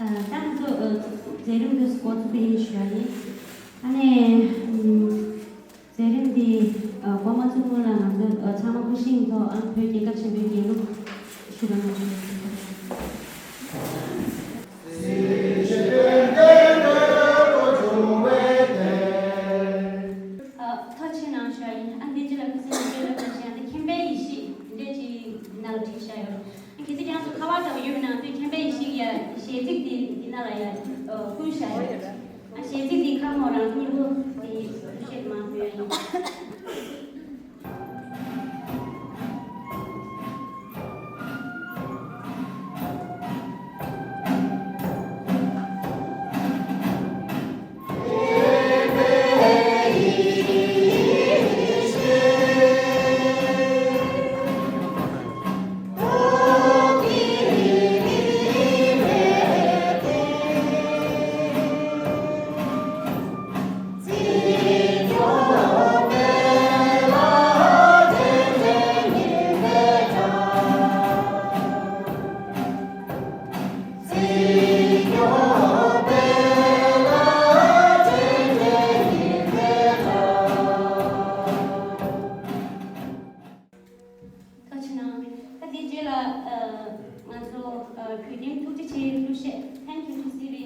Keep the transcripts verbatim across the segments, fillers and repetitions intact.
ད་ང་ཚོ་མཛད་རིམ་འདི་འགོ་ཚུགས་པ་ཡིན་ཞུ་ཡ་ཡིན། ཨ་ནི། མཛད་རིམ་འདི་འགོ་མ་ཚུགས་སྔོན་ལ་ང་ཚོ་ཚང་མ་སྐུ་བཞེངས་ཐོག་ཨ་བོད་རྒྱལ་ཁབ་ཆེན་པོའི་རྒྱལ་གླུ་ཞུ་ག་ན་ཞུ། ཐུགས་རྗེ་གནང་ཞུ་ཡ་ཡིན། ཨ་འདི་ཅི་ལ་ཁུ་སིམ་མེར་སྐད་ལ་ཁ་ཤས་ཨ་འདི་མཁྱེན་པའི་ཡེ་ཤེས་འདི་འདྲས་ཅིག་ནང་ལ་བྲིས་བཞག་ཡོད། ཨ་གལ་སྲིད་ཁྱེད་རང་ཚོ་ཁ་པར་འདྲ་བོ་ཡོད་པ་ན་འདི་མཁྱེན་པའི་ཡེ་ཤེས་ཀྱི་གཞས་ཚིག་འདི་འདི་ནང་ལ་ཡ་བསྐུར་བཞག་ཡོད། ཨ་གཞས་ཚིག་འདི་ཁ་མོ་རང་སྙིང་པོ་འདི་བཤད་མ་ཐུབ་ཡ་ཡིན། ཐུགས་རྗེ་གནང་། ད་དེ་རྗེས་ལ་ང་ཚོ་གུས་ལྡན་ཐུགས་རྗེ་ཆེ་གླུ་གཞས། Thank you to Siri.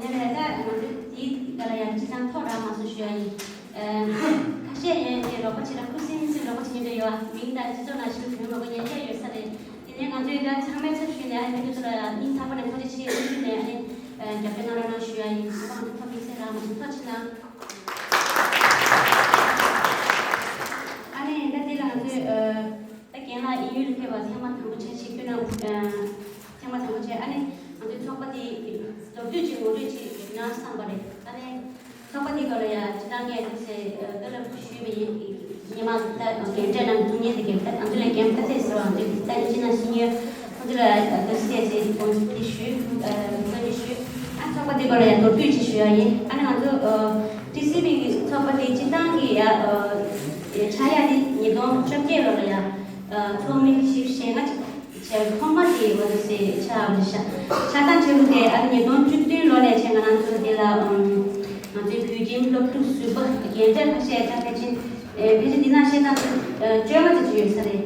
དེ་ནས་ད་ང་ཚོ་དེའི་སྐོར་ལ་ཡང་སྤྱི་བཏང་ཐོག་རང་མ་སུ་ཞུ་ཡ་ཡིན། ཁ་ཤས་ཡན་གྱི་རོགས་པ་བྱེད་ན་ཁུ་སིམ་སིམ་རོགས་པ་བྱེད་མཁན་འདྲ་ཡོད། མིང་དང་སྤྱི་ཚོགས་ནང་ཞུ་དོན་རོགས་པ་ཉན་ཆ་ཡོད་ས་རེད། དེ་ནས་ང་ཚོས་ད་ཚང་མའི་ཚབ་ཞུས་ནས་ཨ་ནི་ཕན་ཚུན་ཚོ་ལ་སྙིང་ཐག་པ་ནས་ཐུགས་རྗེ་ཆེ་ཞུས་ནས་ཨ་ནི་རྒྱབ་སྐྱོར་གནང་རོགས་གནང་ཞུ་ཡ་ཡིན། ང་ཚོ་ཐོག་དམིགས་བསལ་རང་མ་སུ་ཐོག་ཕྱི་ནང་། ཨ་ནི་ད་དེ་ལ་ང་ཚོས་ད་རྒན་ལགས་དབྱིན་ཡུལ་ལ་ཕེབས་པ་ཐེངས་མ་དང་པོ་བྱས་ཤིག་ཁྱོད་རང་ཐེངས་མ་དང་པོ་བྱས། ཨ་ནི་ང་ཚོའི་ཚོགས་པ་དེ་མདོར་བསྡུས་ཅིག་ངོ་སྤྲོད་ཅིག་གནང་བསམ་པ་རེད། ཨ་ནི་ཚོགས་པ་དེ་སྐོར་ལ་ཡ་སྤྱི་བཏང་ངས་ཐུགས་སེ་བཀའ་སློབ་ཞུས་པ་ཡིན། ཉི་མ་ད་རྒན་གྲས་རྣམས་ཚོང་གཉེར་དེ་རྒན་ད་ང་ཚོ་ལས་རྒན་ཁ་གཏད་ཟེར་བ་ང་ཚོའི་ད་ཡིན་ཅི་ན་སི་ནི་ཡར་ཁོང་ཚོ་ལ་ད་སི་ཏེ་ཟེར་དགོངས་ཚུལ་དེ་ཞུས། བཀའ་འདྲི་ཞུས། ཨ་ཚོགས་པ་དེ་སྐོར་ལ་ཡ་མདོར་བསྡུས་ཅིག་ཞུ་ཡ་ཡིན། ཨ་ནི་ང་ཚོ་ཊི་སི་བི་གི་ཚོགས་པ་དེ་སྤྱི་བཏང་གི་ཡ་ཆགས་ཡ་དེ་ཉིས་སྟོང་བཅོ་བརྒྱད་ལོ་ལ་ཡ་ཚོགས་མི་བཞི་བཅུ་ཞེ་ལྔ་ཅིག་བྱས་ཐོག་མ་དེ་བ་དུ་སེ་ཆགས་པ་རེད་ཤག་ཆགས་སྟངས་བྱེད་ལུགས་དེ་ཨ་ནི་ཉིས་སྟོང་བཅུ་བདུན་ལོ་ནས་བྱས་ང་རང་ཚོ་དེ་ལ་ང་ཚོའི་བོད་ཁྱིམ་སློབ་ཕྲུག་ཟུར་པ་རྒན་གྲས་ཁ་ཤས་ཀྱང་ཕལ་ཆེར་ཕལ་ཆེར་འདི་ན་བཤད་སྟངས་བཅོ་ལྔ་ཙམ་ཅིག་ཡོད་ས་རེད།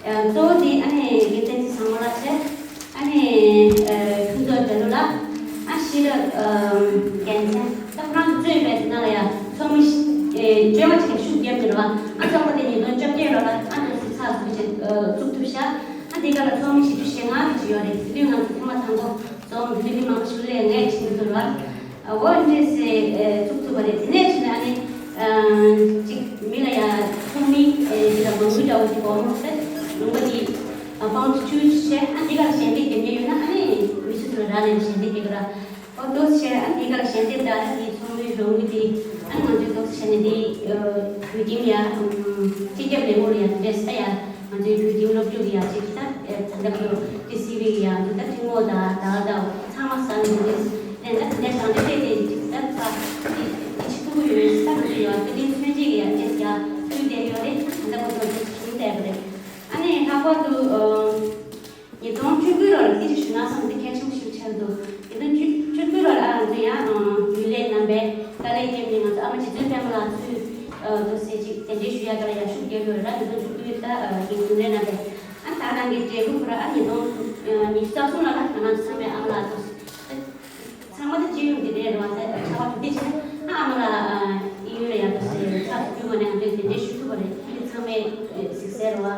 གཙོ་བོ་དེ་ཨ་ནི་རྒན་བསྟན་འཛིན་བཟང་མོ་ལགས་བྱས། ཨ་ནི་ཕུན་ཚོགས་དོན་གྲུབ་ལགས། ཨ་ཤེས་རབ་རྒྱལ་མཚན། ད་ཁོ་རང་ཚོ་གཙོས་པའི་དེ་ནང་ལ་ཡང་ཚོགས་མི་བཅོ་ལྔ་ཅིག་ཤུགས་བརྒྱབ་ནས་རེད་བ། ཨ་ཚོགས་པ་དེ་ཉིས་སྟོང་བཅོ་བརྒྱད་ལོ་ལ་ཨ་ནི་ཚོགས་ཚགས་ཚུད་ཅིག་བཙུགས་ཐུབ་ཤག་ཨ་དེ་ག་ལ་ཚོགས་མི་བཞི་བཅུ་ཞེ་ལྔ་ཅིག་ཡོད་རེད། དེ་དུས་ང་ཚོ་ཐེངས་མ་དང་པོ་ཚོགས་མི་དེ་དུས་མི་མང་པོ་ཞིག་སླེབས་ངས་ཕྱིན་གྱི་འདུག་རེད་བ། འོ་འདྲས་སེ་བཙུགས་ཐུབ་པ་རེད། དེ་ནས་ཕྱིན་ནས་ཨ་ནི་ཅིག་མི་ལ་ཡ་ཚོགས་མི་འདི་ལ་མང་མོས་འདྲ་བོ་ཅིག་གོ་མོ་སེ་ལུང་པ་འདི་པང་ཆུ་བྱས། ཨ་འདི་ག་ལ་ཞལ་འདེབས་རྒྱབ་མཁན་ཡོད་ན་ཨ་ནི་མི་སུ་དེ་ལ་རག་ལས་ཞལ་འདེབས་རྒྱབ་ར། འོ་འདུག་སེ་བྱས། ཨ་འདི་ག་ལ་ཞལ་འདེབས་དང་ཨ་ནི་ཚོགས་མི་རོགས་དངུལ་འདི་ཨ་ནི་ང་ཚོས་འདུག་སེ་བྱས་ནས་འདི་བོད་ཁྱིམ་ཡ་སྤྱི་ཁྱབ་ལས་ཁུངས་ལ་ཡ་འདྲས་ས་ཡ། ང་ཚོའི་བོད་ཁྱིམ་སློབ་ཕྲུག་གི་ཡང་ཅིག་ད་ད་ལྟ་བུ་ཊི་སི་ཝི་གི་ཡང་ད་ལྟ་ཐུན་མོང་དང་ད་ད་ཚང་མ་ཟ་འདུག་རེད། དེ་ད་ད་ལྟ་ཞང་ཏེ་ཏེ་ཏེ་ཅིག་ད་ད་ཅིག་ཅིག་ཐུག་གི་ཡོད་རེད། ད་ང་ཚོ་ཡང་དེ་རིང་མཚོན་བྱེད་ཀྱི་ཡང་ཅིག་ཡང་ཕུལ་བསྡད་ཡོད་རེད། ད་ལྟ་བུ་ཐོག་ཅིག་ཞུ་བསྡད་པ་རེད། ཨ་ནི་ལྷག་པར་དུ་ཉིས་སྟོང་བཅུ་དགུ་ལོར་ཅི་ཞིག་ཞུ་ན་བསམ་དེ་གལ་ཆེན་པོ་ཞིག་ཆགས་འདུག་ཉིས་སྟོང་བཅུ་དགུ་ལོར་ཨ་ང་ཚོ་ཡང་རྒྱུན་ལས་རྣམ་པས་དཀའ་ལས་བརྒྱབ་ནས་ང་ཚོ་ཨ་མ་རྗེ་བཙུན་པད་མ་ལགས་ཚུར་དུ་ཟེར་ཅིག་གདན་འདྲེན་ཞུ་ཡ་ག་ལ་ཡ་ཤུགས་རྒྱབ་ཡོད་ར། ཉིས་སྟོང་བཅུ་དགུ་ད་རྒན་རྒྱུན་ལས་རྣམ་པས་ཨ་ད་རང་གི་འབྲས་བུ་ཁོ་ར་ཨ་ཉིས་སྟོང་ཉི་ཤུ་རྩ་གསུམ་ལོ་ལ་ང་རང་ཚོ་ཚང་མས་ཨ་མ་ལགས་ཚུར་ཚང་མ་ད་སྤྱི་ཡོངས་ཀྱི་རེད་ར་བ། ད་ཆར་པ་དྲུག་སྡེ་བྱས་ཨ་ཨ་མ་ལགས་ཨིན་ཡུལ་ལ་ཡ་དུ་ཟེར་ཕྱག་ཏུ་ཕུལ་བ་ནས་ང་ཚོས་གདན་འདྲེན་ཞུ་ཐུབ་པ་རེད། ཁྱེད་ཚང་མས་གཟིགས་གསལ་ར་བ།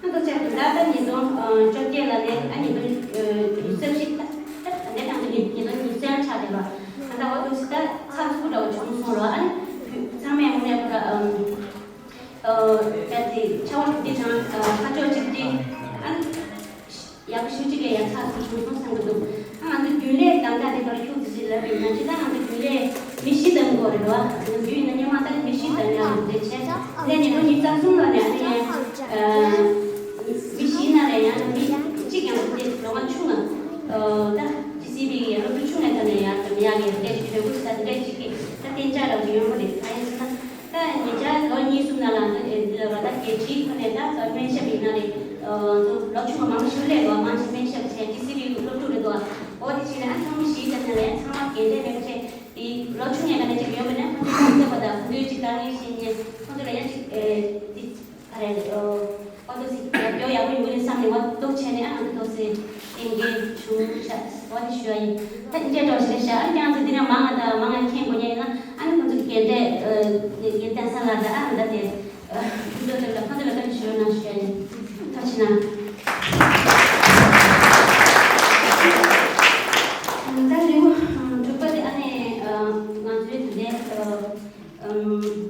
ཨ་ད་ཆ་དེ་ལ་ད་ཉིས་སྟོང་བཅོ་བརྒྱད་ལ་ནས་ཨ་ཉིས་སྟོང་ཉི་ཤུ་རྩ་བཞི་ད་ད་ད་ནས་ད་ཉིས་སྟོང་ཉི་ཤུ་རྩ་བརྒྱད་ཆགས་བསྡད་པ། ད་ད་འོ་དུ་ད་ཚགས་ཚུད་པོ་འདྲ་བོ་བྱུང་སོང་ར། ཨ་ནི་ཚང་མས་དངོས་གནས་ཁོ་ར་ཨམ་ཨ་ད་དེ་ཆར་པ་དྲུག་སྡེ་དང་ཁ་ཕྱོགས་གཅིག་སྒྲིལ་ཨ་ནི་ཡག་པོ་ཞེ་པོ་ཅིག་ལ་ཡ་ཚགས་ཚུད་བྱུང་སོང་བསམ་གྱི་འདུག་ཨ་ང་ཚོ་རྒྱུན་ལས་གདམ་ག་དེ་གར་ཁྱུག་ཙམ་ཞིག་ལབ་པ་ཡིན་ན་ཇི་ལྟར་ང་ཚོ་རྒྱུན་ལས་མི་བཞི་གདམ་དགོས་རེད་བ། ང་ཚོ་རྒྱུན་ཡིན་ན་སྔོན་མ་ད་མི་བཞི་གདམ་ཡག་རེད་བྱས། དེ་ནས་ཉིས་སྟོང་ཉི་ཤུ་རྩ་གསུམ་ལོ་ནས་ཨ་ནི་ཨ་མི་བཞི་ཡིན་ན་རེད། ཡང་ན་མི་གཅིག་ཡང་དེ་ལོ་ང་ཆུང་ང་ ཡིན་ཏེ་གྲོས་འགོ་ཞིག་དང་དེ་འདྲ་ཅིག་གི་ད་གཏན་འཇགས་ལ་ཡོང་གི་རེད། གང་ཡིན་ཟེར་ན་ད་ཉེ་ཆར་ལོ་གཉིས་གསུམ་ནང་ལ་ད་འདི་ལ་ར་ད་རྒྱལ་སྤྱིའི་ཁོ་ནས་ད་ད་སྨན་ཞབས་ཡིན་ན་རེད། ཚོ་ལོ་ཆུང་བ་མང་ཤོས་ལས་ལོ་མང་ཆེ་སྨན་ཞབས་བྱས་ཊི་སི་ཝི་སློབ་ཕྲུག་རེད་འདུག་འོ་དེ་བྱས་ན་ཚང་མ་གཞིས་ཆགས་ནས་ལས་ཚང་མ་རྒན་གྲས་མེད་པ་བྱས་དེ་ལོ་ཆུང་ནས་ག་ནས་ཅིག་ཡོང་བ་ན་ཁོང་ཚོ་ཚང་ཚབ་པ་དང་ཁོང་ཚོའི་ཅིག་དཀའ་ངལ་ཤེས་མཁན་ཁོང་ཚོ་ལ་ཡང་ཅིག་དེ། ཨ་རེ། ཨོ་ཏོ་སི་རྒྱབ་སྐྱོར་ཡག་པོ་ཡོང་གི་རེད་བསམ་ནས་ང་ཏོག་བྱས་ནས་ཨ་ང་ཏོག་སི་ཏིང་གི་ཞུ་ཆ་བ་དེ་ཞུ་ཡ་ཡིན། ད་དེ་འདྲའི་འགྲོ་ཞིག་རེད་ཤག་ཨ་ཀྱང་ཚོ་འདི་ན་མང་ང་ད་མང་ང་མཁྱེན་དགོས་ཉེ་ཡིན་ན་ཨ་ནི་ཁོང་ཚོ་གི་འདྲའི་ཨ་ངས་བསྟན་ས་ལ་ད་ཨ་ང་ད་དེ་ཨ་ཁོང་ཚོ་ལ་ཁོང་ཚོ་ལ་ད་ཞུ་ན་ཞུ་ཡ་ཡིན། ཐུགས་རྗེ་གནང་། ད་ལེའུ་དྲུག་པ་དེ་ཨ་ནི་ང་ཚོའི་དེ་འདྲའི། དོན་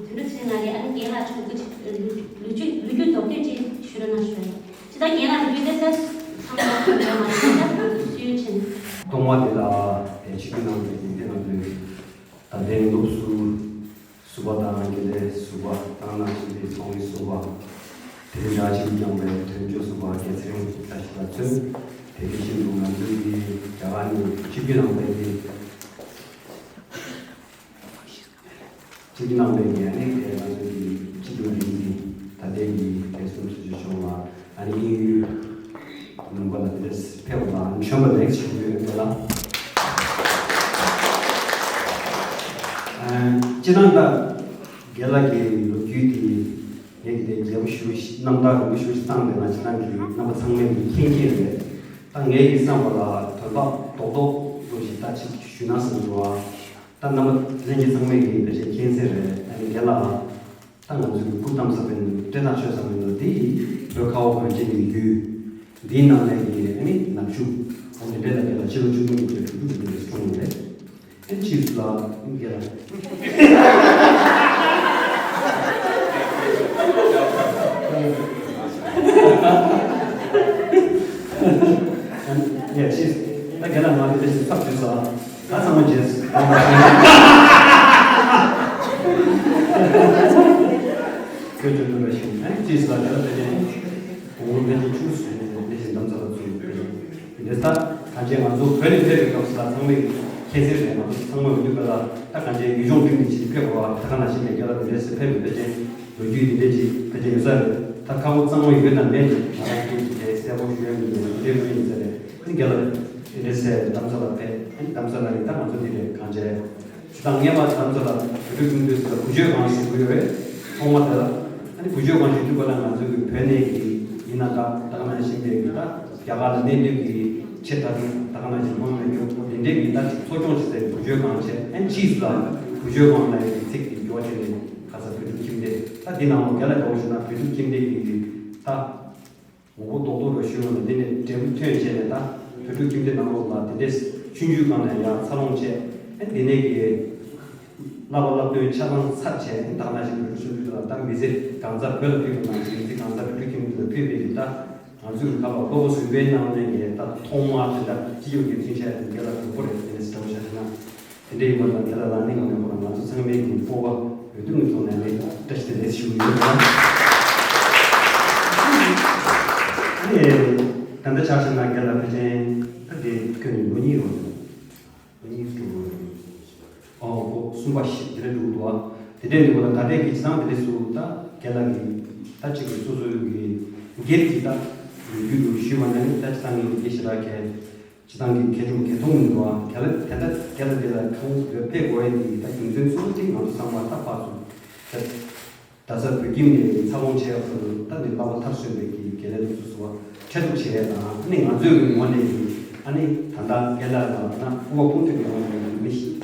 གྲུབ་ཚེ་རིང་ལགས་ཀྱིས་ཨ་ནི་རྒན་ལགས་ཁྲོད་ཀྱི་ལོ་རྒྱུས་ལོ་རྒྱུས་མདོར་བསྡུས་ཅིག་ཞུ་རོགས་གནང་ཞུ་བ་ཡིན། ཇི་ལྟར་རྒན་ལགས་ལོ་རྒྱུས་དེ་ཚོ་ཚང་མ་ལ་ཡོད་མ་རེད་ད་ཁོང་ཚོ་སུས་ཕྱིན། ཐོག་མ་དེ་ལ་ཆིབས་བསྒྱུར་གནང་བའི་ཉིན་དེ་ནང་དུ་ད་ལྟའི་སློབ་ཟུར་ཟུར་པ་དང་དགེ་ལས་ཟུར་པ་དང་ནང་བཞིན་པའི་ཚོགས་མི་ཟུར་པ་དེ་རིང་འདྲ་ཆིབས་བསྒྱུར་གནང་བའི་དོན་གཅོད་ཟུར་པ་རྒྱལ་ཚེ་རིང་བཀྲ་ཤིས་ལགས་མཚོན། དེ་དེ་བཞིན་དུ་ང་ཚོའི་གི་རྒྱ་གར་ནས་ཆིབས་བསྒྱུར་གནང་བའི་གི་ཅིག་གནང་བའི་ཉན་ནས་དེ་ང་ཚོ་གི་སྤྱི་འཐུས་རིགས་ཀྱི་ད་ལྟའི་གི་རྒྱལ་སྲུང་ཚོགས་ཆུང་ལ་ཨ་ནི་དབྱིན་ཡུལ་ལུང་པ་ལ་དེ་འདྲ་ཕེབས་པ་ལ་ཨ་ནི་བྱོན་པ་ལེགས་བྱུང་ཡོད་ལ། སྤྱི་བཏང་ད་རྒན་ལགས་ཀྱི་ལོ་རྒྱུས་དེ་ངས་ཀྱི་དེ་རྒྱས་པོ་ཞུ་རྣམ་ཐར་རིང་པོ་ཞུ་ཞིག་བཏང་དེ་ང་སྤྱི་བཏང་གི་རྣམ་པ་ཚང་མས་ཀྱི་མཁྱེན་མཁྱེན་རེད། ད་ངས་ཀྱི་བསམ་པ་ལ་དོན་དག་རྡོག་རྡོག་འདྲ་ཞིག་ད་ཅིག་ཞུས་ན་བསམ་འགྲོ་བ། ད་རྣམ་པ་ལྷན་རྒྱས་ཚང་མས་ཀྱི་ཕལ་ཆེར་མཁྱེན་གསལ་རེད། ཨ་ནི་རྒན་ལགས་ད་ང་ཚོའི་སྐུ་བལྟམས་ས་བོན་སྤྲེལ་ཐག་ཆོད་ས་མི་འདུག་དེ་ཡིས་བོད་ཁ་བ་གངས་ཅན་གྱི་རྒྱུད་འདིའི་ནང་ནས་ཀྱི་ཨ་ནི་ནག་ཆུ་འོ་འདི་འདྲའི་ལ་རྒན་ལགས་ཕྱི་ལོ་ཆིག་སྟོང་དགུ་བརྒྱ་དྲུག་ཅུ་དེ་འདྲ་འཁྲུངས་ཡོད་རེད། ཨ་ནི་ཕྱིས་སུ་ལ་རྒན་ལགས། ཡ་ཕྱིས་ད་རྒན་ལགས་ང་འདི་འདྲ་ཞིག་ཚབ་བྱུང་སོང་། ད་ཚང་མ་རྗེས་སུ་ཁྱོད་ཚོ་འདུག་ར་ཞིང་ཨ་ཅིས་ལ་དེ་ལ་དེ་ནས་འོང་ལེན་གྱི་ཆུ་སུ་ནས་ལས་བཞིན་འདམ་ས་ལ་ཚུད་ཡོད་པས་འདི་ལྟ་ད་ཅེ་ང་ཚོ་བོད་ནས་ཕེབས་པའི་སྐབས་སུ་ལ་ཚང་མས་ཁྱེད་ཚེ་རེད་ང་ཚོ་ཚང་མ་འོས་བསྡུ་སྐབས་ལ་ད་གང་ཅེ་ཡུལ་ལྗོངས་བསྟུན་ནས་ཅིག་ཕེབས་པ་ད་ག་ནང་བཞིན་ནས་རྒྱ་ལ་འདི་འདྲས་སུ་ཕེབས་ཡོད་པས་ཅན་ལོ་རྒྱུས་འདི་འདྲས་ཅིག་ད་ཅེ་ཡོད་ས་རེད། ད་ཁ་བོ་གཙང་མ་ཡོད་ན་མེད་ཅིག་ང་རང་ཚོ་དེ་གསལ་པོ་ཞུ་ཡ་མི་འདུག་འདི་འདྲས་མི་ཡིན་ས་རེད། ཨ་ནི་རྒྱ་ལ་འདི་འདྲས་སེ་འདམ་ས་ལ་ཕེབས། ཨ་ནི་འདམ་ས་ལ་ཡིན་ད་ང་ཚོ་འདི་རེད་གང་ཅེ། སྤྱི་བཏང་སྔས་མ་ལམ་ས་ལ་བོད་ཕྲུག་ཁྱིམ་སྡོད་ས་ལ་བུ་བཅོལ་ཁང་ཞིག་དགོས་ཡོད་རེད། ཐོག་མ་དེ་ལ་ཨ་ནི་བུ་བཅོལ་ཁང་ཞིག་དུས་པ་ལ་ང་ཚོ་གི་བོད་ནས་ཀྱི་ཡིན་ན་ད་ད་ག་ནང་བཞིན་པའི་གི་ད་རྒྱ་གར་ལ་གནས་སྡོད་ཀྱི་ཆེད་ད་གི་ད་ག་ནང་བཞིན་མང་མེད་རྒྱུ་དེ་འདྲའི་གི་ད་ཅིག་འཚོ་སྐྱོང་བྱེད་སའི་བུ་བཅོལ་ཁང་བྱས། ཨ་ནི་ཕྱིས་སུ་ལ་བུ་བཅོལ་ཁང་ལ་ཡི་ཚིག་གི་འགྱུར་བ་བྱས་ནས་ཁ་ས་བོད་ཕྲུག་ཁྱིམ་སྡེ་ད་འདི་ནང་ལོགས་རྒྱ་ལ་འགྲོ་བཞིན་ན་བོད་ཕྲུག་ཁྱིམ་སྡེ་གི་གི་ད། ངོ་བོ་རྡོག་རྡོག་རེ་ཞུས་ཡོང་ན་འདི་ནས་འབྲས་བུ་ཐོན་བྱས་ནས་ད་བོད་ཕྲུག་ཁྱིམ་སྡེ་ནང་ལོགས་ལ་དེ་འདྲས་ཆུང་ཆུང་སྒང་ནས་ཡར་འཚར་ལོངས་བྱས། ཨེ་འདི་ནས་ཀྱི་བསླབ་པ་བསླབ་སྟོན་ཆ་ཚང་ཚར་བྱས། ཨེ་ད་ག་ནང་བཞིན་བོད་ཕྲུག་ཆུང་ཆུང་ལ་ད་མི་ཚེ་གང་ཚར་བོད་ལ་ཕུལ་བ་ནང་བཞིན་མི་ཚེ་གང་ཚར་བོད་ཕྲུག་ཁྱིམ་སྡེ་ལ་ཕུལ་བའི་གི་ད་ང་ཚོའི་གི་ཁ་ལ་སློབ་པ་ཟུར་པའི་ནང་ནས་ཀྱི་ད་ཐོག་མ་དེ་འདྲ་སྤྱི་ཡོངས་ཀྱི་མཐུན་ཆ་དེ་འདྲ་ལ་གྲོགས་པོ་རེད། དེ་ནས་སྤྲོ་བོ་ཆ་ཚང་དེ་འདྲ་ཡིན་པ་དང་དེ་ལ་ལ་གནས་ངོ་མེད་པ་ང་ཚོ་ཚང་མའི་གི་སྤོབས་པ་འོས་བསྡུ་ངོས་ཐོག་ནས་ནི་བཀྲ་ཤིས་བདེ་ལེགས་ཞུ་གི་ཡོད་ལ། ཨ་ནི་ད་ལྟ་ཆ་བཞག་ན་རྒན་ལགས་ཕལ་ཆེར་ད་དེ་ཁྱོན་ནས་ལོ་གཉིས་རོ། ལོ་གཉིས་འགྲོ་གི་རེད། ཨོ་ཧོ་གསུམ་པ་བཞི་དེ་འདྲ་འགྲོ་གི་འདུག་ཨ། དེ་འདྲ་ཡིན་པ་ལ་ད་ལྟའི་གི་ཅི་ཚང་དེ་འདྲ་སུ་ད་རྒན་ལགས་ཀྱི་ད་ཅིག་གི་སོ་སོའི་གི་སྒེར་གྱི་ད་ལོ་རྒྱུས་ལ་ཞུས་པ་ན་ནི་ད་ཅི་ཚང་གི་སྒེར་ཞེ་དྲག་གི་སྤྱི་བཏང་གི་མཁས་གྲུབ་མཁས་མཐོང་མི་འདུག་ཨ། དེ་ལ་དེ་ལྟ་དེ་ལ་དེ་ལ་ཁོང་བོད་ཕེབས་དགོས་ཡ་འདི་ད་རྒྱུ་མཚན་གཙོ་བོ་དེ་ང་ཚོ་ཚང་མ་ད་ཕར་ཚུར་ད་ད་ས་བོད་ཁྱིམ་ནས་འཚར་ལོངས་བྱས་ཡོད་ཚུལ་ད་འདི་བསླབ་པ་མཐར་སོན་པའི་གི་དགེ་ལས་སློབ་ཚོ་སུ་བ་འཕྲལ་ཐུག་བྱེད་ཡ་དང་ཨ་ནི་ང་ཚོའི་གི་ངོས་ནས་ཀྱི་ཨ་ནི་ད་ལྟ་རྒན་ལགས་ལ་ན་སྐུ་པར་ཕུང་ཐུབ་ཀྱི་ངོས་ནས་མི་ཞིག་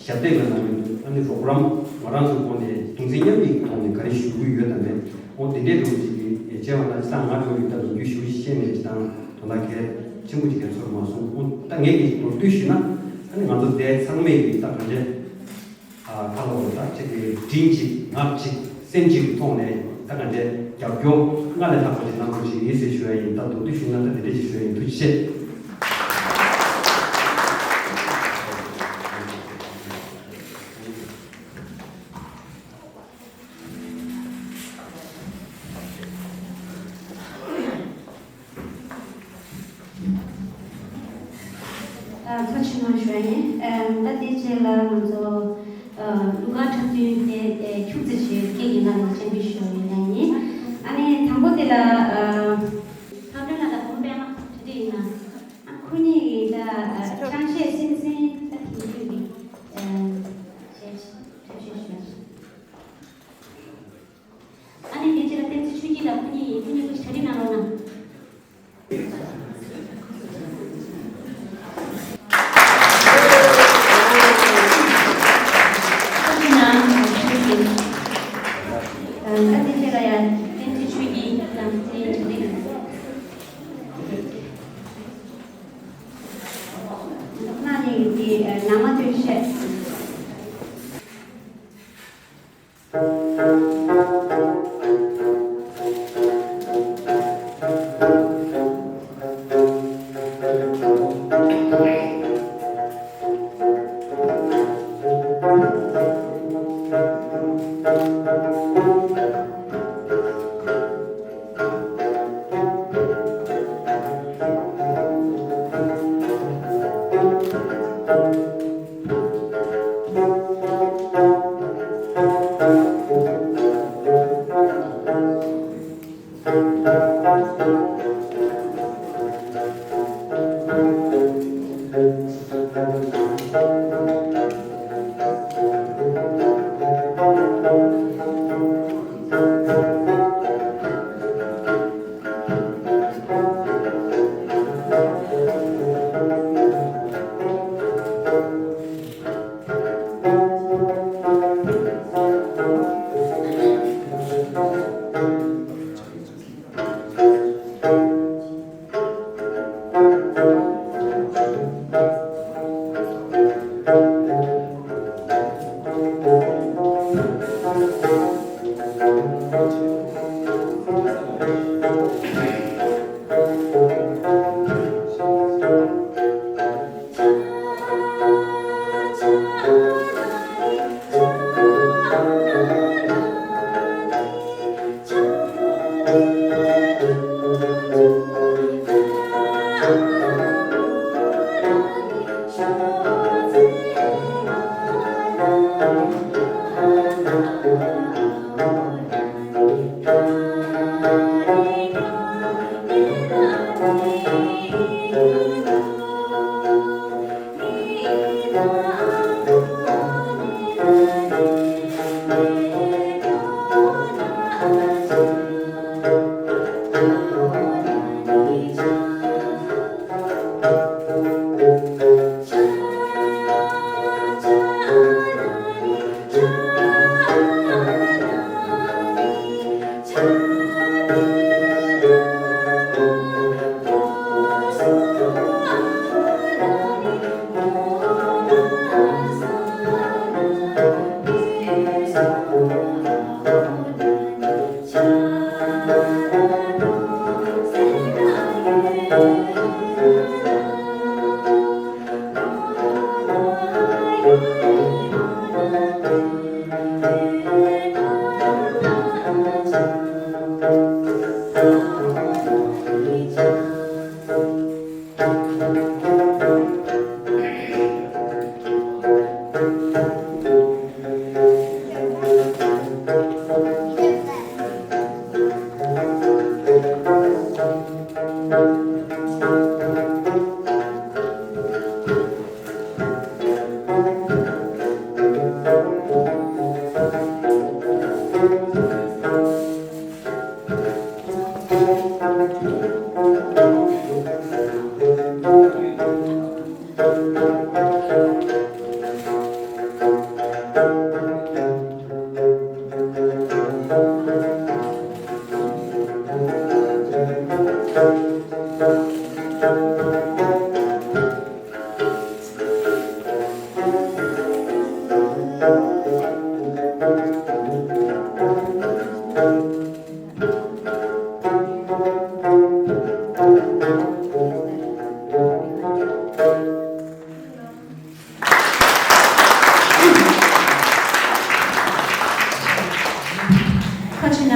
ཞབས་སྟེགས་ལ་གནང་མི་འདུག་ཨ་ནི་རོགས་རམ་ང་རང་ཚོའི་སྒོ་ནས་གདུང་སེམས་མཉམ་སྐྱེད་ཀྱི་ཐོག་ནས་ག་རེ་ཞུ་གི་ཡོད་དམ་མེད། འོ་དེ་འདྲའི་འགྲོ་གི་ཅིག་གི་ཡེ་ཆེ་བ་ན་ཅི་ད་ང་འགྲོ་གི་ད་ལོ་རྒྱུས་ཞུ་ཤེས་ནས་ཅི་དང་དོ་ན་གལ་ཆེན་པོ་ཅིག་གལ་ཚོར་མ་སོང་། འོ་ད་ངས་ཀྱི་མདོར་བསྡུས་ཞུས་ན་ཨ་ནི་ང་ཚོ་དེ་ཚང་མས་ཀྱི་ད་གང་བྱས་ཁ་ལོ་ད་ཅིག་གི་དྲིན་ཅིག་ངག་ཅིག་སེམས་ཅིག་གི་ཐོག་ནས་ད་གང་བྱས་རྒྱབ་སྐྱོར་སྔར་ལས་ལྷག་པ་ཅིག་གནང་རོགས་ཞེས་ཡིན་ཟེར་ཞུ་ཡ་ཡིན། ད་མདོར་བསྡུས་ཞུས་ན་ད་དེ་འདྲས་ཅིག་ཞུ་ཡ་ཡིན། ཐུགས་རྗེ་ཆེ། ཨ། ཚོགས་ཆེན་མོ་ཞུ་བ་ཡིན། ཨ། ད་དེ་རྗེས་ལ་ང་ཚོ་ཨ་གླུ་གར་འཁྲབ་སྟོན་དེ་ཨ་ཁྱུག་ཙམ་ཞིག་སྐད་ཀྱི་ངག་ནས་སྤྱན་འབུལ་ཞུ་བ་ཡིན་ནི་ཡིན། ཨ་ནི་དང་པོ་དེ་ལ་ཨ་ལྷ་སྒྲོན་ལགས་དང་བུམ་པདྨ་གྲ་སྒྲིག་ཡིན་ན། ཨ་ཁོ་གཉིས་ཀྱིས་ད་ཨ་ཅང་ཤེས་སེམས་སེམས་ད་དེང་དུས་ཀྱི་ཨ་གཞས་འཁྲབ་གཞས་ཞུ་བ་ཡིན། ཨ་ནི་དེ་རྗེས་ལ་བསྟན་འཛིན་ཆོས་སྐྱིད་དང་ཁོ་གཉིས་ཡིན། ཁོ་གཉིས་ཀྱིས་གྲ་སྒྲིག་གནང་རོགས་གནང་། ཨ་ནི་དེ་རྗེས་ལ་ཡང་བསྟན་འཛིན་ཆོས་སྐྱིད་དང་ཁོ་གཉིས་གྲ་སྒྲིག་གནང་། ཨ་ནི་དེ་ནང་མ་སྟོད་གཞས། ཁ་ཆེ་ན།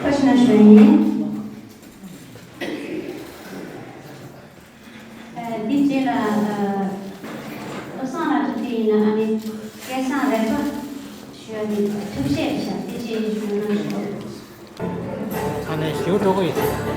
ཁ་ཆེ་ན་ཞུ་ཡིན། ཨ། འདི་རྗེས་ལ། ཨ། ཡིན་ན་ཨ་ནི་སྐལ་བཟང་རས་པ་ཞུ་ཡ་དེ་ཐུགས་རྗེ་ཆེ། བཀའ་དྲིན་ཆེ་ཞུ་གནང་ཞུ། ཨ་ནི་ཞུ་འགྲོ་གི་ཡོད།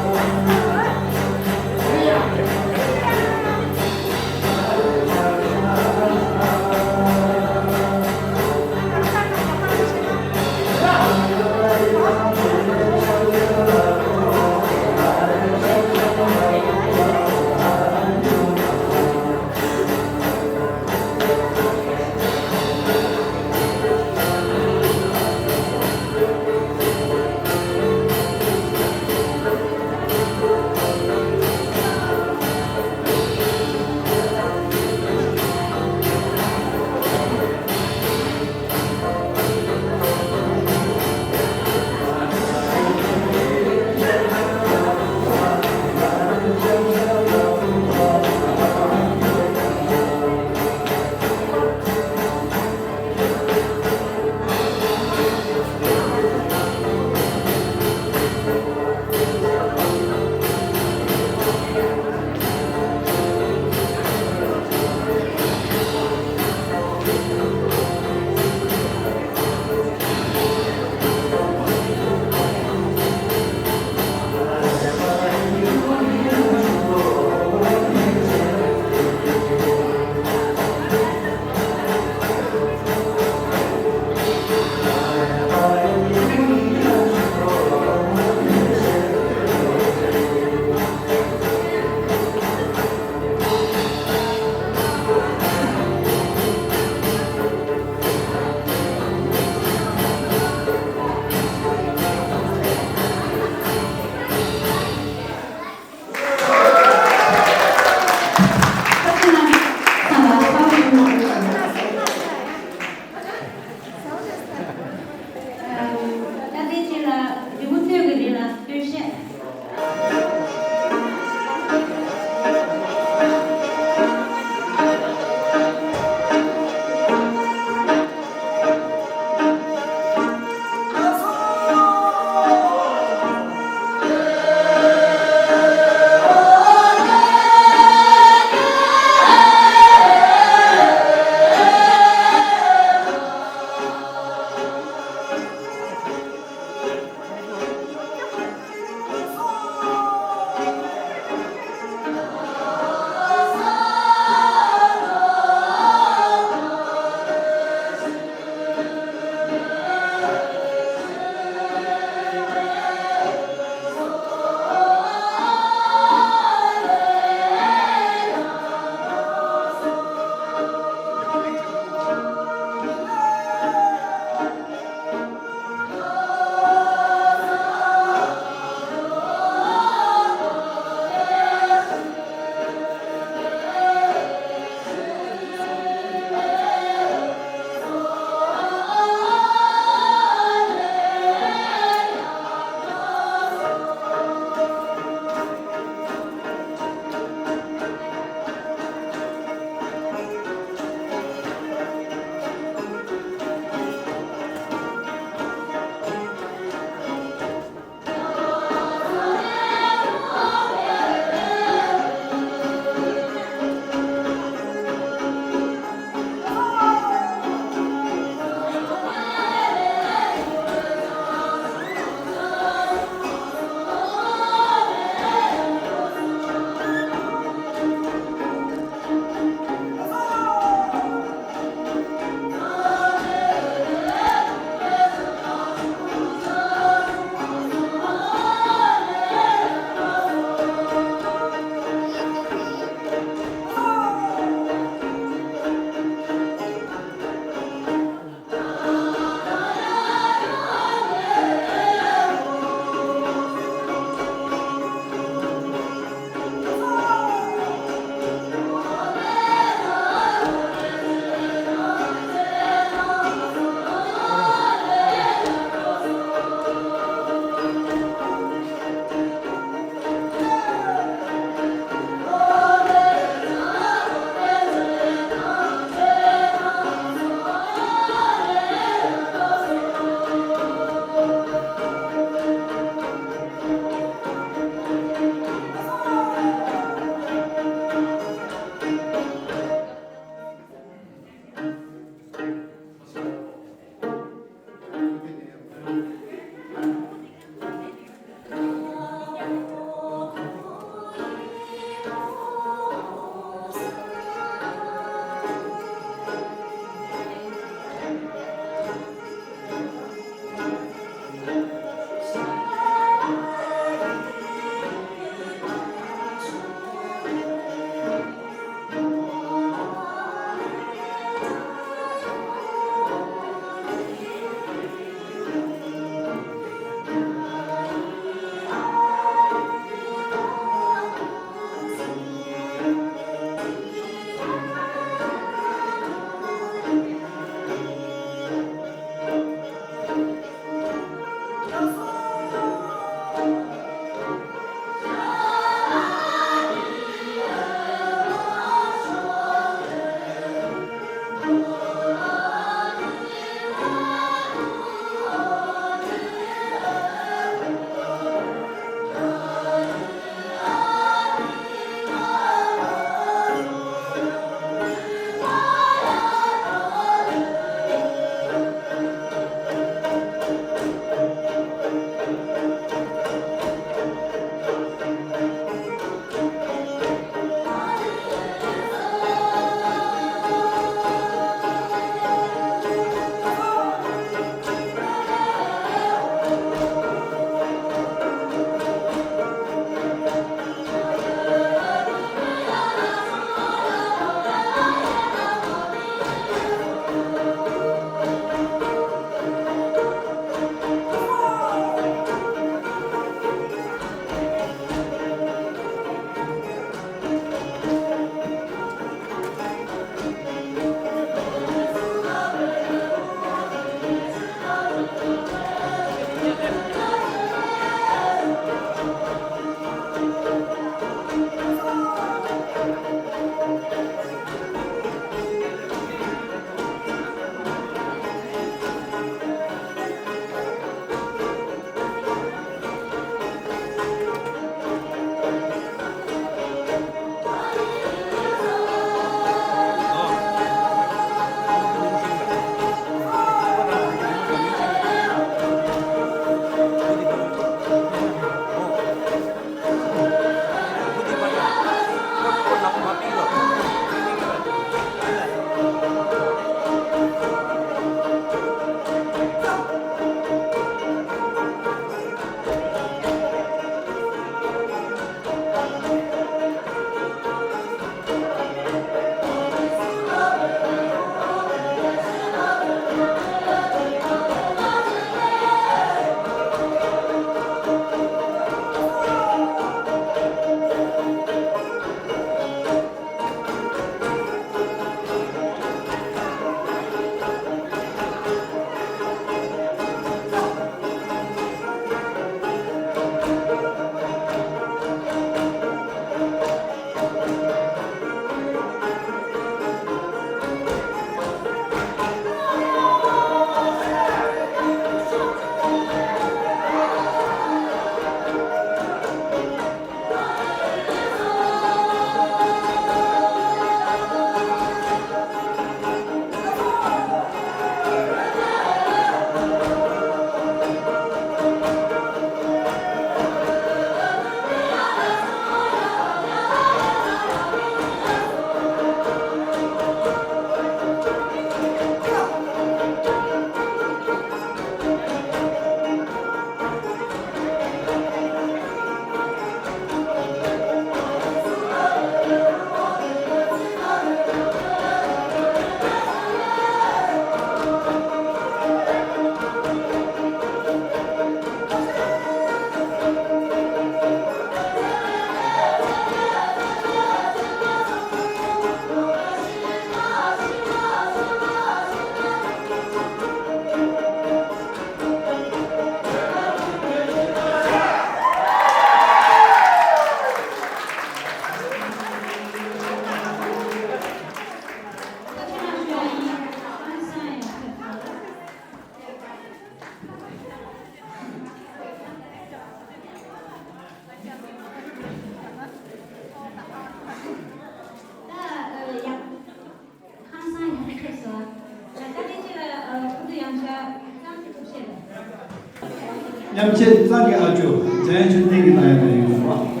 ཡ་མཆེད་གཙང་གི་ཨ་ཇོ་འཇམ་དབྱངས་ཆོས་ལྡན་གྱིས་གནང་ཡག་གི་ཡོད་རེད་པ།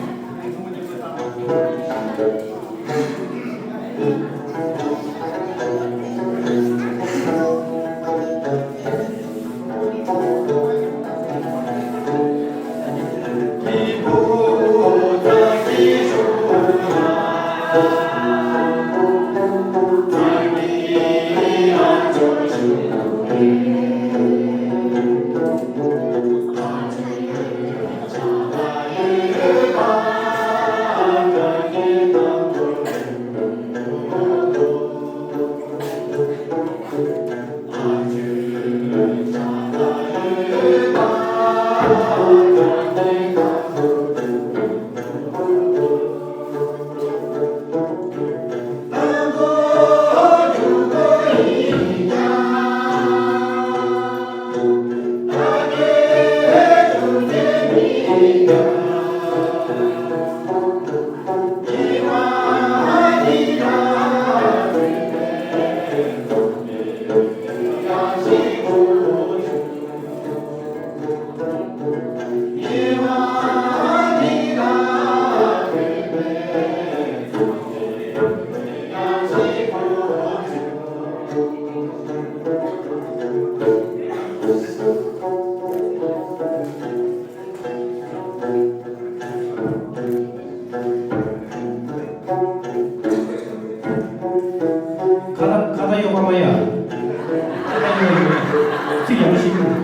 ཁ་ད་ཁ་ད་ཡོད་པ་མ་ཡ། ཁ་ད་ཡོད་ཡོད། ཚིག་ཡག་པོ་ཞིག་གྱོན།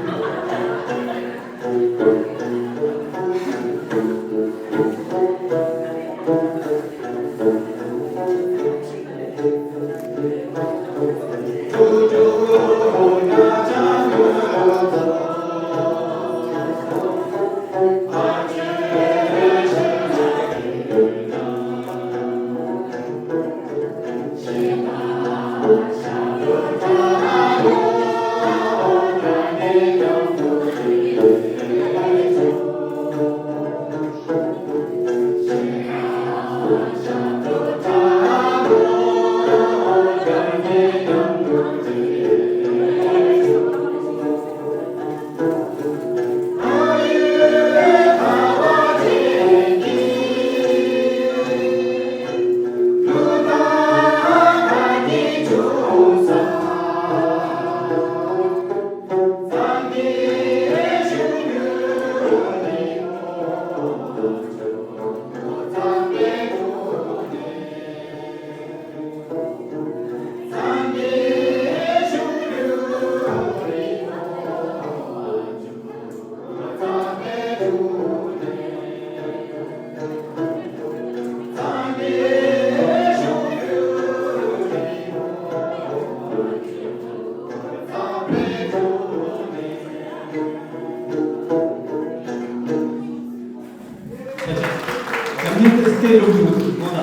འཇམ་དབྱངས་དེ་སྐད་ལོག་འགྲོ་འདུག་ནོ་ད།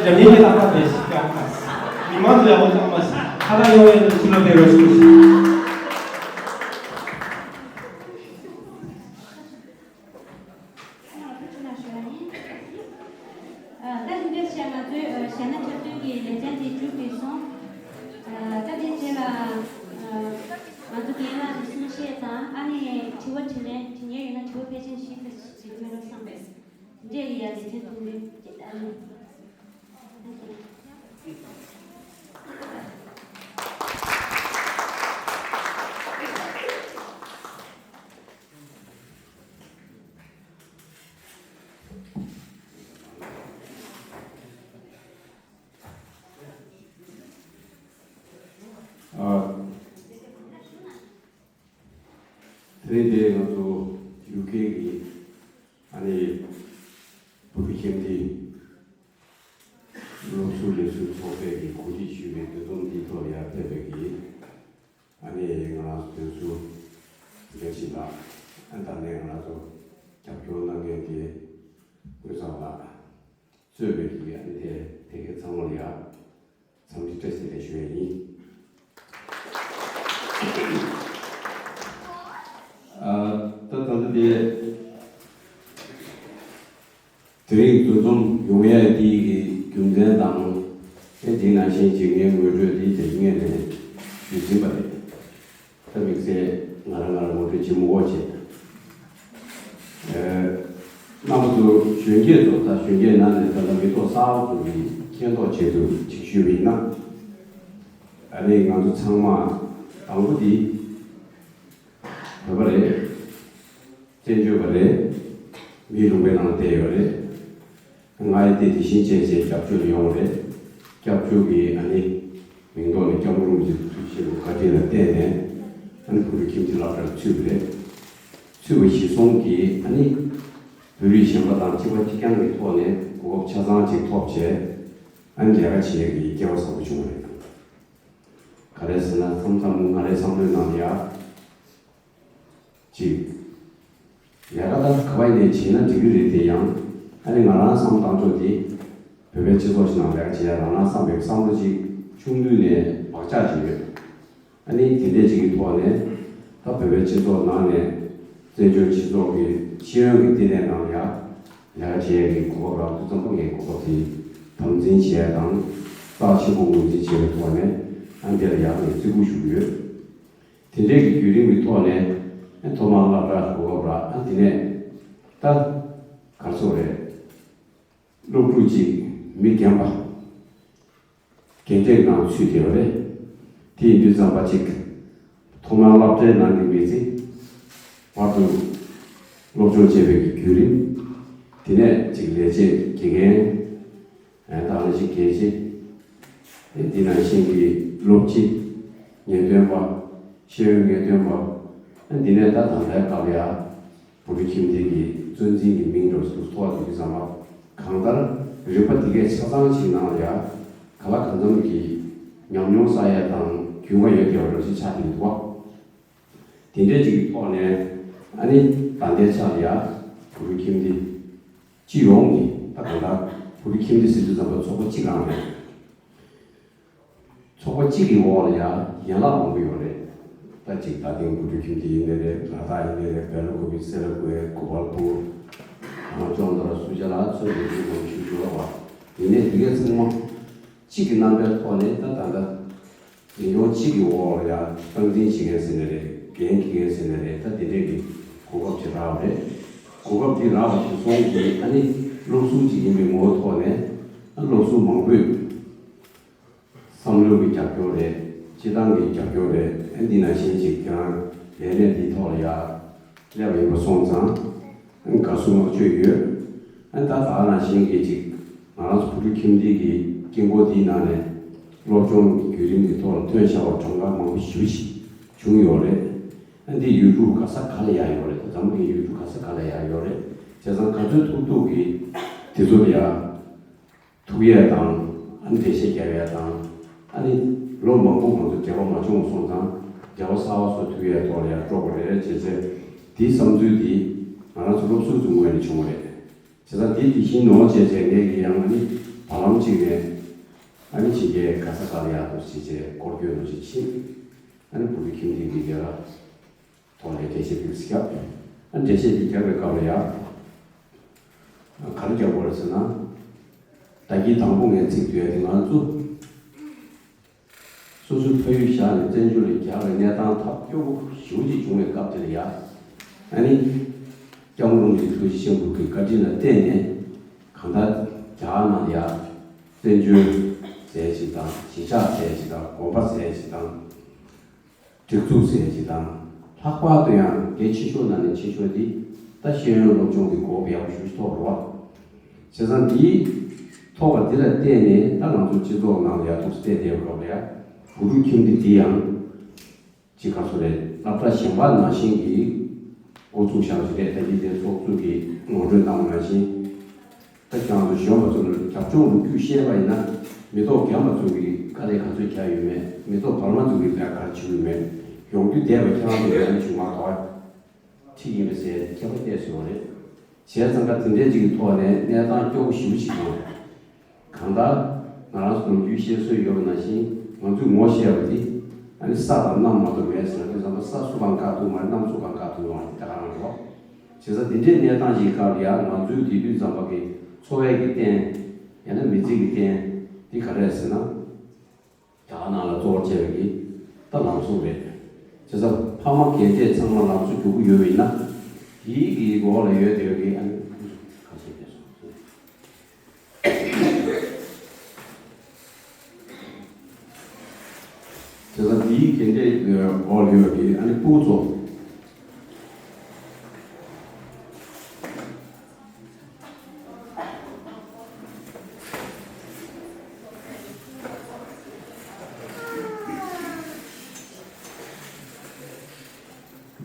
འཇམ་དབྱངས་ཀྱི་ལག་པ་དེ་ཞིག་ཀྱང་མ་སྲིད། མི་མང་ཚོ་ཡག་པོ་ཀྱང་མ་སྲིད། ཁ་ལག་ཡོང་བའི་ཕྱི་ལོགས་དེ་རོ་ཞིག་ཞིག་ཨ། ད་དེ་འདྲ་བྱས་ང་ཚོའི་ཨ་གཞས་སྣ་འཁྲབ་སྟོན་གྱི་ལེ་ཚན་དེ་མཇུག་བསྒྲིལ་སོང་། ཨ། ད་དེ་རྗེས་ལ་ཨ་ང་ཚོ་རྒན་ལགས་ཀྱི་གསུང་བཤད་དང་ཨ་ནི་དྲི་བ་དྲིས་ལན་དྲི་མཁན་ཡོད་ན་དྲི་བ་ཕལ་ཆེར་བཞི་ཙམ་ཞིག་ཐོན་རོགས་བསམ་པས། དེ་འདྲ་ཡིན་ཡ་ལེ་ཚན་ཐུང་ངུ་ཨ་ནི། ཨ། དེ་རིང་འདིར་ང་ཚོ་ཡུ་ཀེ་གི་ཨ་ནི་བོད་ཀྱི་ཁྱིམ་སྡེ་སློབ་ཟུར་ལས་ཟུར་ཚོགས་པས་ཀྱི་གོ་སྒྲིག་ཞུས་པའི་འདུ་འཛོམས་འདིའི་ཐོག་ཡར་ཕེབས་པའི་གི་ཨ་ནི་ང་རང་ཚོ་དོན་ཟུར་དགེ་བཤེས་ལགས། ཨ་ད་ནས་ང་རང་ཚོ་རྒྱབ་སྐྱོར་གནང་མཁན་དེ་ཀུན་བཟང་ལགས་གཙོས་པའི་གི་ཨ་ནི་དེ་དེ་གའི་ཚང་མ་ལ་ཡ་འཚམས་འདྲི་བཀྲ་ཤིས་བདེ་ལེགས་ཞུ་ཡ་ཡིན། ཨ་ད་ད་ལྟ་དེ། དེ་རིང་འདུ་འཛོམས་ཡོང་ཡ་དེའི་གི་རྒྱུ་མཚན་དང་། ཨེ་དེ་ནང་བཞིན་བྱེད་མཁན་ངོ་སྤྲོད་དེ་རྒྱ་ཡིག་ནས་ཞུས་ཟིན་པ་རེད། ད་དམིགས་བསལ་ང་རང་ང་རང་ངོ་སྤྲོད་བྱེད་མི་དགོས་བྱས། རྣམ་པ་ཚོ་གཞོན་སྐྱེས་ཚོ་ད་གཞོན་སྐྱེས་ནང་ནས་ད་ལྟ་མི་ཐོག་གསར་པ་ཚོ་གི་མཁྱེན་རྟོགས་ཆེད་དུ་ཅིག་ཞུས་པ་ཡིན་ན། ཨ་ནི་ང་ཚོ་ཚང་མ་དང་པོ་འདི་བོད་པ་རེད། བཙན་བྱོལ་བ་རེད། མིའི་ལུང་པའི་ནང་བསྡད་ཡོད་རེད། ང་ཡི་དེ་དེ་བཞིན་བྱས་བྱས་སྐྱབས་བཅོལ་ཡོང་བ་རེད། སྐྱབས་བཅོལ་གྱི་ཨ་ནི་མིང་ཐོག་ནས་སྐྱབས་མགོན་རིན་པོ་ཆེ་ཐུགས་རྗེ་ཆེན་པོ་བཀའ་དྲིན་ལ་བརྟེན་ནས་ཨ་ནི་བོད་ཕྲུག་ཁྱིམ་སྡེ་སློབ་གྲྭར་ཚུད་པ་རེད། ཚུད་པ་གཞིར་བཟུང་གིས་ཨ་ནི་བོད་རིགས་གཞན་པ་དང་གཅིག་པ་གཅིག་རྐྱང་གི་ཐོག་ནས་གོ་སྐབས་ཆ་ཚང་ཅིག་ཐོབ་བྱས་ཨ་ནི་ལས་ཀ་བྱེད་ཡས་ཀྱི་སྐལ་བ་བཟང་པོ་བྱུང་བ་རེད། ག་རེ་ཟེར་ན་མཚམས་མཚམས་ང་རའི་བསམ་བློའི་ནང་ལ་ཡ། གཅིག་ལས་ཀ་ད་ག་བ་ཡིན་ནའི་བྱས་ན་འགྲིག་གི་རེད་དེ་ཡང་ཨ་ནི་ང་རང་བསམ་བཏང་ཕྱོགས་དེ་བོད་པའི་སྤྱི་ཚོགས་ཤིག་ནང་ལས་ཀ་བྱེད་ཡ་རང་རང་བསམ་པའི་བསམ་བློ་ཅིག་ཆུང་དུས་ནས་བག་ཆགས་ཅིག་ཡོད། ཨ་ནི་དེ་འདྲས་ཅིག་གི་ཐོག་ནས་ད་བོད་པའི་སྤྱི་ཚོགས་ནང་ནས་བཙན་བྱོལ་སྤྱི་ཚོགས་ཀྱི་ཤེས་ཡོན་གྱི་ལྟེ་གནས་ནང་ལ་ཡ་ལས་ཀ་བྱེད་ཡ་གི་གོ་སྐབས་རག་དུས་ཙམ་པ་ངས་གོ་སྐབས་དེ་དམ་འཛིན་བྱེད་ཡ་དང་རྩ་ཆེན་པོ་ངོས་འཛིན་བྱེད་པའི་ཐོག་ནས་ཨ་འདི་ལ་ཡ་ངས་བརྩི་བཀུར་ཞུ་གི་ཡོད། དེ་འདྲའི་གི་བརྒྱུད་རིམ་གྱི་ཐོག་ནས་ཐོག་མར་སློབ་གྲྭ་གོ་སྐབས་རག་ཨ་དེ་ནས་ད་ག་རེ་ཟེར་དགོས་རེད། སློབ་ཕྲུག་ཅིག་མི་རྒན་པ་རྒན་གྲས་ནང་ཚུད་བསྡད་པ་རེད། དེ་ཡིན་དུས་ཙམ་པ་ཅིག་ཐོག་མར་སློབ་གྲྭའི་ནང་གི་མི་ཚེ་བར་དུ་སློབ་སྦྱོང་བྱས་པའི་གི་བརྒྱུད་རིམ། དེ་ནས་ཅིག་ལས་བྱེད་དགེ་རྒན། ད་ནི་ཅིག་དགེ་ཆེ། དེ་ནང་བཞིན་གྱི་སློབ་སྤྱི། ཉེན་དོན་པ། ཤེས་ཡོན་ཉེན་དོན་པ། འདི་ནས་ད་ད་ལྟའི་སྐབས་ལ་ཡ། བོད་ཕྲུག་ཁྱིམ་སྡེ་གི་གཙོ་འཛིན་གྱི་མིང་འདྲ་བོ་ཞིག་ཐོགས་ཡོད་དུས་ཙམ་པ། གང་ལྟར་རིག་པ་འདི་གས་ཆ་ཚང་ཞིག་ནང་ལ་ཡ། ག་ལ་གང་འཚམ་གྱི་ཉམས་མྱོང་བསགས་ཡ་དང་རྒྱུས་མངའ་ཡོད་བསྡད་པ་འདྲ་ཞིག་ཆགས་བསྡད་འདུག་བ། དེ་འདྲའི་ཅིག་གི་ཐོག་ནས་ཨ་ནི་ད་ལྟའི་ཆར་ལ་ཡ་བོད་ཕྲུག་ཁྱིམ་སྡེ་སྤྱི་ཡོངས་ཀྱི་ད་གང་ལྟར་བོད་ཕྲུག་ཁྱིམ་སྡེ་ཟེར་དུས་ཙམ་པ་ཚོགས་པ་གཅིག་རང་རེད། ཚོགས་པ་གཅིག་གི་འོག་ལ་ཡ་ཡན་ལག་མང་པོ་ཡོད་རེད། ད་ཅིག་རྡ་སྟེང་བོད་ཕྲུག་ཁྱིམ་སྡེ་ཡིན་ནའི་རེད། ལ་དྭགས་ཡིན་ནའི་རེད། སྦེལ་ཀོབ་སེ་ལ་ཀུ་ཝེ་གོ་པལ་པུར། ཨ་ཅོང་དོར་སུ་ཇཱ་ལ་ཚོ་ཡོད་རྒྱུ་མང་པོ་ཞིག་ཡོད་རེད་བ། ཡིན་ནའི་དེ་གས་ཚང་མ་གཅིག་གི་རྣམ་པའི་ཐོག་ནས་ད་ད་ལྟ། འཛིན་སྐྱོང་གཅིག་གི་འོག་ལ་ཡང་སྟངས་འཛིན་བྱེད་མཁན་ཟེར་ནའི་རེད། འགན་འཁྱེར་མཁན་ཟེར་ནའི་རེད། ད་དེ་འདྲས་ཀྱི་གོ་སྐབས་ཅིག་རག་པ་རེད། གོ་སྐབས་འདི་རག་པ་གཞིར་བཟུང་གིས་ཨ་ནི་སློབ་ཟུར་ཅིག་ཡིན་པའི་ངོ་བོ་ཐོག་ནས་ཨ་སློབ་ཟུར་མང་པོས་བསམ་བློའི་གི་རྒྱབ་སྐྱོར་རེད། སྤྱི་བཏང་གི་རྒྱབ་སྐྱོར་རེད། ཨ་འདི་ནང་བཞིན་ཅིག་ཁྱེད་རང་ལས་གནས་འདིའི་ཐོག་ལ་ཡ། སླེབས་པ་ཡིན་པ་སོང་ཙང་། དགའ་བསུ་བསྔགས་བརྗོད་ཡོད། ད་ད་ནང་བཞིན་གྱི་ཅིག་ང་རང་ཚོ་བོད་ཕྲུག་ཁྱིམ་སྡེ་གི་དཀྱིལ་འཁོར་འདིའི་ནང་ནས་སློབ་སྦྱོང་གི་བརྒྱུད་རིམ་གྱི་ཐོག་ལ་ཐོན་བཞག་པ་གྲངས་ཀ་མང་པོ་ཞེ་པོ་ཞིག་བྱུང་ཡོད་རེད། འདི་ཡུལ་གྲུ་ག་ས་ག་ལ་ཡང་ཡོད་རེད། འཛམ་བུ་གླིང་ཡུལ་གྲུ་ག་ས་ག་ལ་ཡང་ཡོད་རེད། བྱས་ཙང་ག་ཚོད་ཐུབ་ཐུབ་ཀྱིས་དེ་ཚོ་ལ་ཡང་། ཐུག་ཡས་དང་། ཨ་ནི་འགྲེལ་བཤད་རྒྱབ་ཡས་དང་། ཨ་ནི་ལོ་མང་པོ་ང་ཚོ་འབྲེལ་བ་མ་བྱུང་བ་སོང་ཙང་། འབྲེལ་བ་གསར་པ་བཟོ་ཐུབ་ཡས་ཐོག་ལ་ཡང་སྤྲོ་པོ་རེད་བྱས་ཚེ། དེའི་བསམ་ཚུལ་འདི་ང་རང་ཚོ་སློབ་ཟུར་ཚོའི་ངོས་ནས་བྱུང་བ་རེད། བྱས་ཙང་དེ་དེ་བཞིན་ནོ་བྱས་བྱས་ངས་ཀྱི་ཡང་ཨ་ནི་བར་ལམ་ཅིག་ནས་ཨ་ནི་ཕྱི་རྒྱལ་ག་ས་ག་ལ་ཡག་ཏུ་བྱས་བྱས་སྐོར་སྐྱོད་ནང་བཞིན་ཕྱིན། ཨ་ནི་བོད་ཕྲུག་ཁྱིམ་སྡེ་འདི་ག་ལ། ཐོག་ནས་འགྲེལ་བཤད་ཅིག་བརྒྱབ། ཨ་འགྲེལ་བཤད་ཅིག་བརྒྱབ་པའི་སྐབས་ལ་ཡང་། ག་རེ་བརྒྱབ་དགོས་རེད་ཟེར་ན། ད་གིན་དང་པོ་ངས་ཚིག་བསྡུས་ཡ་དེ་ང་ཚོ། སོ་སོའི་ཕ་ཡུལ་བཞག་ནས་བཙན་བྱོལ་ལ་རྒྱག་པའི་གནས་སྟངས་ཐབས་སྐྱོ་པོ་ཞེ་པོ་ཅིག་བྱུང་བའི་སྐབས་དེ་ལ་ཡ། ཨ་ནི། སྐྱབས་མགོན་རིན་པོ་ཆེ་ཐུགས་རྗེ་ཆེན་པོ་གི་བཀའ་དྲིན་ལ་བརྟེན་ནས། གང་ལྟར་རྒྱ་གར་ནང་ལ་ཡ། བཙན་བྱོལ་ཟེར་ཡ་ཅིག་དང་གཞིས་ཆགས་ཟེར་ཡ་ཅིག་དང་དགོན་པ་ཟེར་ཡ་ཅིག་དང་། སྒྲིག་འཛུགས་ཟེར་ཡ་ཅིག་དང་། ལྷག་པར་དུ་ཡང་གལ་ཆེ་ཤོས་ནང་ནས་ཆེ་ཤོས་དེ་ད་ཤེས་ཡོན་སློབ་སྦྱོང་གི་གོ་སྐབས་ཡག་པོ་ཞེ་པོ་ཅིག་ཐོབ་རེད་བ། བྱས་ཙང་འདིའི་ཐོབ་པ་འདི་ལ་བརྟེན་ནས་ད་ང་ཚོ་སྤྱི་ཚོགས་ནང་ལ་ཡག་ཐོག་སླེབས་བསྡད་པའི་སྐབས་ལ་ཡ། བོད་ཕྲུག་ཁྱིམ་སྡེ་འདི་ཡང་ཅིག་ག་ཚོད་རེད། སློབ་གྲྭ་གཞན་པ་ནང་བཞིན་གྱི་འགོ་བཙུགས་བཞག་ཅིག་རེད། ད་གིན་དེ་ཚོགས་གཙོས་ཀྱི་ངོ་སྤྲོད་གནང་བ་ནང་བཞིན། ད་ཁྱེད་རང་ཚོ་གཞོན་པ་ཚོ་ལ་རྒྱབ་ལྗོངས་ལོ་རྒྱུས་བཤད་པ་ཡིན་ན། མི་ཐོག་རྒན་པ་ཚོ་གིས་དཀའ་ལས་ག་ཚོད་རྒྱག་ཡོད་མེད། མི་ཐོག་བར་མ་ཚོ་གིས་ལས་ཀ་ག་རེ་བྱེད་ཡོད་མེད། ཡོང་རྒྱུ་བསྡད་པ་ཁྱེད་རང་ཚོ་ཡོང་རྒྱུ་མ་གཏོགས་ཁྲིད་ཡིན་པ་ཟེར་ཁྱད་པར་གཏད་སྲོལ་ཡོད་རེད། བྱས་ཙང་ཀ་དེ་འདྲའི་ཅིག་གི་ཐོག་ནས་གནས་སྟངས་སྐྱོ་པོ་ཞེ་པོ་ཞིག་བྱུང་རེད། གང་ལྟར་ང་རང་ཚོ་ལོ་རྒྱུས་བཤད་སྲོལ་ཡོད་པ་ནང་བཞིན་ང་ཚོས་ངོ་ཤེས་པ་དེ་ཨ་ནི་ས་དང་གནམ་མ་གཏོགས་མེད་ཟེར་ན། དེ་ཙམ་པ་ས་སུ་གང་བཀག་ཐུབ་མ་རེད། གནམ་སུ་གང་བཀག་ཐུབ་ཡོང་བ་རེད། ད་ག་རང་རེད་བ། བྱས་ཙང་འདི་འདྲའི་གནས་སྟངས་ཤིག་སྐབས་ལ་ཡང་ང་ཚོའི་དེ་དུས་ཙམ་པ་གི་འཚོ་བའི་གི་རྟེན། ཡང་ན་མི་ཚེ་གི་རྟེན་འདི་ག་རེ་རེད་ཟེར་ན། རྒྱ་གར་ནང་ལ་གཙོ་བོར་བྱས་པའི་གི་ད་ལམ་གཟུགས་རེད། བྱས་ཙང་ཕ་མ་གལ་ཏེ་ཚང་མ་ལམ་གཟུགས་རྒྱུག་གི་ཡོད་པ་ཡིན་ན། དེའི་གི་འོག་ལ་ཡོད་དེ་གི་ཨ་ནི་ཁ་ཤས་དེ་སོང་། དེ་ཚོ་དེའི་གི་འདྲའི་འོག་ལ་ཡོད་དེ་ཨ་ནི་ཕྲུ་གུ་ཚོ།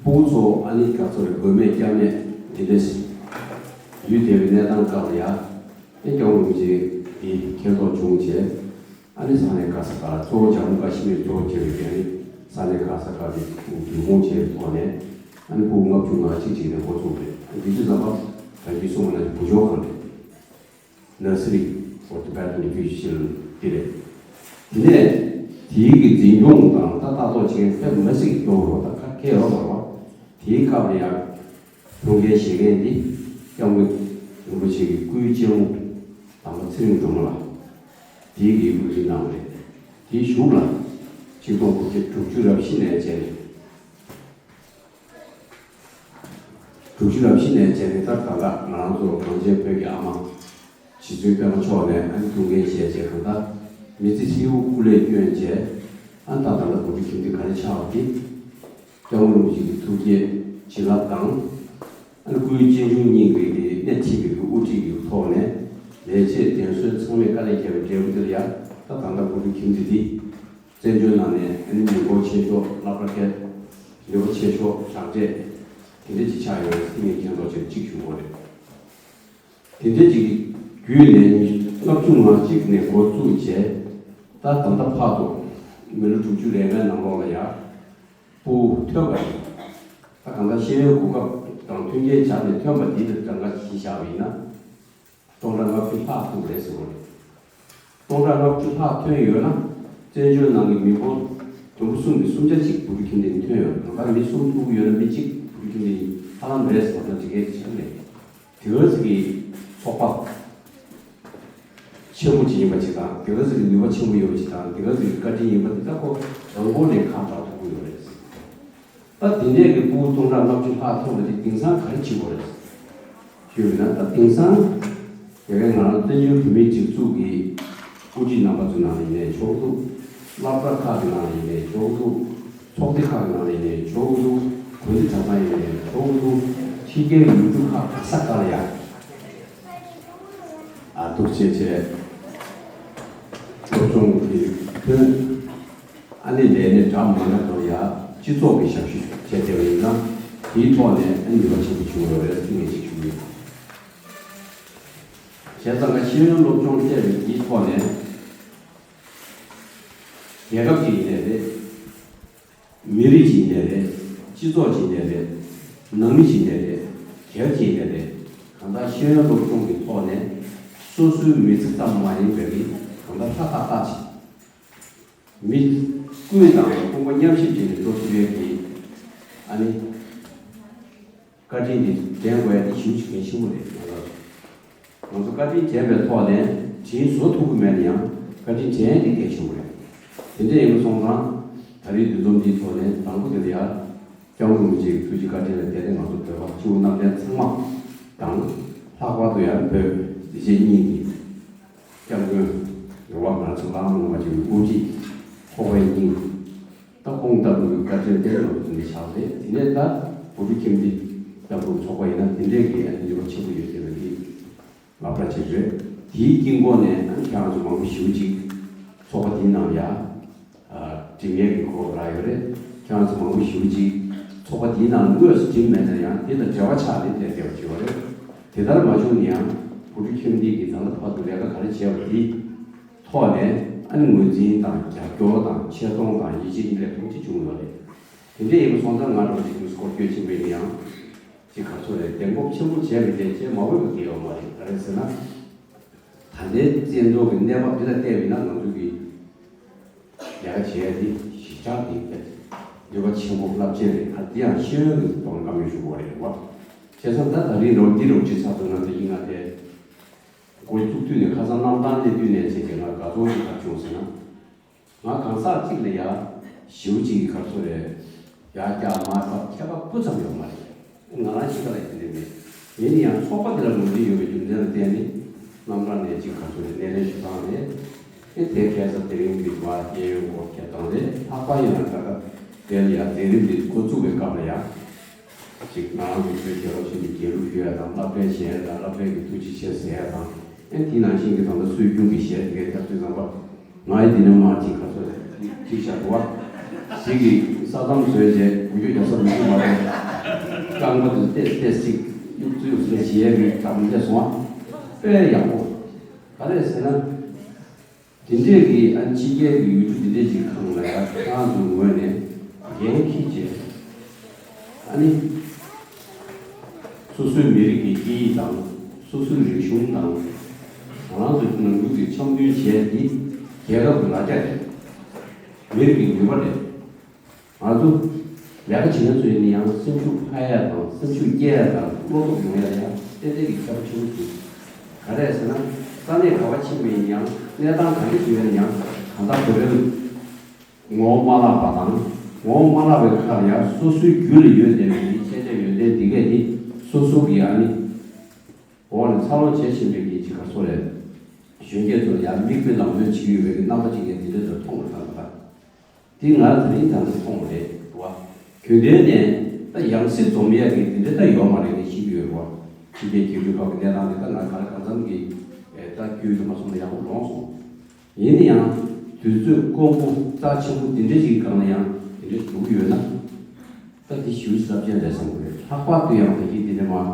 ཕྲུ་གུ་ཚོ་ཨ་ནི་ག་ཚོད་རེད། མགོན་མེད་སྐྱབས་མེད་དེ་འདྲ་ཞིག་ཡུལ་དེ་བའི་གནས་སྟངས་སྐབས་ལ་ཡ། ཨེ་སྐྱབས་མགོན་རིན་པོ་ཆེ་འདི་མཁྱེན་རྟོགས་བྱུང་བྱས། ཨ་ནི་ས་གནས་ག་ས་ག་གཙོ་བོ་ཇམ་མུ་ཀ་ཤི་མིར་གཙོ་བོ་བྱས་པའི་གི་ཨ་ནི་ས་གནས་ག་ས་ག་གི་ཕྲུ་གུ་བདུན་སྐོང་བྱས་པའི་ཐོག་ནས་ཨ་ནི་ཕྲུ་གུ་ལྔ་བཅུ་ང་གཅིག་ཅིག་ནས་འགོ་བཙུགས་རེད། ཨ་ནི་དེ་དུས་ཙམ་པ་ད་གིན་གསུངས་པ་ནང་བཞིན་བུ་བཅོལ་ཁང་རེད། Nursery for Tibetan Refugee Children དེ་རེད། དེ་ནས་དེའི་གི་འཛིན་སྐྱོང་དང་ད་ལྟ་ཐོག་བྱེད་མཁན་དཔེ་མི་སྲིད་ཀྱི་སྐྱོ་བོ་རོགས་ད་ཁ་སྐད་ཡོད་མ་རེད་བ། དེའི་སྐབས་ལ་ཡང་ཐུགས་འགན་བཞེས་མཁན་འདི་སྐྱབས་མགོན་རིན་པོ་ཆེ་གི་སྐུའི་གཅེན་མོ་དམ་པ་ཚེ་རིང་སྒྲོལ་མ་ལགས་དེའི་གི་དབུ་ཁྲིད་གནང་བ་རེད། དེའི་གཞུག་ལ་ཆིག་སྟོང་དགུ་བརྒྱ་དྲུག་ཅུ་རབ་བཞི་ནས་བྱས་ནས། དྲུག་ཅུ་རབ་བཞི་ནས་བྱས་ནས་ད་ད་ལྟ་ང་རང་ཚོ་གངས་ཅན་བོད་ཀྱི་ཨ་མ་རྗེ་བཙུན་པད་མ་མཆོག་ནས་ཨ་ནི་ཐུགས་འགན་བཞེས་བྱས་གང་ལྟར་མི་ཚེ་ཧྲིལ་བོ་སྐུ་ལས་བསྐྱོན་བྱས་ཨ་ནི་ད་ད་ལྟ་བོད་ཕྲུག་ཁྱིམ་སྡེ་ག་རེ་ཆགས་པ་དེ་སྐྱབས་མགོན་རིན་པོ་ཆེ་གི་ཐུགས་བསྐྱེད་བྱིན་རླབས་དང་ཨ་ནི་སྐུའི་གཅེན་གཅུང་གཉིས་ཀྱི་སྣེ་ཁྲིད་པའི་དབུ་ཁྲིད་ཀྱི་ཐོག་ནས་ལས་བྱེད་གདན་སའི་ཚང་མས་དཀའ་ལས་བརྒྱབ་པའི་འབྲས་བུ་དེ་ལ་ཡང་ད་ད་ལྟ་བོད་ཕྲུག་ཁྱིམ་སྡེ་འདི། བཙན་བྱོལ་ནང་ནས་ཨ་ནི་མི་མགོ་ཆེ་ཤོས་སློབ་གྲྭ་སྐད་ནུས་པ་ཆེ་ཤོས་གྲགས་འདེད་དེ་འདྲ་ཅིག་ཆགས་ཡོད་རེད་ཟེར་ངས་མཁྱེན་རྟོགས་བྱས་གཅིག་ཞུ་དགོས་རེད། དེ་འདྲ་ཅིག་བརྒྱུད་ནས་ལྔ་བཅུ་ང་གཅིག་ནས་འགོ་བཙུགས་བྱས་ད་ད་ལྟ་བར་དུ་མི་ལོ་དྲུག་ཅུ་རེ་ལྔའི་ནང་ལོགས་ལ་ཡ་ཕྲུ་གུ་ཐོན་པ་རེད། ད་གང་ལྟར་ཤེས་ཡོན་གོ་སྐབས་དང་མཐུན་རྐྱེན་སྦྱར་ནས་ཐོན་པ་འདི་ལ་གྲངས་ཀ་གཞི་བཞག་པ་ཡིན་ན། སྟོང་ཕྲག་ལྔ་བཅུ་ལྷག་ཐུབ་རེད་ཟེར་བ་རེད། སྟོང་ཕྲག་ལྔ་བཅུ་ལྷག་ཐོན་ཡོད་ན་བཙན་བྱོལ་ནང་གི་མི་འབོར་དུམ་བུ་གསུམ་གྱི་གསུམ་ཆ་གཅིག་བོད་ཕྲུག་ཁྱིམ་སྡེ་ནས་ཐོན་ཡོད་རེད། གང་ལྟར་མི་གསུམ་ཐུག་གི་ཡོད་ན་མི་གཅིག་བོད་ཕྲུག་ཁྱིམ་སྡེ་ནས་ཧ་ལམ་རེད་ཟེར་བ་ན་འགྲིག་གི་ཆགས་རེད། དེ་ག་ཙམ་གྱི་ཚོགས་པ་ཆེན་པོ་ཅིག་ཡིན་པ་ཅིག་དང་དེ་ག་ཙམ་གྱི་ནུས་པ་ཆེན་པོ་ཡོད་པ་ཅིག་དང་དེ་ག་ཙམ་གྱི་བཀའ་དྲིན་ཡིན་པ་དེ་ལྟ་ཁོ་རང་མགོ་ནས་ཁ་གྲག་ཐུབ་ཀྱི་ཡོད་རེད། ད་དེ་འདྲས་ཀྱི་ཕྲུ་གུ་སྟོང་ཕྲག་ལྔ་བཅུ་ལྷག་ཐོན་པ་དེ་དེང་སང་ག་རེ་བྱེད་དགོས་རེད། ཞུས་པ་ན་ད་དེང་སང་དེ་གའི་ང་རང་བཙན་བྱོལ་བོད་མིའི་སྒྲིག་འཛུགས་ཀྱི་དབུ་ཁྲིད་རྣམ་པ་ཚོའི་ནང་ལ་ཡིན་ནའི་ཆོག་འདུག་སློབ་གྲྭ་ཁག་གི་ནང་ལ་ཡིན་ནའི་ཆོག་འདུག་ཚོགས་སྡེ་ཁག་གི་ནང་ལ་ཡིན་ནའི་ཆོག་འདུག་དགོན་སྡེ་གྲྭ་ཚང་ཡིན་ནའི་ཆོག་འདུག་ཕྱི་རྒྱལ་ཡུལ་གྲུ་ཁག་ག་ས་ག་ལ་ཡ། ཨ་ཐུགས་རྗེ་ཆེ། སློབ་སྦྱོང་གི་ཐོན། ཨ་ནི་ལས་གནས་འདྲ་མི་འདྲ་དང་ཡ་སྤྱི་ཚོགས་ཀྱི་ཞབས་ཞུ་བྱས་བསྡད་པ་ཡིན་ན་དེའི་ཐོག་ནས་ཨ་ནི་ནུས་པ་ཆེན་པོ་བྱུང་ཡོད་རེད་ཟེར་ངས་ཅིག་ཞུ་གི་ཡོད། བྱས་ཙང་ང་ཤེས་ཡོན་སློབ་སྦྱོང་སྤྲད་པའི་དེའི་ཐོག་ནས་རྒྱལ་ཁབ་ཅིག་ཡིན་ནའི་རེད། མི་རིགས་ཅིག་ཡིན་ནའི་རེད། སྤྱི་ཚོགས་ཅིག་ཡིན་ནའི་རེད། ནང་མི་ཅིག་ཡིན་ནའི་རེད། སྒེར་ཅིག་ཡིན་ནའི་རེད། གང་ལྟར་ཤེས་ཡོན་སློབ་སྦྱོང་གི་ཐོག་ནས་སོ་སོའི་མི་ཚེ་ཙམ་མ་ཡིན་པའི་གང་ལྟར་ཧྲ་ཏག་ཏག་ཅིག་མི་ཀུན་དང་ཀུན་སྤོབས་མཉམ་གཤིབ་བྱས་ནས་འགྲོ་ཐུབ་ཡས་ཀྱི་ཨ་ནི། བཀའ་དྲིན་འདི་དྲན་དགོས་ཡ་འདི་ཞེ་པོ་ཅིག་གལ་ཆེན་པོ་རེད། ང་ཚོ་ང་ཚོ་བཀའ་དྲིན་དྲན་པའི་ཐོག་ནས་དྲིན་གཟོ་ཐུབ་ཀྱི་མེད་ན་ཡང་བཀའ་དྲིན་དྲན་ཡ་འདི་གལ་ཆེན་པོ་རེད། དེ་འདྲ་ཡིན་པ་སོང་ཙང་ད་རེས་འདུ་འཛོམས་འདིའི་ཐོག་ནས་དང་པོ་དེ་ལ་ཡ་སྐྱབས་མགོན་རིན་པོ་ཆེའི་ཐུགས་རྗེ་བཀའ་དྲིན་ལ་བརྟེན་ནས་ང་ཚོ་བོད་པ་སྤྱི་བོ་གནམ་བསྟན་ཚང་མ་དང་ལྷག་པར་དུ་ཡང་བོད་མི་སེར་གཉིས་ཀྱི་སྐྱབས་མགོན་རེད་བ། ང་ཚོ་བླ་ན་མེད་པ་ཅིག་གི་དབུ་ཁྲིད་ཁོག་པའི་སྙིང་། ད་ཁོང་ལྟ་བུའི་བཀའ་དྲིན་དེ་ལ་དེ་འདྲ་ཆགས་རེད། དེ་ནས་ད་བོད་ཕྲུག་ཁྱིམ་སྡེ་ལྟ་བུའི་ཚོགས་པ་ཡིན་ན་དེ་འདྲས་ཀྱི་ནུས་པ་ཆེན་པོ་ཡོད་ཟེར་བའི་གི་སློབ་གྲྭ་ཅིག་རེད། དེའི་དཀྱིལ་འཁོར་ནས་ཁྱེད་རང་ཚོ་མང་པོ་ཞེ་པོ་ཅིག་ཚོགས་པ་དེའི་ནང་ཡ་དྲི་ངན་གྱི་སྐོར་རག་ཡོད་རེད། ཁྱེད་རང་ཚོ་མང་པོ་ཞེ་པོ་ཅིག་ཚོགས་པ་དེའི་ནང་དངོས་སུ་འགྲིམ་མེད་ན་ཡང་དེ་དང་འབྲེལ་བ་ཆགས་ནས་བསྡད་བསྡད་པ་ཅིག་ཡོད་རེད། དེ་ལྟར་མ་བྱུང་ན་ཡང་བོད་ཕྲུག་ཁྱིམ་སྡེ་གིས་ད་ལྟ་བར་དུ་ལས་ཀ་ག་རེ་བྱས་པ་དེ། ཐོག་ནས་ཨ་ནི་ངོས་འཛིན་དང་རྒྱབ་སྐྱོར་དང་ཆེ་མཐོང་དང་ཡིད་ཆེས་འདི་འདྲ་གང་ཅི་བྱུང་ཡོད་རེད། དེ་འདྲ་ཡིན་པ་སོང་ཙང་ང་རང་ཚོ་དུས་སྐོར་སྐྱོད་ཆེན་པོ་ཡིན་ཡང་ཅིག་ག་ཚོད་རེད། གདེང་སྤོབས་ཆེན་པོ་བྱས་པའི་རྗེས་བྱས་མ་འོས་པ་གལ་ཡོད་མ་རེད། ག་རེ་ཟེར་ན། ད་ལྟའི་བཙན་བྱོལ་གྱི་གནས་བབ་འདི་ལ་བལྟས་པ་ཡིན་ན་ང་ཚོ་གི་ལས་ཀ་བྱས་ཏེ་གཞིས་ཆགས་འདི་ནུས་པ་ཆེན་པོ་རླབས་ཆེན་རེད། ཨ་འདི་ཡང་ཤེས་ཡོན་གྱི་ཐོག་ནས་བཀའ་མོལ་ཞུ་དགོས་རེད་བ། བྱས་ཙང་ད་ད་རིང་རོགས་འདི་རོགས་ཅིག་ཚར་སོང་ན་ད་ཡིན་ན་དེ། འགོ་བཙུགས་དུས་ནས་ཁ་སང་གནམ་ཐང་སླེབས་དུས་ནས་བྱས་ཏེ་ང་དགའ་ཚོར་ཞིག་ག་བྱུང་ཟེར་ན། ང་གང་ཟག་གཅིག་ལ་ཡ་ཞེ་པོ་ཅིག་གི་ག་རེ་ཟེར་རེད། ཡར་རྒྱག་མར་འཐབ་ཁྱད་པར་སྤུ་ཙམ་ཡོད་མ་རེད། ང་རང་གཅིག་པ་ལ་ཡིན་ནི་མེད། ཡིན་ན་ཡང་ཚོགས་པ་འདི་ལ་ངོས་འཛིན་ཡོད་པའི་རྒྱུ་མཚན་ལ་བརྟེན་ནས་རྣམ་གྲངས་ནས་གཅིག་ག་ཚོད་རེད། སྣེ་ལེན་ཞུ་སྟངས་རེད། ཨེ་དེ་ཁ་སང་དེ་རིང་གི་བར་གཡས་གཡོན་སྐོར་ཁྱེར་སྟངས་རེད། ལྷག་པར་ཡིན་ན་ད་ལྟ་དེ་ལ་ཡང་མཛད་རིམ་འདི་འགོ་བཙུགས་པའི་སྐབས་ལ་ཡང་གཅིག་ང་རང་གི་ཆོས་རྒྱལ་བ་ཆེན་པོའི་རྒྱལ་གླུ་ཞུ་ཡ་དང་། བསླབ་གྲྭའི་ཞལ་དང་། བསླབ་གྲྭའི་གི་ཐུགས་རྗེ་ཆེ་ཟེར་ཡ་དང་། ཨེ་དེ་ནང་བཞིན་གྱི་ད་ལྟ་སྲོལ་རྒྱུན་གྱི་ཞལ་དེ་གའི་ཐབས་ཚུལ་ཙམ་པ། ང་ཡི་འདི་ནས་མར་གཅིག་ག་ཚོད་རེད། གཅིག་བཞག་འདུག་བ། གཅིག་གིས་ས་མཚམས་བཟོས་རྗེས་འགུལ་སྐྱོད་རྒྱག་ས་མི་འདུག་མ་གཏོགས། རྐང་པ་འདི་ཏེས་ཏེས་གཅིག་གཡུག་ཚུལ་ཟེར་བྱེད་ཡས་ཀྱི་གྲངས་ཚད་སོང་བ། དཔེ་ཡག་པོ། ག་རེ་ཟེར་ན། འདི་འདྲས་ཀྱི་ཨ་ཕྱི་རྒྱལ་གྱི་ཡུལ་གྲུ་འདི་འདྲས་ཀྱི་ཁང་ལ་ཡ་ཁྱེད་རང་ཚོའི་ངོས་ནས་འགན་འཁྱེར་བྱས། ཨ་ནི། སོ་སོའི་མི་རིགས་ཀྱི་སྐད་ཡིག་དང་། སོ་སོའི་རིག་གཞུང་དང་། ང་རང་ཚོའི་ནང་ཁུལ་གྱི་འཆམ་མཐུན་བྱས་འདི་རྒྱལ་ཁབ་ཀྱི་ལ་རྒྱ་རེད། མི་རིགས་ཀྱི་ནུས་པ་རེད། ང་ཚོ་ལས་ཀ་བྱེད་མཁན་ཚོ་ཡིན་ན་ཡང་སེམས་ཤུགས་འཕར་ཡ་དང་། སེམས་ཤུགས་སྐྱེད་ཡ་དང་། བློ་སྟོབས་ཡོང་ཡ་ལ་ཡང་ཏན་ཏན་གྱི་ཁྱད་པར་ཆེན་པོ་འདུག་ག་རེ་ཟེར་ན། ས་གནས་ག་པར་ཕྱིན་པ་ཡིན་ན་ཡང་། གནས་སྟངས་ག་འདྲ་ཞིག་ཡོད་ན་ཡང་། གང་ལྟར་བོད་པའི་ངོ་བོ་མ་བརླག་པ་དང་། ངོ་བོ་མ་བརླག་པའི་ཁར་ཡང་སོ་སོའི་རྒྱུད་ལ་ཡོད་བསྡད་པའི་ཤེས་བྱ་ཡོན་ཏན་འདི་གས་དེ་སོ་སོ་གི་ཨ་ནི་འོག་ནས་འཚར་ལོངས་བྱེད་བཞིན་པའི་གི་ཅིག་ག་སོ་རེད། གཞོན་སྐྱེས་ཚོ་ལ་ཡང་མིག་དཔེ་ལམ་སྟོན་བྱེད་ཀྱི་ཡོད་པའི་གི་རྣམ་པ་ཅིག་ཡང་འདི་འདྲ་ཚོ་མཐོང་བ་དང་། འདི་ང་དེ་རིང་དང་དུ་མཐོང་བ་རེད་བ། རྒྱུན་ལྡན་ནས་ད་ཡང་སྲིད་འཛོམས་ཡས་ཀྱི་འདི་འདྲ་ད་ཡོད་མ་རེད་ནས་ཤེས་ཀྱི་ཡོད་རེད་བ། ཕྱི་རྒྱལ་རྒྱལ་ཁབ་ཀྱི་གནས་སྟངས་འདི་ད་ང་ག་ལ་གང་འཚམ་གྱི་ད་རྒྱུས་ལ་མ་སོང་ན་ཡག་པོ་ལོངས་སོང་། ཡིན་ན་ཡང་དུས་ཚོད་དཀོན་པོ་རྩ་ཆེན་པོ་འདི་འདྲ་ཞིག་གི་སྒང་ལ་ཡང་འདི་འདྲ་ཞིག་འགྲོ་གི་ཡོད་ན། ད་འདི་ཞེ་པོ་ཅིག་རླབས་ཆེན་རེད་བསམ་གྱི་རེད། ལྷག་པར་དུ་ཡང་ད་གིན་འདི་ནས་མར་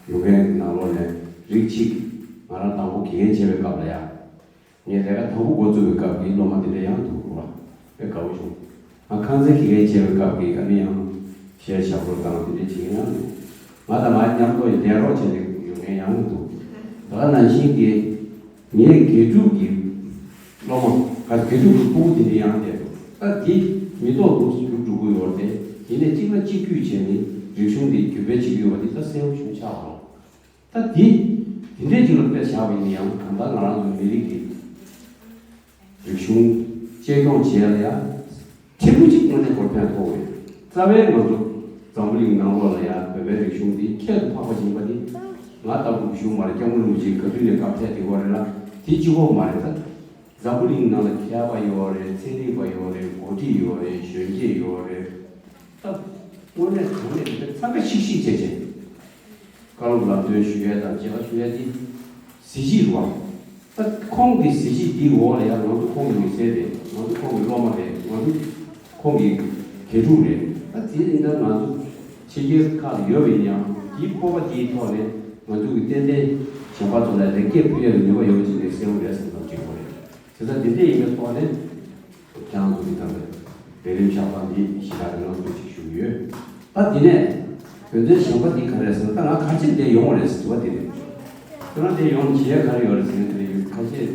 ཡོང་མཁན་གྱི་ནང་ལོགས་ནས་རིགས་གཅིག་ང་རང་དང་པོ་དགེ་རྒན་བྱེད་པའི་སྐབས་ལ་ཡང་། ངས་ལས་ཀ་དང་པོ་འགོ་བཙུགས་པའི་སྐབས་ཀྱི་སློབ་མ་དེ་འདྲ་ཡང་འདུག་རོགས། དཔེ་དགའ་བོ་བྱུང་། ང་ཁང་ཚན་དགེ་རྒན་བྱས་པའི་སྐབས་ཀྱི་ཨ་ནི་ཡང་གཞས་ཞབས་བྲོ་དང་དེ་འདྲ་བྱེད་མཁན་ཡང་འདུག་ང་དང་ང་མཉམ་དུ་ལས་རོགས་བྱས་ནས་ཡོང་མཁན་ཡང་འདུག་ད་ག་ནང་བཞིན་གྱི་ངའི་དགེ་ཕྲུག་གི་སློབ་མ་ག་དགེ་ཕྲུག་གི་ཕྲུ་གུ་དེ་འདྲ་ཡང་བསྡད་འདུག་ད་འདི་མི་ཐོག་འདུག་སུ་འགྱུར་འགྲོ་གི་ཡོད་རེད་དེ། དེ་ནས་གཅིག་ལ་གཅིག་བརྒྱུད་བྱས་ནས་རིག་གཞུང་འདི་བརྒྱུད་སྤེལ་བྱེད་ཀྱི་ཡོད་པ་འདི་ད་གསལ་པོ་བྱུང་ཆགས་འོང་། ད་འདི། དེ་འདྲའི་ཅིག་ལ་དཔེ་བཞག་པ་ཡིན་ན་ཡང་གང་ལྟར་ང་རང་ཚོའི་མི་རིགས་ཀྱི་རིག་གཞུང་གཅེས་སྐྱོང་བྱེད་ཡ་ལ་ཡ། ཕྲན་བུ་ཅིག་དངོས་གནས་ཁོ་ཕན་ཐོགས་རེད། རྩ་བའི་ང་ཚོ་འཛམ་བུ་གླིང་ནང་ལོགས་ལ་ཡ་བོད་པའི་རིག་གཞུང་འདི་ཁྱད་དུ་འཕགས་པ་ཡིན་པ་འདི། ང་ལྟ་བུ་གཞུང་མ་རེད། སྐྱབས་མགོན་རིན་པོ་ཆེ་ག་དུས་ནས་བཀའ་ཕེབས་དེ་བ་རེད་ལ། དེ་གཅིག་པོ་མ་རེད་ད། འཛམ་བུ་གླིང་ནང་ལ་མཁས་པ་ཡོད་རེད། ཚན་རིག་པ་ཡོད་རེད། འགོ་ཁྲིད་ཡོད་རེད། གཞོན་སྐྱེས་ཡོད་རེད། ད་དངོས་གནས་དྲང་གནས་དེ་འདྲ་འཚང་ཁ་ཤིག་ཤིག་བྱས་བྱས། བཀའ་སློབ་ལམ་སྟོན་ཞུ་ཡས་དང་བྱེད་པ་ཞུ་ཡས་དེ་གཟི་བརྗིད་རེད་བ། ད་ཁོང་གི་གཟི་བརྗིད་འདིའི་འོག་ལ་ཡང་ང་ཚོ་ཁོང་གི་མི་སེར་རེད། ང་ཚོ་ཁོང་གི་སློབ་མ་རེད། ང་ཚོ་ཁོང་གི་དགེ་ཕྲུག་རེད། ད་དེ་རིང་ད་ང་ཚོ་ཕྱི་རྒྱལ་ཁག་ལ་ཡོད་པ་ཡིན་ཡང་དེའི་སྤོབས་པ་དེའི་ཐོག་ནས་ང་ཚོ་གི་ཏན་ཏན་གཞན་པ་ཚོ་ལ་ལེགས་སྐྱེས་ཕུལ་ཡས་ཀྱི་ནུས་པ་ཡོད་པ་ཅིག་ལས་གསལ་པོ་རེད་བསམ་བསམ་བྱེད་དགོས་རེད། དེ་ལྟར་འདི་འདྲ་ཡིན་པའི་ཐོག་ནས། ཁྱེད་རང་ཚོ་གི་ད་ལྟ་ལས་རིམ་བཞག་པ་འདི་ཞེ་དྲག་གི་ནང་དུ་ཅིག་ཞུ་གི་ཡོད། ད་འདི་ནས་དོན་ཚན་གཞན་པ་འདི་ག་རེ་ཟེར་ན། ད་ང་ག་ཅིག་འདིར་ཡོང་བ་རེད་ཟེར་བ་འདི་རེད། ཁྱེད་རང་འདིར་ཡོང་བྱེད་ཡ་ག་རེ་ཡོད་རེད་ཟེར་ན། འདི་རེད། ཁ་ཤས་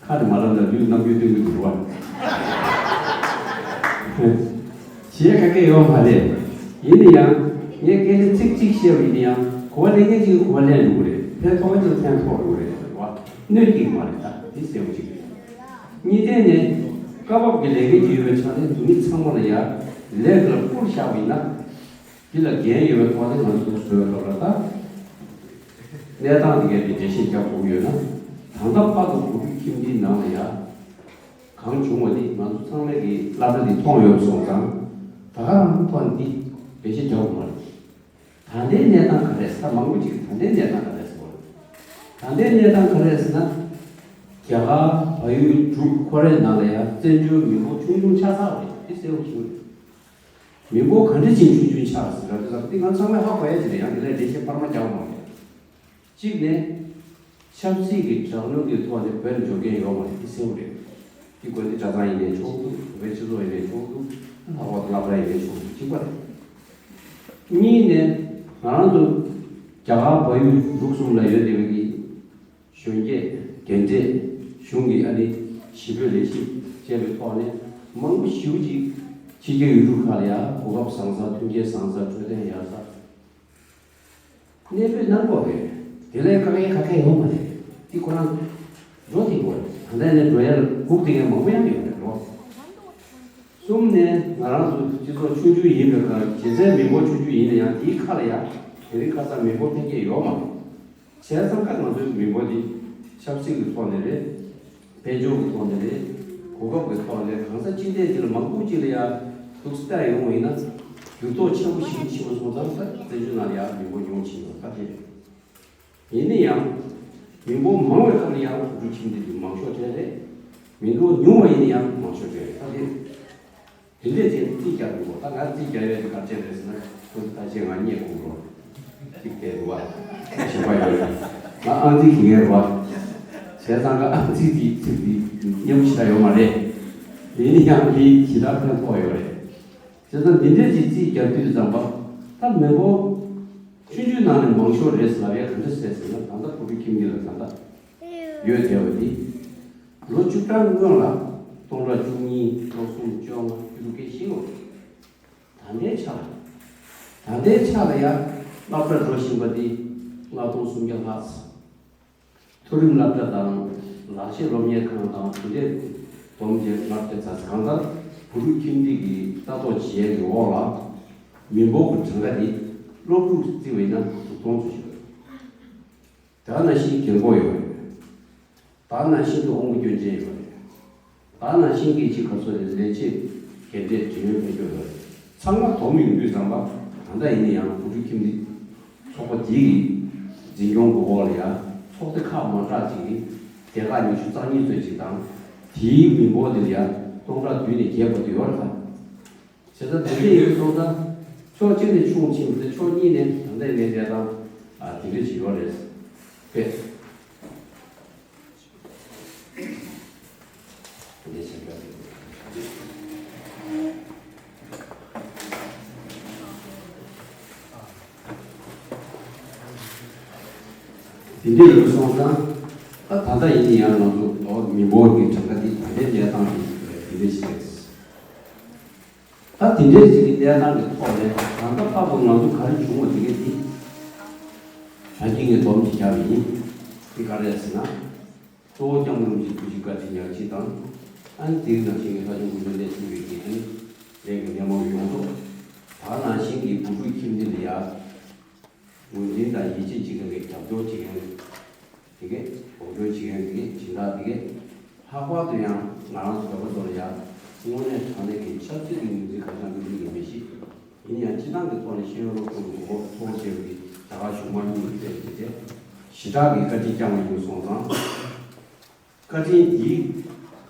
ཁ་ནས་མ་ལབ་ན་ལུས་རྣམ་འགྱུར་སྟོན་གི་འདུག་བ། བྱེད་ཡ་ག་གེ་ཡོད་མ་རེད། ཡིན་ན་ཡང་ངས་སྐད་ཆ་ཚིག་གཅིག་བཤད་པ་ཡིན་ན་ཡང་གོ་བ་ལེན་མཁན་ཅིག་གིས་གོ་བ་ལེན་འགྲོ་གི་རེད། ཕན་ཐོགས་མཁན་ཅིག་ལ་ཕན་ཐོགས་འགྲོ་གི་རེད་བ། གནོད་ཀྱི་མ་རེད། ད་འདི་གསལ་པོ་ཅིག་རེད། གཉིས་ལྡན་ནས་སྐབས་བབ་ཀྱི་ལས་འགན་ཅིག་ཡོད་པའི་ཆ་ནས་འཛུལ་མི་ཚང་མ་ལ་ཡ་ལས་ཀྱི་ལ་བསྐུར་བཞག་པ་ཡིན་ན། འདི་ལ་འགན་ཡོད་པའི་ཐོག་ནས་ང་ཚོས་བཟོས་པའི་སྐབས་ལ་ད། གནས་སྟངས་འདི་གའི་འགྲེལ་བཤད་རྒྱག་དགོས་ཀྱི་ཡོད་ན། ད་ལྟ་བར་དུ་གོ་བོད་ཁྱིམ་སྡེའི་ནང་ལ་ཡ་གང་བྱུང་བ་འདི་ང་ཚོ་ཚང་མས་ཀྱི་སློབ་གྲྭ་འདི་མཐོང་ཡོད་སོང་ཙང་། ད་ག་རང་ཐོག་ནས་འདི་འགྲེལ་བཤད་རྒྱག་དགོས་མ་རེད། ད་ལྟའི་གནས་སྟངས་ག་རེ་ཟེར། མང་པོ་ཅིག་གིས་ད་ལྟའི་གནས་སྟངས་ག་རེ་ཟེར་བ་རེད། ད་ལྟའི་གནས་སྟངས་ག་རེ་ཟེར་ན། རྒྱ་གར་བལ་ཡུལ་འབྲུག་ཁོ་རའི་ནང་ལ་ཡང་བཙན་བྱོལ་མི་འབོར་ཆུང་ཆུང་ཆགས་ཚར་བ་རེད། དེ་གསལ་པོ་ཞིག་རེད། མི་འབོར་ག་འདྲ་ཅིག་ཆུང་ཆུང་ཆགས་ཟེར་ར། དེ་ཙམ་དེ་ང་ཚང་མས་ཧ་གོ་ཡ་ཅིག་རེད། ཡང་དེ་ལས་འགྲེལ་བཤད་སྤར་མ་རྒྱག་དགོས་མ་རེད། གཅིག་ནས། ཆབ་སྲིད་ཀྱི་དྲག་གནོན་གྱི་ཐོག་ནས་བོད་ལ་འབྱོར་མཁན་ཡོད་མ་རེད། འདི་གསལ་པོ་རེད། འདི་དགོན་སྡེ་གྲྭ་ཚང་ཡིན་ནའི་ཆོག་འདུག་བོད་པའི་སྤྱི་ཚོགས་ཡིན་ནའི་ཆོག་འདུག་ལྷག་པར་དུ་སློབ་གྲྭ་ཡིན་ནའི་ཆོག་འདུག་གཅིག་པ་རེད། གཉིས་ནས། ང་རང་ཚོ་རྒྱ་གར་བལ་ཡུལ་འབྲུག་གསུམ་ལ་ཡོད་བསྡད་པའི་གི་གཞོན་སྐྱེས་རྒན་གྲས་གཞུང་གི་ཨ་ནི་ཞི་བའི་ལས་གཞི་བྱས་པའི་ཐོག་ནས་མང་པོ་ཞེ་པོ་ཅིག་ཕྱི་རྒྱལ་ཡུལ་གྲུ་ཁག་ལ་ཡ་གོ་སྐབས་བཟང་ས། མཐུན་རྐྱེན་བཟང་ས། འཕྲོད་བསྟེན་ཡག་ས། གནས་སྤོས་གནང་དགོས་རེད། དེ་ལས་དཀའ་ངལ་ག་གེ་ཡོད་མ་རེད། དེ་ཁོ་རང་འགྲོ་ཐེངས་དགོས་རེད། ད་ལྟ་ནས་འགྲོ་ཡ་ལ་སྒུག་བསྡད་མཁན་མང་པོ་ཡང་ཡོད་རེད་རོ། གསུམ་ནས་ང་རང་ཚོ་སྤྱི་ཚོགས་ཆུང་ཆུང་ཡིན་པའི་ཁར་སྤྱི་ཚན་མི་འབོར་ཆུང་ཆུང་ཡིན་ན་ཡང་དེའི་ཁ་ལ་ཡང་དེ་རིང་ཁ་སང་མི་འབོར་འཕེལ་རྒྱས་ཡོད་མ་རེད། བྱས་ཙང་ཀ་ང་ཚོའི་མི་འབོར་འདི་ཆབ་སྲིད་ཀྱི་ཐོག་ནས་རེད། དཔལ་འབྱོར་གྱི་ཐོག་ནས་རེད། གོ་སྐབས་ཀྱི་ཐོག་ནས་རེད། གང་ས་ཅི་ཐད་ཅིག་ལ་མང་པོ་ཅིག་ལ་ཡང་འདུག་སེ་ཡོང་བ་ཡིན་ན་འགྱུར་ལྡོག་ཆེན་པོ་ཞིག་ཕྱིན་པ་སོང་ཙང་ད་བཙན་བྱོལ་ནང་ལ་ཡང་མི་འབོར་ཉུང་ཕྱིན་པ་ཁ་ཐད་རེད། ཡིན་ན་ཡང་མི་འབོར་མང་བའི་ཁར་ཡང་བུ་ཕྲུག་ཁྱིམ་སྡེ་འདི་མང་ཤོས་གྲས་རེད། མི་འབོར་ཉུང་བ་ཡིན་ན་ཡང་མང་ཤོས་གྲས་རེད། ད་དེ་དེ་འདྲས་ཅན་རྩིས་རྒྱག་དགོས། ད་ང་རྩིས་རྒྱག་ཡས་དེ་ག་ཚད་རེད་ཟེར་ན་ཁོ་ཚོ་ད་ཅི་ང་རྙེད་དགོས་རོགས་གཅིག་དེ་རུ་བ་གཞན་པ་ཡོད་རེད། ང་ཨང་རྩིས་བྱེད་མཁན་རུ་བ་བྱས་ཙང་ཀ་ཨང་རྩིས་དེ་ཚིག་དེ་སྙན་པོ་ཞེ་དྲག་ཡོད་མ་རེད། ཡིན་ན་ཡང་དེ་ཞེ་དྲག་ཕན་ཐོགས་ཡོད་རེད། བྱས་ཙང་འདི་འདྲས་ཅིག་རྩིས་རྒྱག་དུས་ཙམ་པ་ད་མི་འབོར་ཆུང་ཆུང་ནང་ནས་མང་ཤོས་རེད་ཟེར་ལབ་ཡས་ག་འདྲ་ཟེར་ཟེར་ན། ད་ལྟ་བུ་ཕྲུག་ཁྱིམ་སྡེ་ལ་ད་ལྟ་ཡོད་བསྡད་པ་འདི། ལོ་བཅུ་གྲངས་སྔོན་ལ་སྟོང་ཕྲག་བཅུ་གཉིས་ལོ་གསུམ་བཅོ་ལྔ་བཅུ་དྲུག་སྐད་ཤེས་ཡོད། ད་ལྟའི་ཆ་ལ་ད་ལྟའི་ཆ་ལ་ཡང་སློབ་གྲྭ་འགྲོ་བཞིན་པ་འདི་ལྔ་སྟོང་སུམ་བརྒྱ་ལྷག་ཙམ། མཐོ་རིམ་སློབ་གྲྭ་དང་ལག་ཤེས་སློབ་གཉེར་ཁང་དང་དེ་འདྲའི་སྡོམ་བརྒྱབ་ལབ་དེ་ཚ་གང་ལྟར་བུ་ཕྲུག་ཁྱིམ་སྡེ་གི་ལྟ་རྟོག་བྱེད་ཡས་ཀྱི་འོག་ལ་མི་འབོར་གྱི་གྲངས་ཀ་འདི་སློབ་ཕྲུག་བརྩི་བས་ན་དྲུག་སྟོང་ཙམ་ཞིག་རེད། དེ་ནང་བཞིན་རྒན་གོག་ཡོད་རེད། དེ་ནང་བཞིན་དུ་དབང་པོ་སྐྱོན་ཅན་ཡོད་རེད། དེ་ནང་བཞིན་གྱི་ཅིག་ག་ཚོད་རེད། ལས་བྱེད་རྒན་གྲས་འབྲེལ་ཡོད་ཕན་ཆོད་ཡོད་རེད། ཚང་མ་བསྡོམས་ཡོང་དུས་ཙམ་པ་ད་ལྟ་ཡིན་ན་ཡང་བུ་ཕྲུག་ཁྱིམ་སྡེ་ཚོགས་པ་འདིའི་འཛིན་སྐྱོང་གི་འོག་ལ་ཡང་ཚོགས་སྡེ་ཁག་མང་དྲགས་ཅིག་གིས་སྡེ་ཁག་ཉི་ཤུ་རྩ་གཉིས་ཙམ་ཅིག་དང་དེའི་མི་འབོར་དེ་ལ་ཡང་སྟོང་ཕྲག་བདུན་ནས་བརྒྱད་བར་དུ་ཡོད་རེད་ད། བྱས་ཙང་དེ་འདྲ་ཡིན་སོང་ཙང་ཕྱོགས་གཅིག་ནས་ཆུང་ཕྱིན་པ་དང་ཕྱོགས་གཉིས་ནས་ད་ལྟ་ངས་བལྟས་སྟངས་ཨ་དེ་འདྲ་ཞིག་ཡོད་རེད། དཔེ། དེ་འདྲ་བྱས་པ་རེད། དེ་འདྲ་ཡིན་སོང་ཙང་ཨ་ད་ལྟ་ཡིན་ན་ཡང་ང་ཚོ་མི་འབོར་གྱི་གྲངས་ཀ་འདི་ད་ལྟའི་གནས་སྟངས་ཀྱི་དེ་འདྲ་ཞིག་རེད། ད་དེ་འདྲའི་ཅིག་གི་གནས་སྟངས་ཀྱི་ཐོག་ནས་ད་ལྟ་བར་དུ་ང་ཚོ་ག་རེ་བྱུང་བ་དེ་གས་དེ་ད་གིན་ངས་སྡོམ་གཅིག་བརྒྱབ་ཡིན། དེ་ག་རེ་རེད་ཟེར་ན། གཙོ་བོ་སྐྱབས་མགོན་རིན་པོ་ཆེའི་ཐུགས་རྗེ་བཀའ་དྲིན་ཉག་གཅིག་དང་། ཨ་ནི་དེའི་ནང་བཞིན་གྱི་ལྷ་ཆེན་དགུང་ལོ་ནས་བྱུང་བའི་གི་ཨ་ནི་ལས་ཀྱི་སྣེ་མོ་ཡོངས་རྫོགས། ད་ནང་བཞིན་གྱི་བུ་ཕྲུག་ཁྱིམ་སྡེ་ལ་ཡ། ངོས་འཛིན་དང་ཡིད་ཆེས་བྱེད་མཁན་གྱི་རྒྱབ་སྐྱོར་བྱེད་མཁན་དེ་གས་སྒོ་སྐྱོར་བྱེད་མཁན་དེ་གས་སྦྱིན་བདག་དེ་གས་ལྷག་པར་དུ་ཡང་ང་རང་ཚོ་བོད་པ་ཚོ་ལ་ཡང་དངོས་གནས་དྲང་གནས་ཀྱི་ཆབ་སྲིད་ཀྱི་ངོས་འཛིན་གང་ཡང་ཡོད་མི་ཡིན་པའི་ཞིག་ཡིན་ཡང་སྤྱི་བཏང་གི་ཐོག་ནས་ཤེས་ཡོན་སློབ་སྦྱོང་གི་གོ་སྐབས་ཐོབ་བྱས་པའི་རྒྱ་གར་གཞུང་མང་གཉིས་ཀྱི་ཐད་ཀྱི་དེ་ཞེ་དྲག་གི་བཀའ་དྲིན་བསྐྱངས་པ་ཡིན་སོང་ཙང་། བཀའ་དྲིན་འདི་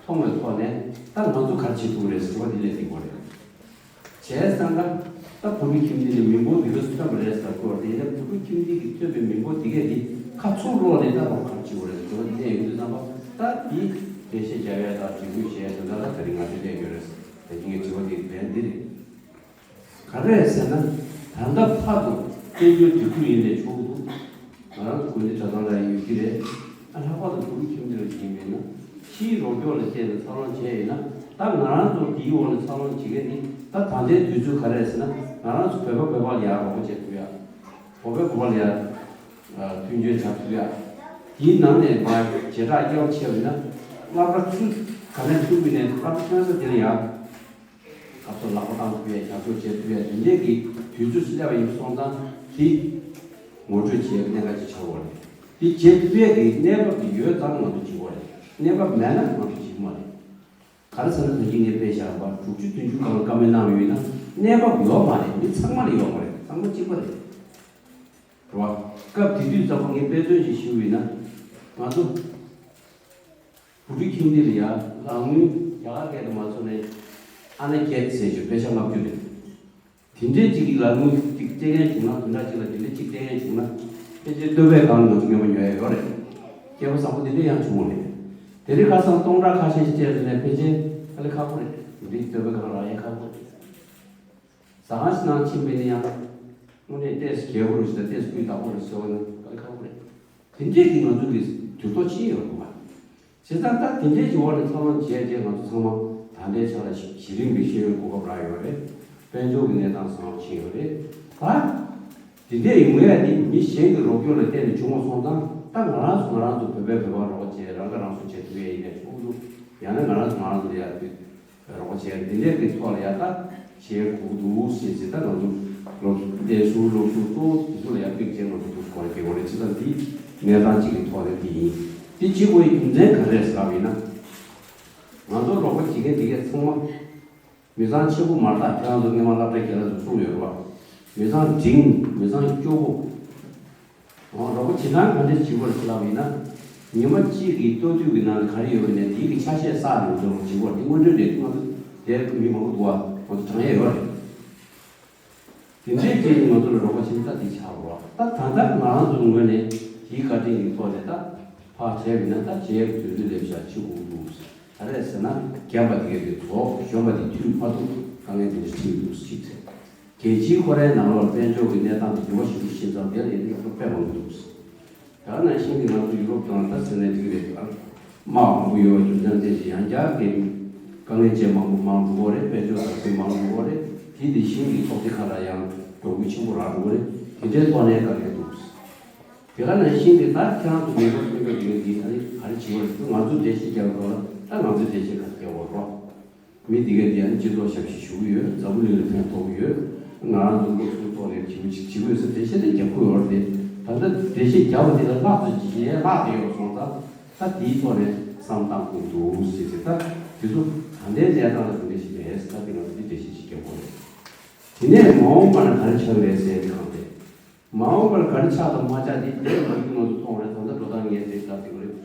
མཐོང་བའི་ཐོག་ནས་ད་ང་ཚོ་ག་རེ་བྱེད་ཐུབ་རེད་ཟེར་བ་འདི་ལས་འདི་གོ་རེད། བྱས་ཙང་ཀ་ད་བུ་ཕྲུག་ཁྱིམ་སྡེ་ནས་མི་འབོར་འདི་ག་ཚོད་ཐོན་པ་རེད་ཟེར་སྐོར་དེ་ཡིན་ན་བུ་ཕྲུག་ཁྱིམ་སྡེ་གིས་ཐོན་པའི་མི་འབོར་འདི་གས་འདི་ཁ་ཚུར་སློག་ནས་ད་རོགས་ག་རེ་བྱེད་དགོས་རེད་ཟེར་བ་འདི་ལས་ཡོང་དུས་ཙམ་པ་ད་འདི་འགྲེལ་བཤད་རྒྱག་ཡས་དང་འགྲེལ་བརྗོད་བྱེད་ཡས་དེ་འདྲ་ད་དེ་རིང་ང་ཚོས་ལས་ཡོད་རེད། ད་ཅི་ངས་དྲི་བ་འདི་ལན་འདི་རེད། ག་རེ་ཟེར་ན། ད་ལྟ་བར་དུ་བཙན་བྱོལ་སྒྲིག་འཛུགས་ཡིན་ནའི་ཆོག་གི་འདུག་ང་རང་ཚོ་དགོན་སྡེ་གྲྭ་ཚང་ལ་ཡོད་ཀྱི་རེད། ཨ་ལྷག་པར་དུ་བུ་ཕྲུག་ཁྱིམ་སྡེ་ལ་ཡིན་མིན་ན་ཕྱིའི་རོགས་སྐྱོར་ལ་བརྟེན་ནས་འཚར་ལོངས་བྱས་ཡིན་ན་ད་ང་རང་ཚོ་འདིའི་འོག་ནས་འཚར་ལོངས་བྱེད་མཁན་འདི་ད་ད་ལྟའི་དུས་ཚོད་ག་རེ་རེད་ཟེར་ན་ང་རང་ཚོ་བོད་པ་བོད་པ་ལ་ཡར་རོགས་པ་བྱེད་ཐུབ་ཡ། བོད་པས་བོད་པ་ལ་ཡར་མཐུན་འགྱུར་བྱ་ཐུབ་ཡ། དེའི་ནང་ནས་མར་བྱེ་བྲག་གཡར་བྱས་པ་ཡིན་ན་སློབ་གྲྭ་ཚུགས་ག་ནས་ཚུགས་པ་ཡིན་ནའི་སློབ་གྲྭ་ཐོན་ས་དེ་ལ་ཡར། སྐབས་སུ་ལག་པ་བཏང་ཐུབ་ཡས་རྒྱབ་སྐྱོར་བྱེད་ཐུབ་ཡས་དེ་འདྲས་ཀྱི་དུས་ཚོད་སླེབས་པ་ཡིན་སོང་ཙང་དེ་ངོ་སྤྲོད་བྱེད་ཡས་གནད་འགག་ཅིག་ཆགས་ཡོད་རེད། དེ་བྱེད་ཐུབ་ཡས་ཀྱི་གནས་བབ་དེ་ཡོད་ཙང་ང་ཚོ་བྱེད་ཀྱི་ཡོད་རེད། གནས་བབ་མེད་ན་ང་ཚོ་བྱེད་ཀྱི་མ་རེད། ག་རེ་ཟེར་ན་ད་གིན་ངས་དཔེ་བཞག་པ་དྲུག་ཅུ་བདུན་ཅུ་སྒང་ལ་བཀའ་མོལ་གནང་བ་ཡོད་ན་གནས་བབ་ཡོད་མ་རེད། མི་ཚང་མ་ལ་ཡོད་མ་རེད། ཚང་མ་གཅིག་པ་རེད། རེད་བ། སྐབས་དེ་དུས་ཙམ་པ་ངས་དཔེ་མཚོན་ཅིག་ཞུས་པ་ཡིན་ན་ང་ཚོ། བུ་ཕྲུག་ཁྱིམ་སྡེ་ལ་ཡ་ལག་དངུལ་རྒྱ་གར་སྐད་དུ་མ་སོང་ནས་ཨ་ན་རྒྱལ་ཟེར་རྒྱུ་པེ་ཤ་ལྔ་བཅུ་རེད། དེ་འདྲའི་ཅིག་གི་ལག་དངུལ་ཅིག་སྤྲད་མཁན་བྱུང་ན་དོན་དག་ཅིག་ལ་དེ་འདྲའི་ཅིག་སྤྲད་མཁན་བྱུང་ན་ཕལ་ཆེར་སྟོད་པའི་སྒང་ལ་ང་ཚོ་ཉོ་མ་ཉོ་ཡ་ཡོད་རེད། སྐྱེས་པ་བཟང་པོ་དེ་འདྲ་ཡང་བྱུང་བ་རེད། དེ་རིང་ཁ་སང་སྟོང་ཕྲག་ཁ་ཤས་ཤིག་སྤྲད་ཟེར་ནས་ཕལ་ཆེར་ཨ་ལེ་ཁག་པོ་རེད། དེ་འདྲའི་སྟོད་པའི་སྒང་ལ་ཡང་ཁག་པོ་རེད། ཟ་ཁང་ཞིག་ནང་ཕྱིན་པ་ཡིན་ན་ཡང་། དངོས་གནས་ཏོག་ཙམ་རྒྱས་པོ་རེད་ཟེར་ཏོག་ཙམ་སྤུས་དག་པོ་རེད་ཟེར་བ་ནི་དཀའ་ལས་ཁག་པོ་རེད། དེ་འདྲས་ཀྱི་ང་ཚོ་གི་འགྱུར་ལྡོག་ཕྱིན་ཡོད་རེད་པ། བྱས་ཙང་ད་དེ་འདྲས་ཀྱི་འོག་ནས་འཚར་ལོངས་བྱས་རྗེས་ང་ཚོ་ཚང་མ་ད་ལྟའི་ཆ་ལ་གཞི་རིམ་གྱི་ཤེས་ཡོན་གོ་སྐབས་རག་ཡོད་རེད། དཔལ་འབྱོར་གྱི་གནས་སྟངས་བཟང་བ་ཕྱིན་ཡོད་རེད། ད། དེ་འདྲས་ཡོང་ཡ་དེ་མི་གཞན་གྱི་རོགས་སྐྱོར་ལ་བརྟེན་ནས་བྱུང་བ་སོང་ཙང་ད་ང་རང་ཚོ་ང་རང་ཚོ་བོད་པས་བོད་པར་རོགས་བྱས་རང་ཁ་རང་གསོ་བྱེད་ཐུབ་ཡ་ཡིན་ནའི་ཆོག་འདུག་ཡང་ན་ང་རང་ཚོ་ང་རང་ཚོ་ལ་ཡ་དུས། རོགས་པ་བྱས་འདི་འདྲས་ཀྱི་ཐོག་ལ་ཡ་ད་བྱེད་དགོས་འདུག་ཟེར་ཟེར། ད་ང་ཚོ་སློབ་གསོ་ལྟ་ཞུགས་སློབ་ཞུགས་གཙོ་བོ་དེ་ཚོ་ལ་ཡ་དཔེ་ཅན་ང་ཚོ་འདུག་སྐོར་གྱི་འོ་རེད། ཅི་ཙམ་འདི་གནས་སྟངས་གཅིག་གི་ཐོག་ནས་འདི་ཡིན། འདི་བྱེད་དགོས་ཡི་རྒྱུ་མཚན་ག་རེ་རེད་ཟེར་བ་ཡིན་ན། ང་ཚོ་རོགས་པ་བྱེད་མཁན་འདི་གས་ཚང་མ་མི་ཚང་ཆེན་པོ་མ་རེད། ད་ཁྱེད་རང་ཚོ་སྔས་མ་སློབ་གྲྭ་རྒན་ལགས་ཚོ་གསུངས་ཡོད་རེད་བ། མི་ཚང་འབྲིང་མི་ཚང་སྐྱོ་པོ། འོ་རོགས་པ་བྱེད་སྟངས་ག་འདྲས་བྱེད་དགོས་རེད་ཟེར་ལབ་ཡིན་ན། ཉི་མ་གཅིག་གི་ལྟོ་དུས་ཀྱི་ནང་ལ་ག་རེ་ཡོད་པ་ནས་དེའི་གི་ཆ་ཤས་བསགས་ནས་འགྲོ་བྱེད་དགོས་རེད། དེ་དངོས་འབྲེལ་རེད། ང་ཚོ་དེར་མི་མང་པོ་འདུག་བ། ང་ཚོ་དྲང་ཡས་ཡོད་རེད། དེ་འདྲའི་རྐྱེན་གྱིས་ང་ཚོ་ལ་རོགས་པ་བྱེད་ན་ད་འདི་ཆགས་རོགས། ད་ད་ལྟ་ང་རང་ཚོའི་ངོས་ནས་དེའི་བཀའ་དྲིན་གྱི་ཐོག་ནས་ད་ཕར་བྱས་པ་ཡིན་ན་ད་བྱེད་ཡས་ཀྱི་དུས་ཚོད་སླེབས་ཤག་ཕྱི་དགོས་འདུག་ཟེར། ག་རེ་ཟེར་ན་རྒན་པ་དེ་གས་དེ་རྫོགས་གཞོན་པ་དེ་འཐུས་མ་ཐུབ་དཀའ་ངལ་དེ་འདྲ་འཕྲད་འདུག་ཟེར་གཅིག་བྱས། རྒྱལ་སྤྱིའི་ཁོ་རའི་ནང་ལོགས་དཔལ་འབྱོར་གྱི་གནས་སྟངས་དེ་འགྱུར་བ་ཞེ་པོ་ཕྱིན་ཙང་དེ་ལ་ཡིན་ན་རྒྱབ་སྐྱོར་དཔེ་མང་པོ་འདུག་ཟེར། ད་ནང་བཞིན་གྱི་ང་ཚོ་ཡུ་རོབ་དང་ད་ཟེར་ནས་འགྲིག་རེད། དམག་མང་པོ་ཡོད་པ་རྒྱུ་མཚན་དེ་བཞིན་ཡང་བསྐྱར་གྱི་དཀའ་ངལ་ཅན་མང་པོ་མང་འགྲོ་གི་རེད། དཔལ་འབྱོར་དར་སྲོལ་མང་འགྲོ་གི་རེད། དེ་དེ་བཞིན་གྱི་ཚོགས་སྡེ་ཁག་ལ་ཡང་འགྲོ་ཁུལ་ཆེན་པོ་རག་འགྲོ་གི་རེད། དེ་འདྲའི་ཐོག་ནས་དཀའ་ངལ་འདུག་དེ་ག་ནང་བཞིན་གྱི་ད་ཁྱེད་རང་ཚོ་མི་འབོར་ཐོན་པའི་ཡུལ་འདི་ཨ་ནི་ག་རེ་བྱེད་པ་རེད། ང་ཚོ་འགྲེལ་བཤད་རྒྱག་དགོས་ལ་ད་ང་ཚོས་འགྲེལ་བཤད་ག་རེ་རྒྱག་དགོས་རེད། མི་འདི་གས་འདི་ཡང་སྤྱི་ཚོགས་ཞབས་ཕྱི་ཞུ་གི་ཡོད། འཛམ་བུ་གླིང་ལ་ཕན་ཐོགས་ཀྱི་ཡོད། ང་རང་ཚོ་སློབ་ཟུར་ཐོག་ནས་བྱེད་ཅིག་བྱེད་དགོས་ཟེར་འགྲེལ་བཤད་དེ་རྒྱབ་ཁུལ་ཡོད་རེད་དེ། ད་ལྟ་འགྲེལ་བཤད་རྒྱབ་པ་དེ་ལ་ལྷག་ཙམ་ཅིག་ཡས་ལྷག་བསྡད་ཡོད་སོང་ཙང་ད་དེའི་ཐོག་ནས་བསམ་བཏང་དགོས་འདུག་ཟེར་ཟེར། ད་དེ་ཚོ་ག་འདྲའི་གནས་སྟངས་ལ་ག་འདྲ་ཞིག་རེད་ཟེར། ད་དེ་ང་ཚོ་འདི་འགྲེལ་བཤད་ཅིག་རྒྱབ་དགོས་རེད། དེ་ནས་མ་འོངས་པ་ན་ག་རེ་ཆགས་རེད་ཟེར་གི་གང་དེ། མ་འོངས་པར་ག་རེ་ཆགས་དང་མ་ཆགས་དེ་དེ་ལ་རྒྱུ་ང་ཚོ་མཐོང་རེད། ད་ལྟ་འགྲོ་སྟངས་ངས་དེ་ལྟར་དེ་རེད།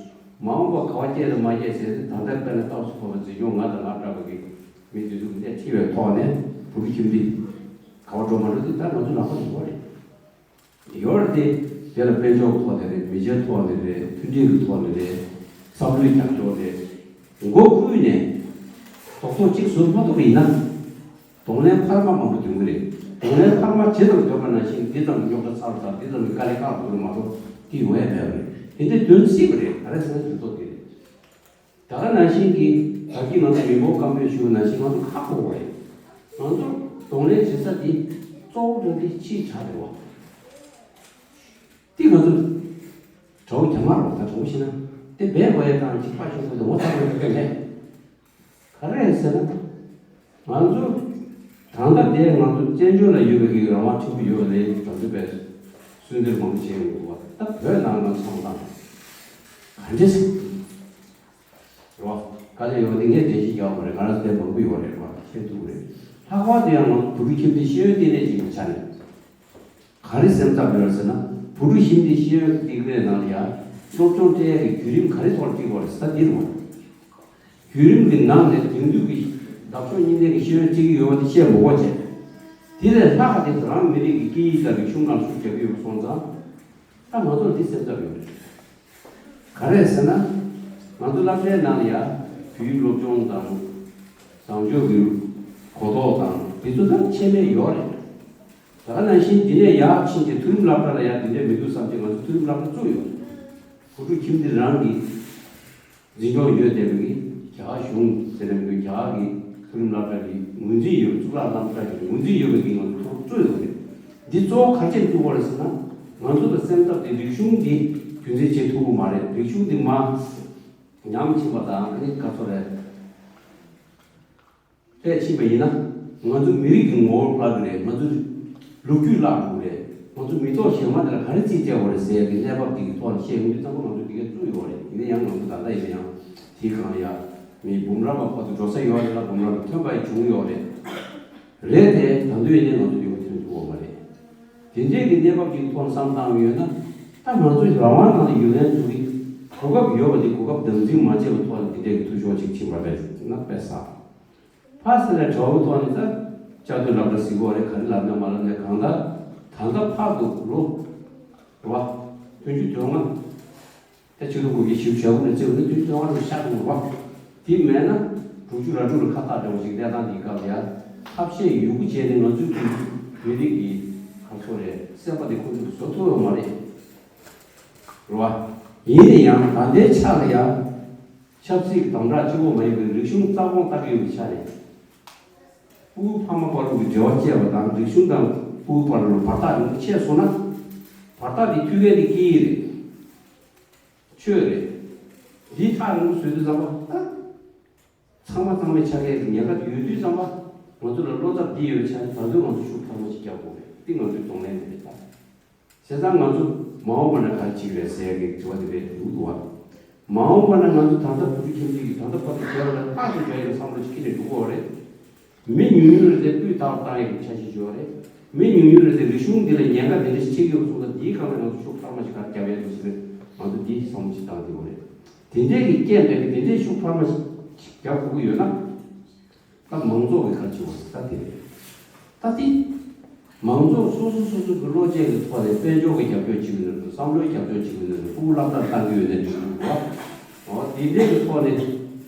མ་འོངས་པ་ག་བ་སྐྱེས་དང་མ་སྐྱེས་ཟེར་དེ་ད་ལྟ་དཔེར་ན་རྟགས་སུ་བབས་པའི་འཛིན་སྐྱོང་ང་དང་ང་འདྲ་བ་གི་མི་དེ་ཚོ་གི་སྣེ་ཁྲིད་པའི་ཐོག་ནས་བུ་ཕྲུག་ཁྱིམ་མི་ག་བ་འགྲོ་མ་འགྲོ་དེ་ད་ང་ཚོ་ལག་པ་ཡོད་རེད། ཡོད་རེད་དེ། དེ་ལ་དཔལ་འབྱོར་ཐོག་ནས་རེད། མི་ཆེན་ཐོག་ནས་རེད། མཐུན་སྒྲིལ་གྱི་ཐོག་ནས་རེད། བསམ་བློའི་རྒྱབ་སྐྱོར་རེད། མགོ་ཁུར་ནས་རྡོག་རྡོག་གཅིག་བཟོ་མ་ཐུབ་པ་ཡིན་ན། གདོང་ལེན་འཕར་མ་མང་པོ་འདོན་གི་རེད། གདོང་ལེན་འཕར་མ་ཇི་ཙམ་འདོན་པ་ནང་བཞིན་འདི་ཙམ་རྙོག་དྲ་ཚ་རུ་ཚ་འདི་ཙམ་གྱི་དཀའ་ལས་ཁག་འདུག་རེད་མ་གཏོགས་འདི་ཡོང་ཡ་མེད་པ་རེད། དེ་འདྲའི་འདོན་སྲིད་པ་རེད། ག་རེ་ཟེར་ན་དུས་ཐོག་འདི་རེད། ད་ག་ནང་བཞིན་གྱི་ད་གིན་ང་ཚོ་མི་འབོར་སྐམ་པོས་ཞུ་བ་ནང་བཞིན་ང་ཚོ་ཁག་པོ་རེད། ང་ཚོ་གདོང་ལེན་བྱེད་ས་འདི་གཙོ་བོ་འདྲ་འདི་ཕྱིའི་དྲག་རེད་བ། འདི་ང་ཚོ་དགྲ་བོ་རྒྱ་དམར་རོ། ད་དྲང་པོ་བཤད་ན་དེ་འབད་དགོས་ཡ་དང་གཅིག་པ་ཆུང་ཀུ་དང་ངོ་ཚ་དགོས་ཡ་མེད། ག་རེ་ཟེར་ན། ང་ཚོ་ད་ལྟ་དེ་ང་ཚོ་བཙན་བྱོལ་ལ་ཡོད་པའི་གི་རང་དབང་ཆེན་པོ་ཡོད་པ་ལས་དྲག་ཏུ་བས་སུན་གཙེར་མང་པོ་བྱས་ཡོང་གི་འདུག་བ། ད་བོད་ནང་ང་ཚོ་ཚང་མ་ག་འདྲས་རེད་བ། དཀའ་ལས་ཡོད་པ་དེ་ངས་འགྲེལ་བཤད་རྒྱག་དགོས་རེད། ང་རང་ཚོ་དེ་མང་པོ་ཡོད་རེད་བ། ཤེས་ཐུབ་རེད། ལྷག་པར་དུ་ཡང་ང་ཚོ་བུ་ཕྲུག་ཁྱིམ་སྡེ་ཤེས་ཡོན་ལྟེ་གནས་ཅིག་གི་ཆ་ནས། ག་རེ་སེམས་འཚབ་ཡོད་ཟེར་ན། བུ་ཕྲུག་ཁྱིམ་སྡེ་ཤེས་ཡོན་ལྟེ་གནས་ནང་ལ་ཡང་སློབ་སྦྱོང་སྤྲད་ཡག་གི་བརྒྱུད་རིམ་ག་རེ་ཐོག་ལ་བསྒྲིགས་དགོས་རེད་ཟེར་ད་འདི་རེད་བ། བརྒྱུད་རིམ་གྱི་ནང་ནས་དེང་དུས་ཀྱི་འདབ་གཤོག་གཉིས་ལྡན་གྱི་ཤེས་ཡོན་སྤྲད་ཀྱི་ཡོད་པ་དེ་བཤད་མི་དགོས་བྱས། དེ་ལས་ལྷག་ག་དེ་རང་མི་རིགས་ཀྱི་སྐད་ཡིག་དང་རིག་གཞུང་ནང་ཤུགས་རྒྱབ་ཀྱི་ཡོད་པ་སོང་ཙང་། ད་ང་ཚོར་འདི་སེམས་འཚབ་ཡོད་རེད། ག་རེ་ཟེར་ན། ང་ཚོ་སློབ་གྲྭའི་ནང་ལ་ཡ་བོད་ཡིག་སློབ་སྦྱོང་དང་། བཟང་སྤྱོད་ཀྱི་གོ་རྟོགས་དང་དེ་ཚོ་ད་ཆད་མེད་ཡོད་རེད། ད་ག་ནང་བཞིན་འདི་ནས་ཡར་ཕྱིན་ཏེ་མཐོ་རིམ་སློབ་གྲྭ་ལ་ཡ་འདི་འདྲས་མི་འདུག་བསམ་སྟེ་ང་ཚོ་མཐོ་རིམ་སློབ་གྲྭ་བཙུགས་ཡོད། བུ་ཕྲུག་ཁྱིམ་སྡེ་རང་གི་འཛིན་སྐྱོང་ཡོད་བསྡད་པའི་རྒྱ་གཞུང་ཟེར་ན་མི་འདུག་རྒྱ་གི་མཐོ་རིམ་སློབ་གྲྭ་གི་ངོས་འཛིན་ཡོད། གཙུག་ལག་སློབ་གྲྭ་གི་ངོས་འཛིན་ཡོད་པའི་གི་ང་ཚོ་ཐོག་བཙུགས་ཡོད་རེད། འདི་གཙོ་བོ་ག་རེ་བྱས་བཙུགས་པ་རེད་ཟེར་ན། ང་ཚོ་ལ་སེམས་འཚབ་དེ་རིག་གཞུང་འདི་རྒྱུན་འཛིན་བྱེད་ཐུབ་ཀྱི་མ་རེད། རིག་གཞུང་འདི་མར་ཉམས་ཕྱིན་པ་དང་ཨ་ནི་ག་ཚོད་རེད། སླད་ཕྱིན་པ་ཡིན་ན། ང་ཚོ་མི་རིགས་ཀྱི་ངོ་བོ་བརླག་གི་རེད། ང་ཚོ་ལོ་རྒྱུས་བརླག་འགྲོ་གི་རེད། ང་ཚོ་མི་ཐོག་གཞན་མ་དེ་ལ་ག་རེ་རྩིས་སྤྲད་དགོས་རེད་ཟེར་ཡ་གི་གནས་བབ་དེ་གི་ཐོག་ནས་བཤད་ཡོང་དུས་ཙམ་པ་ང་ཚོ་དེ་གས་བཙུགས་ཡོད་རེད། ཡིན་ན་ཡང་ང་ཚོ་ད་ལྟ་ཡིན་ན་ཡང་དེའི་སྒང་ལ་ཡ་མི་འབུམ་རམས་པ་བར་དུ་འགྲོ་ས་ཡོད་རེད་ལ། འབུམ་རམས་པ་ཐོན་པ་ཡི་བྱུང་ཡོད་རེད། རེད་དེ་ད་དུང་ཡིན་ནའི་ང་ཚོ་ཡོད་ཐོན་ཐུབ་ཡོད་མ་རེད། དེ་འདྲས་ཀྱི་གནས་བབ་ཅིག་གི་ཐོག་ནས་བསམ་བཏང་ཡོད་ན། ད་ང་ཚོ་རང་དབང་ནང་ལ་ཡུན་རིང་འཛུལ་གྱི་གོ་སྐབས་ཡོད་པ་དེ་གོ་སྐབས་དམ་འཛིན་མ་བྱས་པའི་ཐོག་ནས་དེ་འདྲས་ཀྱི་འཐུས་ཤོར་ཅིག་ཕྱིན་པ་རེད་ན་དཔེ་བསགས། ཕ་ས་ལས་གྲྭ་བོའི་ཐོག་ནས་ད་བཅའ་སྡོད་སློབ་གྲྭ་ཟིག་གོ་རེད། ག་རེ་ལབ་ན་མ་ལབ་ན་གང་ལྟར་ད་ལྟ་བར་དུ་ལོ་རེད་བ། བདུན་ཅུ་དོན་ལྔ། ད་ཕྱི་ལོ་དགུ་བརྒྱ་བཞི་བཅུ་ཞེ་དགུ་ནས་བརྩིས་པ་ན་བདུན་ཅུ་དོན་ལྔ་ལོ་ཤར་འགྲོ་བ། དེ་མེད་ན་དྲུག་ཅུ་ར་དྲུག་ལ་ཁ་བཏགས་འདྲ་བོ་ཞིག་གནས་སྟངས་འདིའི་སྐབས་ལ་ཡ་ཐབས་ཤེས་ཡོད་རྒུ་བྱས་ནས་ང་ཚོའི་མི་རིགས་ཀྱི་ག་ཚོད་རེད། སེམས་པ་དེ་ཁོ་ཚོས་བཟོ་ཐུབ་ཡོད་མ་རེད། རེད་བ། ཡིན་ན་ཡང་ད་ལྟའི་ཆ་ལ་ཡ། ཆབ་སྲིད་ཀྱི་དམ་དྲག་གཅིག་པོ་མ་ཡིན་པའི་རིག་གཞུང་རྩ་དགོངས་བཏགས་ཀྱི་ཡོད་པའི་ཆ་རེད། ཕྲུ་གུ་ཕ་མ་བར་དུ་གི་འབྲེལ་བ་བཅད་པ་དང་རིག་གཞུང་དང་ཕྲུ་གུ་བར་ལ་བར་ཐག་རིང་པོ་ཆད་སོང་ན། བར་ཐག་དེ་མཐུད་མཁན་དེ་སྐད་ཡིག་རེད། ཆོས་རེད། འདི་ཐག་རིང་པོ་བཟོས་དུས་ཙམ་པ་ད། ཚ་ ཚང་མ་ཚང་མའི་ཆ་ཤས་ཀྱི་ཉེན་ཁ་ཡོད་དུས་ཙམ་པ་ང་ཚོ་ལ་བློ་འཚབ་འདི་ཡོད་ཆ་ནས་ད་དུང་ང་ཚོ་ཤུགས་འཕར་མ་ཞིག་རྒྱག་དགོས་རེད། འདི་ང་ཚོའི་གདོང་ལེན་རེད་ད། བྱས་ཙང་ང་ཚོ་མ་འོངས་པ་ན་ག་རེ་བྱེད་ཀྱི་རེད་ཟེར་ཡ་གི་དྲི་བ་དེ་རེད་འདུག་འདུག་བ། མ་འོངས་པ་ན་ང་ཚོ་ད་ལྟ་བོད་ཕྲུག་ཁྱིམ་མཚེས་ཀྱི་ད་ལྟ་བར་དུ་བྱས་པ་ལ་རྟག་ཏུ་འཇོག་ཡག་བསམ་བློ་ཞིག་འཁྱེར་ནས་འགྲོ་དགོས་པ་རེད། མི་ཉུང་ཉུང་རེ་དེ་སྤུས་དག་བཏང་ཡག་གི་འཆར་གཞི་ཡོད་རེད། མི་ཉུང་ཉུང་རེ་དེ་རིག་གཞུང་འདི་ལ་ཉེན་ཁ་དེ་འདྲ་ཞིག་ཆེ་གི་ཡོད་སོང་ཙང་འདིའི་སྒང་ལ་ང་ཚོ་ཤུགས་འཕར་མ་ཞིག་ག་རེ་རྒྱབ་ཡག་འདུག་ཟེར་ནས་ང་ཚོ་འདི་བསམ་བློ་ཞིག་བཏང་བསྡད་ཡོད་རེད། དེ་འདྲའི་གི་རྐྱེན་མེད་པའི་དེ་འདྲའི་ཤུགས་འཕར་མ་ཞིག་རྒྱབ་དགོས་ཀྱི་ཡོད་ན། ད་མང་ཚོགས་ཀྱི་ག་རེ་བྱེད་དགོས་ཟེར་ད་དེ་རེད། ད་དེ། མང་ཚོགས་སོ་སོ་སོ་སོ་གི་བློ་སྐྱེད་ཀྱི་ཐོག་ནས་དཔལ་འབྱོར་གྱི་རྒྱབ་སྐྱོར་བྱེད་ཀྱི་ཡོད་ན་རེད། བསམ་བློའི་རྒྱབ་སྐྱོར་བྱེད་ཀྱི་ཡོད་ན་རེད། ཕྲུ་གུ་སློབ་གྲྭར་བཏང་གི་ཡོད་ན་རེད། འོ་དེ་འདྲའི་གི་ཐོག་ནས་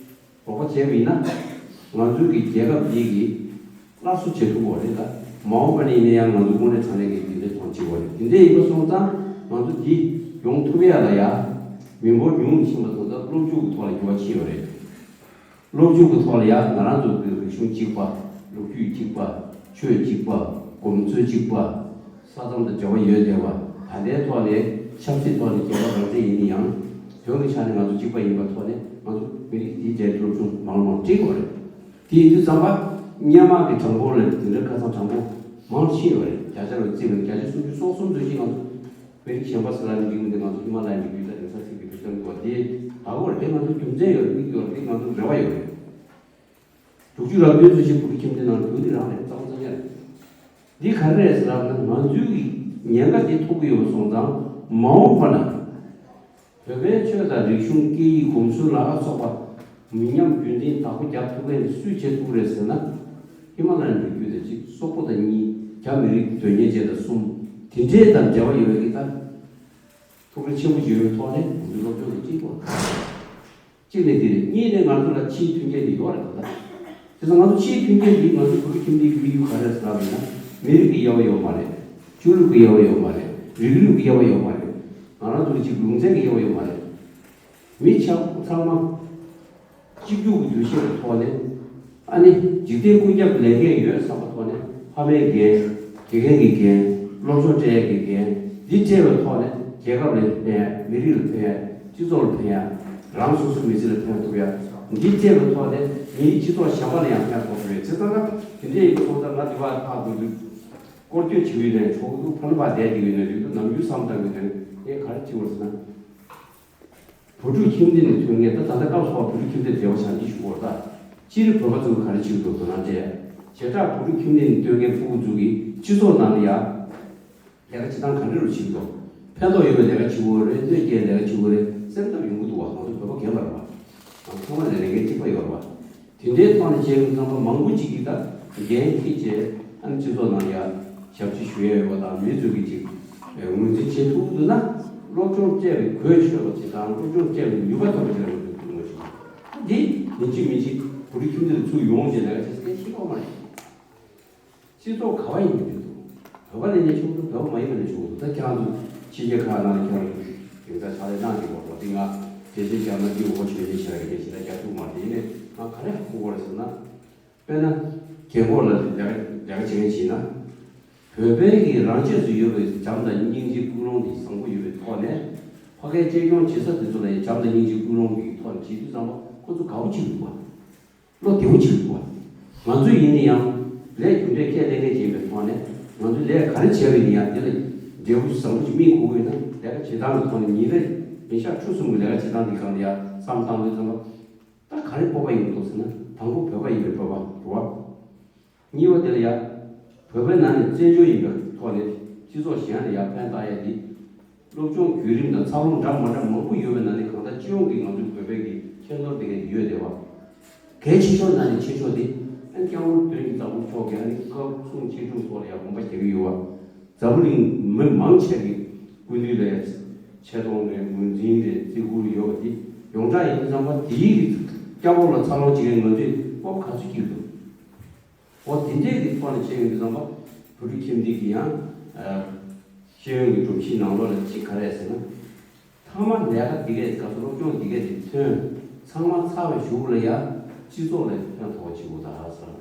རོགས་པ་བྱས་པ་ཡིན་ན། ང་ཚོའི་གི་རྒྱལ་ཁབ་འདི་གི་སླར་གསོ་བྱེད་ཐུབ་པ་རེད་ད། མ་འོངས་པ་ནས་ཡིན་ན་ཡང་ང་ཚོ་དངོས་གནས་དྲང་གནས་ཀྱི་དེ་འདྲའི་ཐོག་བྱེད་དགོས་རེད། དེ་འདྲའི་ཡིན་པ་སོང་ཙང་ང་ཚོ་འདི་ཡོང་ཐུབ་ཡ་ལ་ཡ། མི་འབོར་ཉུང་ཕྱིན་པ་སོང་ཙང་སློབ་ཕྲུག་གི་ཐོག་ལ་འགྱུར་བ་ཕྱིན་ཡོད་རེད། སློབ་ཕྲུག་གི་ཐོག་ལ་ཡང་ང་རང་ཚོ་གི་རིག་གཞུང་གཅིག་པ། ལོ་རྒྱུས་གཅིག་པ། ཆོས་གཅིག་པ། གོམས་སྲོལ་གཅིག་པ། ས་མཚམས་དང་འབྲེལ་བ་ཡོད་བསྡད་པ། ད་ལྟའི་ཐོག་ནས་ཆབ་སྲིད་ཐོག་ནས་རྒྱལ་ཁབ་རང་བཙན་ཡིན་ན་ཡང་། དོན་གྱི་ཆ་ནས་ང་ཚོ་གཅིག་པ་ཡིན་པའི་ཐོག་ནས་ང་ཚོ་མི་རིགས་དེའི་རྗེས་སློབ་སྦྱོང་མང་མང་སྤྲད་དགོས་རེད། དེ་ཡིན་དུས་ཙམ་པ། སྔོན་མ་གི་གྲངས་འབོར་ལས་དེ་འདྲ་ཁ་སང་གྲངས་འབོར་མང་ཕྱིན་ཡོད་རེད། བརྒྱ་ཆ་ལ་བརྩིས་པ་ཡིན་ན་བརྒྱ་ཆ་སུམ་ཅུ་སོ་གསུམ་ཙམ་ཞིག་ང་ཚོ། མི་རིགས་གཞན་པ་ཟེར་ལ་མི་འགྲིག་མི་འདུག་ང་ཚོ་ཧི་མ་ལ་ཡའི་མི་རིགས་དང་རིག་གསར་ཚིག་གི་རིགས་དང་འདུ་བ་དེ་ད་གོ་རེད། ང་ཚོ་རྒྱུ་མཚན་ཡོད་རེད། དམིགས་ཡོད་རེད། ང་ཚོ་རེ་བ་ཡོད་རེད། དྲུག་ཅུ་ར་བདུན་ཚོ་ཞིག་བོད་ཀྱི་ཁྱིམ་སྡེ་ནང་རྒྱུ་འདི་རང་རེད། རྩ་བ་རྩ་ཉག་རེད། འདི་ག་རེ་རེད་ཟེར་ལབ་ན་ང་ཚོའི་གི་ཉེན་ཁ་དེ་ཐོབ་ཀྱི་ཡོད་པ་སོང་ཙང་མ་འོངས་པ་ན། བོད་པའི་ཆོས་དང་རིག་གཞུང་སྐད་ཡིག་གོམས་སྲོལ་ལ་སོགས་པ་མི་ཉམས་རྒྱུན་འཛིན་བདག་པོ་རྒྱག་ཐུབ་མཁན་དེ་སུས་བྱེད་ཐུབ་རེད་ཟེར་ན། ཧི་མ་ལ་ཡའི་འབྲུ་རྒྱུད་དེ་གཅིག་སོག་པོ་དང་གཉིས། རྒྱ་མི་རིགས་དོན་གཉེར་ཅན་དང་གསུམ། དེ་འདྲའི་དང་འབྲེལ་བ་ཡོད་པའི་གི་ད་ཐུགས་རེ་ཆེན་པོ་ཡོད་པའི་ཐོག་ནས་ང་ཚོའི་སློབ་སྦྱོང་དེ་གཅིག་པོ། གཅིག་ནས་འདི་རེད། གཉིས་ནས་ང་ཚོ་ལ་ཕྱིའི་མཐུན་རྐྱེན་འདི་ཡོད་རེད་ད། དེ་ཚོ་ང་ཚོ་ཕྱིའི་མཐུན་རྐྱེན་འདི་ང་ཚོ་བོད་ཕྲུག་ཁྱིམ་སྡེའི་དམིགས་ཡུལ་ག་རེ་རེད་ཟེར་ལབ་ཡིན་ན། མི་རིགས་ཀྱི་དབྱེ་བ་ཡོད་མ་རེད། ཆོས་ལུགས་ཀྱི་དབྱེ་བ་ཡོད་མ་རེད། རིགས་རུས་ཀྱི་དབྱེ་བ་ཡོད་མ་རེད། ང་རང་ཚོ་གཅིག་ལུང་ཚན་གྱི་དབྱེ་བ་ཡོད་མ་རེད། མི་ཆ་ཚང་མ་གཅིག་གྱུར་གྱི་འདུ་ཤེས་ཀྱི་ཐོག་ནས། ཨ་ནི་འཇིག་རྟེན་ཀུན་ཁྱབ་ལས་འགན་ཡོད་བསམ་པའི་ཐོག་ནས་ཕ་མའི་འགན། དགེ་རྒན་གྱི་འགན། སློབ་སྦྱོང་སྤྲད་ཡས་ཀྱི་འགན། འདི་སྤྲད་པའི་ཐོག་ནས་རྒྱལ་ཁབ་ལ་ཕན་ཡས། མི་རིགས་ལ་ཕན་ཡས། སྤྱི་ཚོགས་ལ་ཕན་ཡས། རང་སོ་སོའི་མི་ཚེ་ལ་ཕན་ཐོགས་ཡས། འདི་སྤྲད་པའི་ཐོག་ནས་ངའི་སྤྱི་ཚོགས་གཞན་པ་ལ་ཡང་ཕན་ཐོགས་ཀྱི་རེད། བྱས་ཙང་ན་དེ་འདྲ་ཡིན་པ་སོང་ཙང་ང་འདི་བར་ཐག་དགོས་དུས་སྐོར་སྐྱོད་བྱེད་ཀྱི་ཡོད་ནའི་ཆོག་གི་འདུག་ཕ་ནུ་བ་བསྡད་ཀྱི་ཡོད་ནའི་འགྲིག་འདུག་ནམ་རྒྱུན་བསམ་བཏང་གི་ཡོད་ནའི་ངས་ག་རེ་བྱེད་དགོས་ཟེར་ན། བོད་ཕྲུག་ཁྱིམ་སྡེ་ནས་ཐོན་མཁན་ད་ད་ལྟ་སྐབས་སུ་བབ་བོད་ཕྲུག་ཁྱིམ་སྡེ་འབྲེལ་བ་བྱ་འདི་ཞུ་དགོས་རེད་ད། སྤྱིར་བོད་པ་ཚོ་ག་རེ་བྱེད་ཀྱི་འདུག་དོ་སྣང་སྤྲད། བྱེ་བྲག་བོད་ཕྲུག་ཁྱིམ་སྡེ་ནས་ཐོན་མཁན་ཕྲུ་གུ་ཚོ་གིས་སྤྱི་ཚོགས་ནང་ལ་ཡ། ལས་ཀ་བྱེད་སྟངས་ག་འདྲ་རུ་བྱེད་ཀྱི་འདུག་ཕན་ཐོགས་ཡོད་པའི་ལས་ཀ་བྱེད་དགོས་རེད། གནོད་སྐྱེལ་ལས་ཀ་བྱེད་དགོས་རེད། སེམས་འཚབ་ཡོང་གི་འདུག་བ། ང་ཚོ་བོད་པ་རྒན་པ་རེད་བ། ང་ཚང་མ་ལ་ལས་འགན་གཅིག་པ་ཡོད་རེད་བ། དེ་འདྲའི་ཐོག་ནས་བྱས་ཡོང་ཙང་མང་པོ་ཅིག་གིས་ད་འགན་འཁྱེར་བྱས་ཨ་ནི་སྤྱི་ཚོགས་ནང་ཡ་ཞབས་ཕྱི་ཞུ་ཡ་ཡོད་པ་དང་མི་ཚོས་ཀྱི་ཅིག་ངོས་འཛིན་བྱེད་ཐུབ་འདུག་ན་སློབ་སྦྱོང་སྤྲད་པའི་གོ་ཆོད་པ་ཅིག་དང་སློབ་སྦྱོང་སྤྲད་པའི་ནུས་པ་ཐོན་པ་ཅིག་ལ་ངོས་འཛིན་ཐུབ་ངོས་ཤིག་འདི་ཡིན་གཅིག་མིན་གཅིག་བོད་ཕྲུག་ཁྱིམ་སྡེ་ལ་ཚུར་ཡོང་བྱས་ལས་ཀ་བྱེད་ས་སྐད་ཤེས་ཀྱི་ཡོད་མ་རེད། སྤྱི་ཚོགས་ག་བ་ཡིན་མི་འདུག་བོད་པ་ལས་ནས་ཆུང་དུ་བོད་པ་མ་ཡིན་པ་ལས་ཆུང་དུ་ད་ཁྱེད་རང་ཚོ་ཕྱི་རྒྱལ་ཁག་ནང་ལ་ཁྱེད་རང་ཚོ་དེང་སང་ཕྱག་ལས་གནང་གི་ཡོད་པ་དེ་ང་དེ་བཞིན་རྒྱ་ནག་གི་འོ་ཆོས་ཀྱི་ཕྱག་ལས་ཀྱི་ཕྱི་ལ་རྒྱ་ཐུག་མ་དེ་ནས་ང་ག་རེ་ཧ་གོ་དགོས་རེད་ཟེར་ན། དཔེར་ན། རྒན་གོག་ལ་ལས་ཀ་ལས་ཀ་བྱེད་མཁན་བྱས་ན། བོད་པའི་གི་རང་ཆས་སུ་ཡོད་པའི་བྱམས་དང་སྙིང་རྗེ་ཀུན་སློང་དེ་བཟང་པོ་ཡོད་པའི་ཐོག་ནས། ཕ་གིའི་གཅེས་སྐྱོང་བྱེད་ས་དེ་ཚོ་ལ་ཡང་བྱམས་དང་སྙིང་རྗེ་ཀུན་སློང་གི་ཐོག་ནས་བྱེད་དུས་ཙམ་པ་ཁོ་ཚོ་དགའ་བོ་ཅིག་འདུག་བ། བློ་བདེ་བོ་ཅིག་འདུག་བ། ང་ཚོ་ཡིན་ན་ཡང་ལས་རྒྱུ་འབྲས་ཁས་ལེན་མཁན་ཅིག་ཡིན་པའི་ཐོག་ནས་ང་ཚོས་ལས་ཀ་རེ་བྱས་པ་ཡིན་ན་ཡང་དེ་ལ་འབྲས་བུ་བཟང་པོ་ཅིག་སྨིན་དགོས་ཀྱི་ཡོད་ན་ལས་ཀ་བྱེད་སྟངས་ཀྱི་ཐོག་ནས་ཉིན་རེ་ཉིན་ཞག་བཅུ་གསུམ་གྱི་ལས་ཀ་བྱེད་སྟངས་འདི་སྒང་ལ་ཡང་བསམ་བཏང་དུས་ཙམ་པ། ད་ག་རེ་སྤོབས་པ་ཡིན་འདུག་ཟེར་ན་དང་པོ་བོད་པ་ཡིན་པའི་སྤོབས་པ་རེད་བ། གཉིས་པ་དེ་ལ་ཡ། བོད་པའི་ནང་ནས་བཙན་བྱོལ་ཡིན་པའི་ཐོག་ནས་སྤྱི་ཚོགས་གཞན་ལ་ཡ་ཕན་བཏགས་ཡ་འདི། སློབ་སྦྱོང་བརྒྱུད་རིམ་དང་འཚར་ལོངས་འདྲ་མ་འདྲ་མང་པོ་ཡོད་པའི་ནང་ནས་གང་ལྟར་སྤྱི་ཡོངས་ཀྱི་ང་ཚོའི་བོད་པའི་གི་ཁྱད་ནོར་དེ་གས་ཡོད་བསྡད་པ། གལ་ཆེ་ཤོས་ནང་ནས་ཆེ་ཤོས་དེ་ཨ་ནི་སྐྱབས་མགོན་དོན་གྱི་བདག་པོ་མཆོག་གིས་ཨ་ནི་བཀའ་གསུང་ཆེ་དྲུག་སོགས་ལ་ཡ་དགོངས་པ་རྒྱག་གི་ཡོད་པ། འཛམ་བུ་གླིང་མི་མང་ཆེ་གི་སྐུ་མདུན་ལ་ཆེ་མཐོང་རེད། ངོས་འཛིན་རེད། བརྩི་བཀུར་ཡོད་པ་དེ་ཡོངས་གྲགས་ཡིན་དུས་ཙམ་པ་དེའི་གི་སྐྱབས་མགོན་ལ་འཚར་ལོངས་བྱེད་མཁན་ང་ཚོས་སྤོབས་ག་ཚོད་སྐྱེ་གི་འདུག་འོ་དེ་འདྲས་ཀྱི་ཐོག་ནས་བཤད་ཡོང་དུས་ཙམ་པ་བོད་ཕྲུག་ཁྱིམ་སྡེ་གི་ཡང་ཤེས་ཡོན་གྱི་སྒྲོམ་གཞིའི་ནང་ལོགས་ལ་གཅིག་ག་རེ་ཟེར་ན། མཐའ་མ་ལས་ཀ་འདི་གས་སྐབས་སུ་སློབ་སྦྱོང་འདི་གས་དེ་ཐོན་ཚང་མ་ཚར་བའི་གཞུག་ལ་ཡ་སྤྱི་ཚོགས་ལ་ཕན་ཐོགས་པ་བྱེད་དགོས་ད་ཟེར།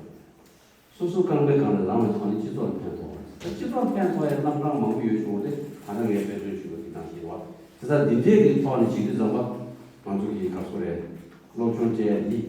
སོ་སོ་རྐང་པའི་སྒང་ལ་ལངས་པའི་ཐོག་ནས་སྤྱི་ཚོགས་ལ་ཕན་ཐོགས་པ་རེད། སྤྱི་ཚོགས་ལ་ཕན་ཐོགས་ཡ་རྣམ་གྲངས་མང་པོ་ཡོད་བྱུང་བ་དེ་ད་ལྟ་ངས་དཔེ་མཚོན་ཞུས་པ་འདི་ནང་བཞིན་རེད་བ། དེ་ལྟར་འདི་འདྲས་ཀྱི་ཐོག་ནས་བྱེད་དུས་ཙམ་པ་ང་ཚོ་གི་ག་ཚོད་རེད། སློབ་སྦྱོང་སྤྲད་ཡ་འདི།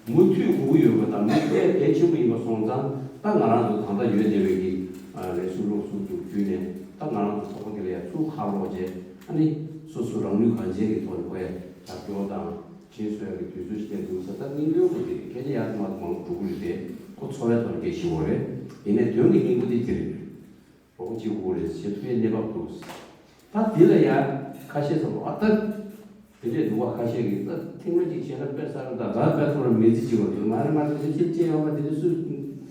མུ་མཐུད་དགོས་ཀྱི་ཡོད་པ་དང་མུ་མཐུད་གལ་ཆེན་པོ་ཡིན་པ་སོང་ཙང་། ད་ང་རང་ཚོ་ད་ལྟ་ཡོད་བསྡད་པའི་གི་ལས་ཞུགས་སློབ་ཟུར་དུ་བརྒྱུད་ནས། ད་ང་རང་ཚོ་ཚོགས་པ་འདི་ལ་ཡང་ཚུར་ཁ་ལོག་བྱས། ཨ་ནི་སོ་སོ་རང་ནུས་གང་ཆེ་གི་ཐོག་ནས་ཁོ་ཡ་རྒྱབ་སྐྱོར་དང་དྲིན་གཟོ་ཡ་གི་དུས་ཚོད་ཞིག་སླེབས་འདུག་ཟེར། ད་སྙིང་དོན་ཁོ་དེ་སྐད་ཆ་ཡག་མང་མང་འགྲོ་གི་རེད་དེ། ཁོ་འཚོ་བའི་ཐོག་ནས་སྐད་ཆ་བཤད་པ་རེད། ཡིན་ནའི་དོན་གྱི་སྙིང་པོ་དེ་དེ་རེད། རོགས་གཅིག་པུ་རེད་བྱེད་ཐུབ་པའི་གནས་བབ་འདུག་ད་དེ་ལ་ཡ་ཁ་ཤས་ཚོ་ཨ་ད་དེ་འདྲས་འདུག་བ། ཁ་ཤས་ཀྱིས་ད་ཐེངས་མ་གཅིག་བྱས་ན་དཔེ་གསར་ད་ད་དཔེ་ཐོག་ལ་མི་ཚེ་གཅིག་པ་འདུག་མ་རེད་མ་རེད། དེ་ཚོ་ཁྱེད་ཅེས་ཡོང་བ་དེ་ཚོ་སུས་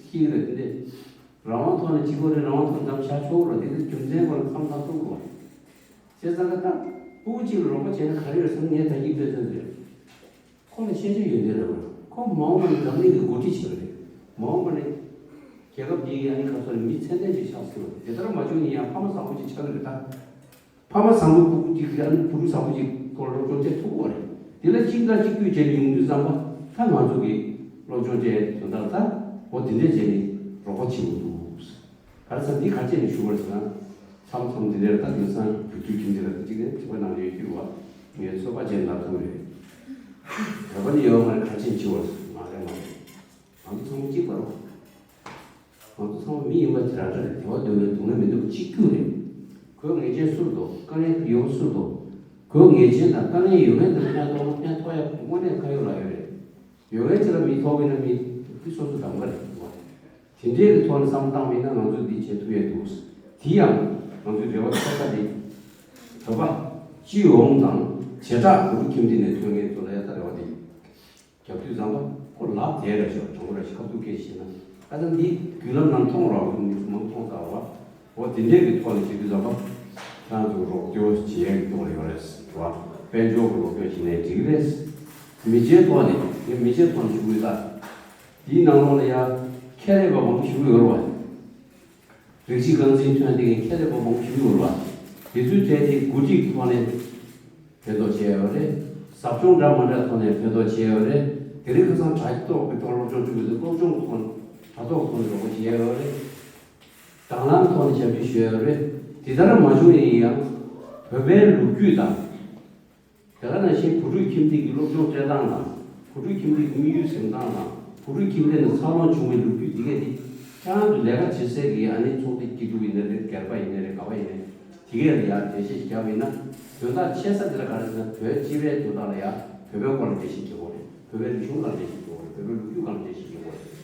ཤེས་ཀྱི་རེད། དེ་འདྲས་རང་དབང་ཐོག་ནས་གཅིག་པོ་རེད། རང་དབང་ཐོག་འདམ་བཞག་ཆོག་རེད། དེ་ཚོ་རྒྱུ་མཚན་སྐོར་ལ་མཚམས་མཚམས་གཏོང་དགོས་བ། བྱས་ཙང་ད་ལྟ་སྤུ་གུ་གཅིག་ལ་རོགས་པ་བྱས་ན་ག་རེ་ཡོད་བསམ། ངས་ད་གིན་དཔེ་མཚོན་ཟེར། ཁོ་ལ་ཤེས་བྱ་ཡོད་འདི་རེད་བ། ཁོ་མ་འོངས་པ་ནས་འཛམ་གླིང་གི་འགོ་ཁྲིད་བྱེད་པ་རེད། མ་འོངས་པ་ནས་རྒྱལ་ཁབ་འདིའི་ཨ་ནི་ཁ་སོ་ནས་མི་ཚད་ལྡན་ཅིག་ཆགས་སྲིད་པ་རེད། དེ་ལྟར་མ་བྱུང་ན་ཡང་ཕ་མ་བཟང་པོ་ཅིག་ཆགས་ཀྱི་རེད་ད། ཕ་མ་བཟང་པོ་སྤུ་གུ་ཅིག་ཨ་ནི་བུ་ཕྲུག་བཟང་པོ་ཅིག་སྐོར་སློབ་སྦྱོང་བྱེད་ཐུབ་ཀྱི་རེད། དེ་ལ་གཅིག་དང་གཅིག་བརྒྱུད་བྱས་ནས་ཡོང་དུས་ཙམ་པ། ད་ང་ཚོ་གི་སློབ་སྦྱོང་བྱས་དོན་དག་ད་འོ་དེ་འདྲས་བྱས་ནས་རོགས་པ་བྱེད་དགོས་འདུག་ག་རེ་ཟེར་ན་འདི་ག་རེ་བྱས་ནས་ཞུ་བར་ཟེར་ན། མཚམས་མཚམས་འདི་འདྲར་ད་དེང་སང་བོད་ཕྲུག་ཁྱིམ་སྡེ་ལ་གཅིག་ནས་ཚོད་དཔག་གནང་ཡོད་རྒྱུ་བ། ངས་ཚོད་དཔག་བྱས་ལབ་ཐུབ་རེད། བོད་པ་ནི་ཡོད་མ་རེད། ག་རེ་བྱས་ནས་འཆི་བར་ཟེར། མ་རེད་མ་རེད། ང་ཚོ་ཚང་མ་གཅིག་པ་རེད། ང་ཚོ་ཚང་མ་མི་ཡིན་པ་དེ་རང་འདྲ་རེད། དེ་བ་སྡོད་ནས་སྡུག་བསྔལ་མི་འདུག་གཅིག་གྱུར་རེད། གོས་ངེས་ཅན་སུ་རེད་འདུག་དཀའ་ངལ་ཡོད་སུ་རེད་འདུག་གོས་ངེས་ཅན་དང་དཀའ་ངལ་ཡོད་མཁན་དེ་ལ་ཕན་ཐོགས་ན་ཕན་ཐོགས་ཡ་དངོས་གནས་ཁ་ཡོད་ལག་ཡོད་རེད། ཡོད་མཁན་ཅིག་ལ་མི་ཐོབ་པ་ཡིན་ན་མི་དེ་སོ་སོ་གདམ་ག་རེད་འདུག་བ། དེ་འདྲའི་གི་ཐོག་ནས་བསམ་བློ་བཏང་བ་ཡིན་ན་ང་ཚོས་འདི་བྱེད་ཐུབ་ཡས་འདུག་དེ་ཡང་ང་ཚོའི་རེ་བ་ཆེ་ས་དེ། བོད་པ་སྤྱི་ཡོངས་དང་བྱེ་བྲག་བོད་ཕྲུག་ཁྱིམ་སྡེ་ནས་ཐོན་མཁན་ཚོ་ལ་ཡ་ད་རེ་བ་དེ། རྒྱབ་དུས་ཙམ་པ་ཁོ་ལབ་བསྡད་ར་ཤོག་དྲང་པོ་ར་ཤི་ཁ་ཐུག་སྐད་བཤད་ན། ཨ་ད་འདི་བརྒྱུད་ལམ་ནང་མཐོང་རོགས་མི་ཚོ་མང་མཐོང་ཚར་བ། འོ་དེ་འདྲའི་གི་ཐོག་ནས་བྱེད་དུས་ཙམ་པ། ཁྱེད་རང་ཚོ་རོགས་སྐྱོར་བྱེད་ཡས་ཀྱི་ཐོག་ལ་ཡོད་རེད་བ། དཔལ་འབྱོར་གྱི་རོགས་སྐྱོར་བྱེད་ནའི་འགྲིག་རེད། མི་ཚེའི་ཐོག་ནས་ངས་མི་ཚེའི་ཐོག་ནས་ཞུ་གི་ཡོད་ད། དེའི་ནང་ལོགས་ལ་ཡ་ཁྱད་ལས་པ་མང་པོ་ཞུ་གི་ཡོད་རེད་བ། རིགས་གཅིག་རྐང་འཛིན་ཐོན་དེ་གའི་ཁྱད་ལས་པ་མང་པོ་ཞུ་གི་ཡོད་རེད་བ། དེ་ཚོའི་གྲས་དེ་འགོ་ཁྲིད་ཐོག་ནས་ཕན་ཐོགས་བྱས་ཡོད་རེད། ཟབ་སྦྱོང་འདྲ་མ་འདྲ་ཐོག་ནས་ཕན་ཐོགས་བྱས་ཡོད་རེད། དེ་རིང་ཁ་སང་དྲ་ཐོག་གི་ཐོག་སློབ་སྦྱོང་བྱེད་དགོས་དུས་སློབ་སྦྱོང་ཐོག་དྲ་ཐོག་ཐོག་ནས་རོགས་པ་བྱས་ཡོད་རེད། དང་བླངས་ཐོག་ནས་ཞབས་ཕྱི་ཞུས་ཡོད་རེད། དེ་ལྟར་མ་བྱུང་ཡིན་ཡང་བོད་པའི་ལོ་རྒྱུས་དང་། དེ་ག་ནང་བཞིན་བོད་ཕྲུག་ཁྱིམ་སྡེ་གི་སློབ་སྦྱོང་སྤྲད་སྟངས་དང་། བོད་ཕྲུག་ཁྱིམ་སྡེ་གི་དམིགས་ཡུལ་འཛིན་སྟངས་དང་། བོད་ཕྲུག་ཁྱིམ་སྡེ་ནས་འཚར་ལོངས་བྱུང་བའི་ལོ་རྒྱུས་འདི་གས་འདི། ཁྱེད་རང་ཚོ་ལས་ཀ་བྱེད་སའི་གི་ཨ་ནི་ཚོགས་སྡེ་སྐྱིད་སྡུག་ཡིན་ན་རེད། སྒེར་པ་ཡིན་ན་རེད། ག་པ་ཡིན་ན། དེ་གས་ལ་ཡར་འགྲེལ་བཤད་ཞིག་བརྒྱབ་ཡིན་ན། དོན་དག་ཆེ་ས་འདི་ལ་ག་རེ་ཟེར་ན། བོད་སྤྱི་པའི་དོན་དག་ལ་ཡ་བོད་པའི་སྐོར་ལ་འགྲེལ་བཤད་བརྒྱབ་དགོས་རེད། བོད་པའི་རིག་གཞུང་སྐོར་ལ་འགྲེལ་བཤད་བརྒྱབ་དགོས་རེད། བོད་པའི་ལོ་རྒྱུས་སྐོར་ལ་འགྲེལ་བཤད་བརྒྱབ་དགོས་རེད།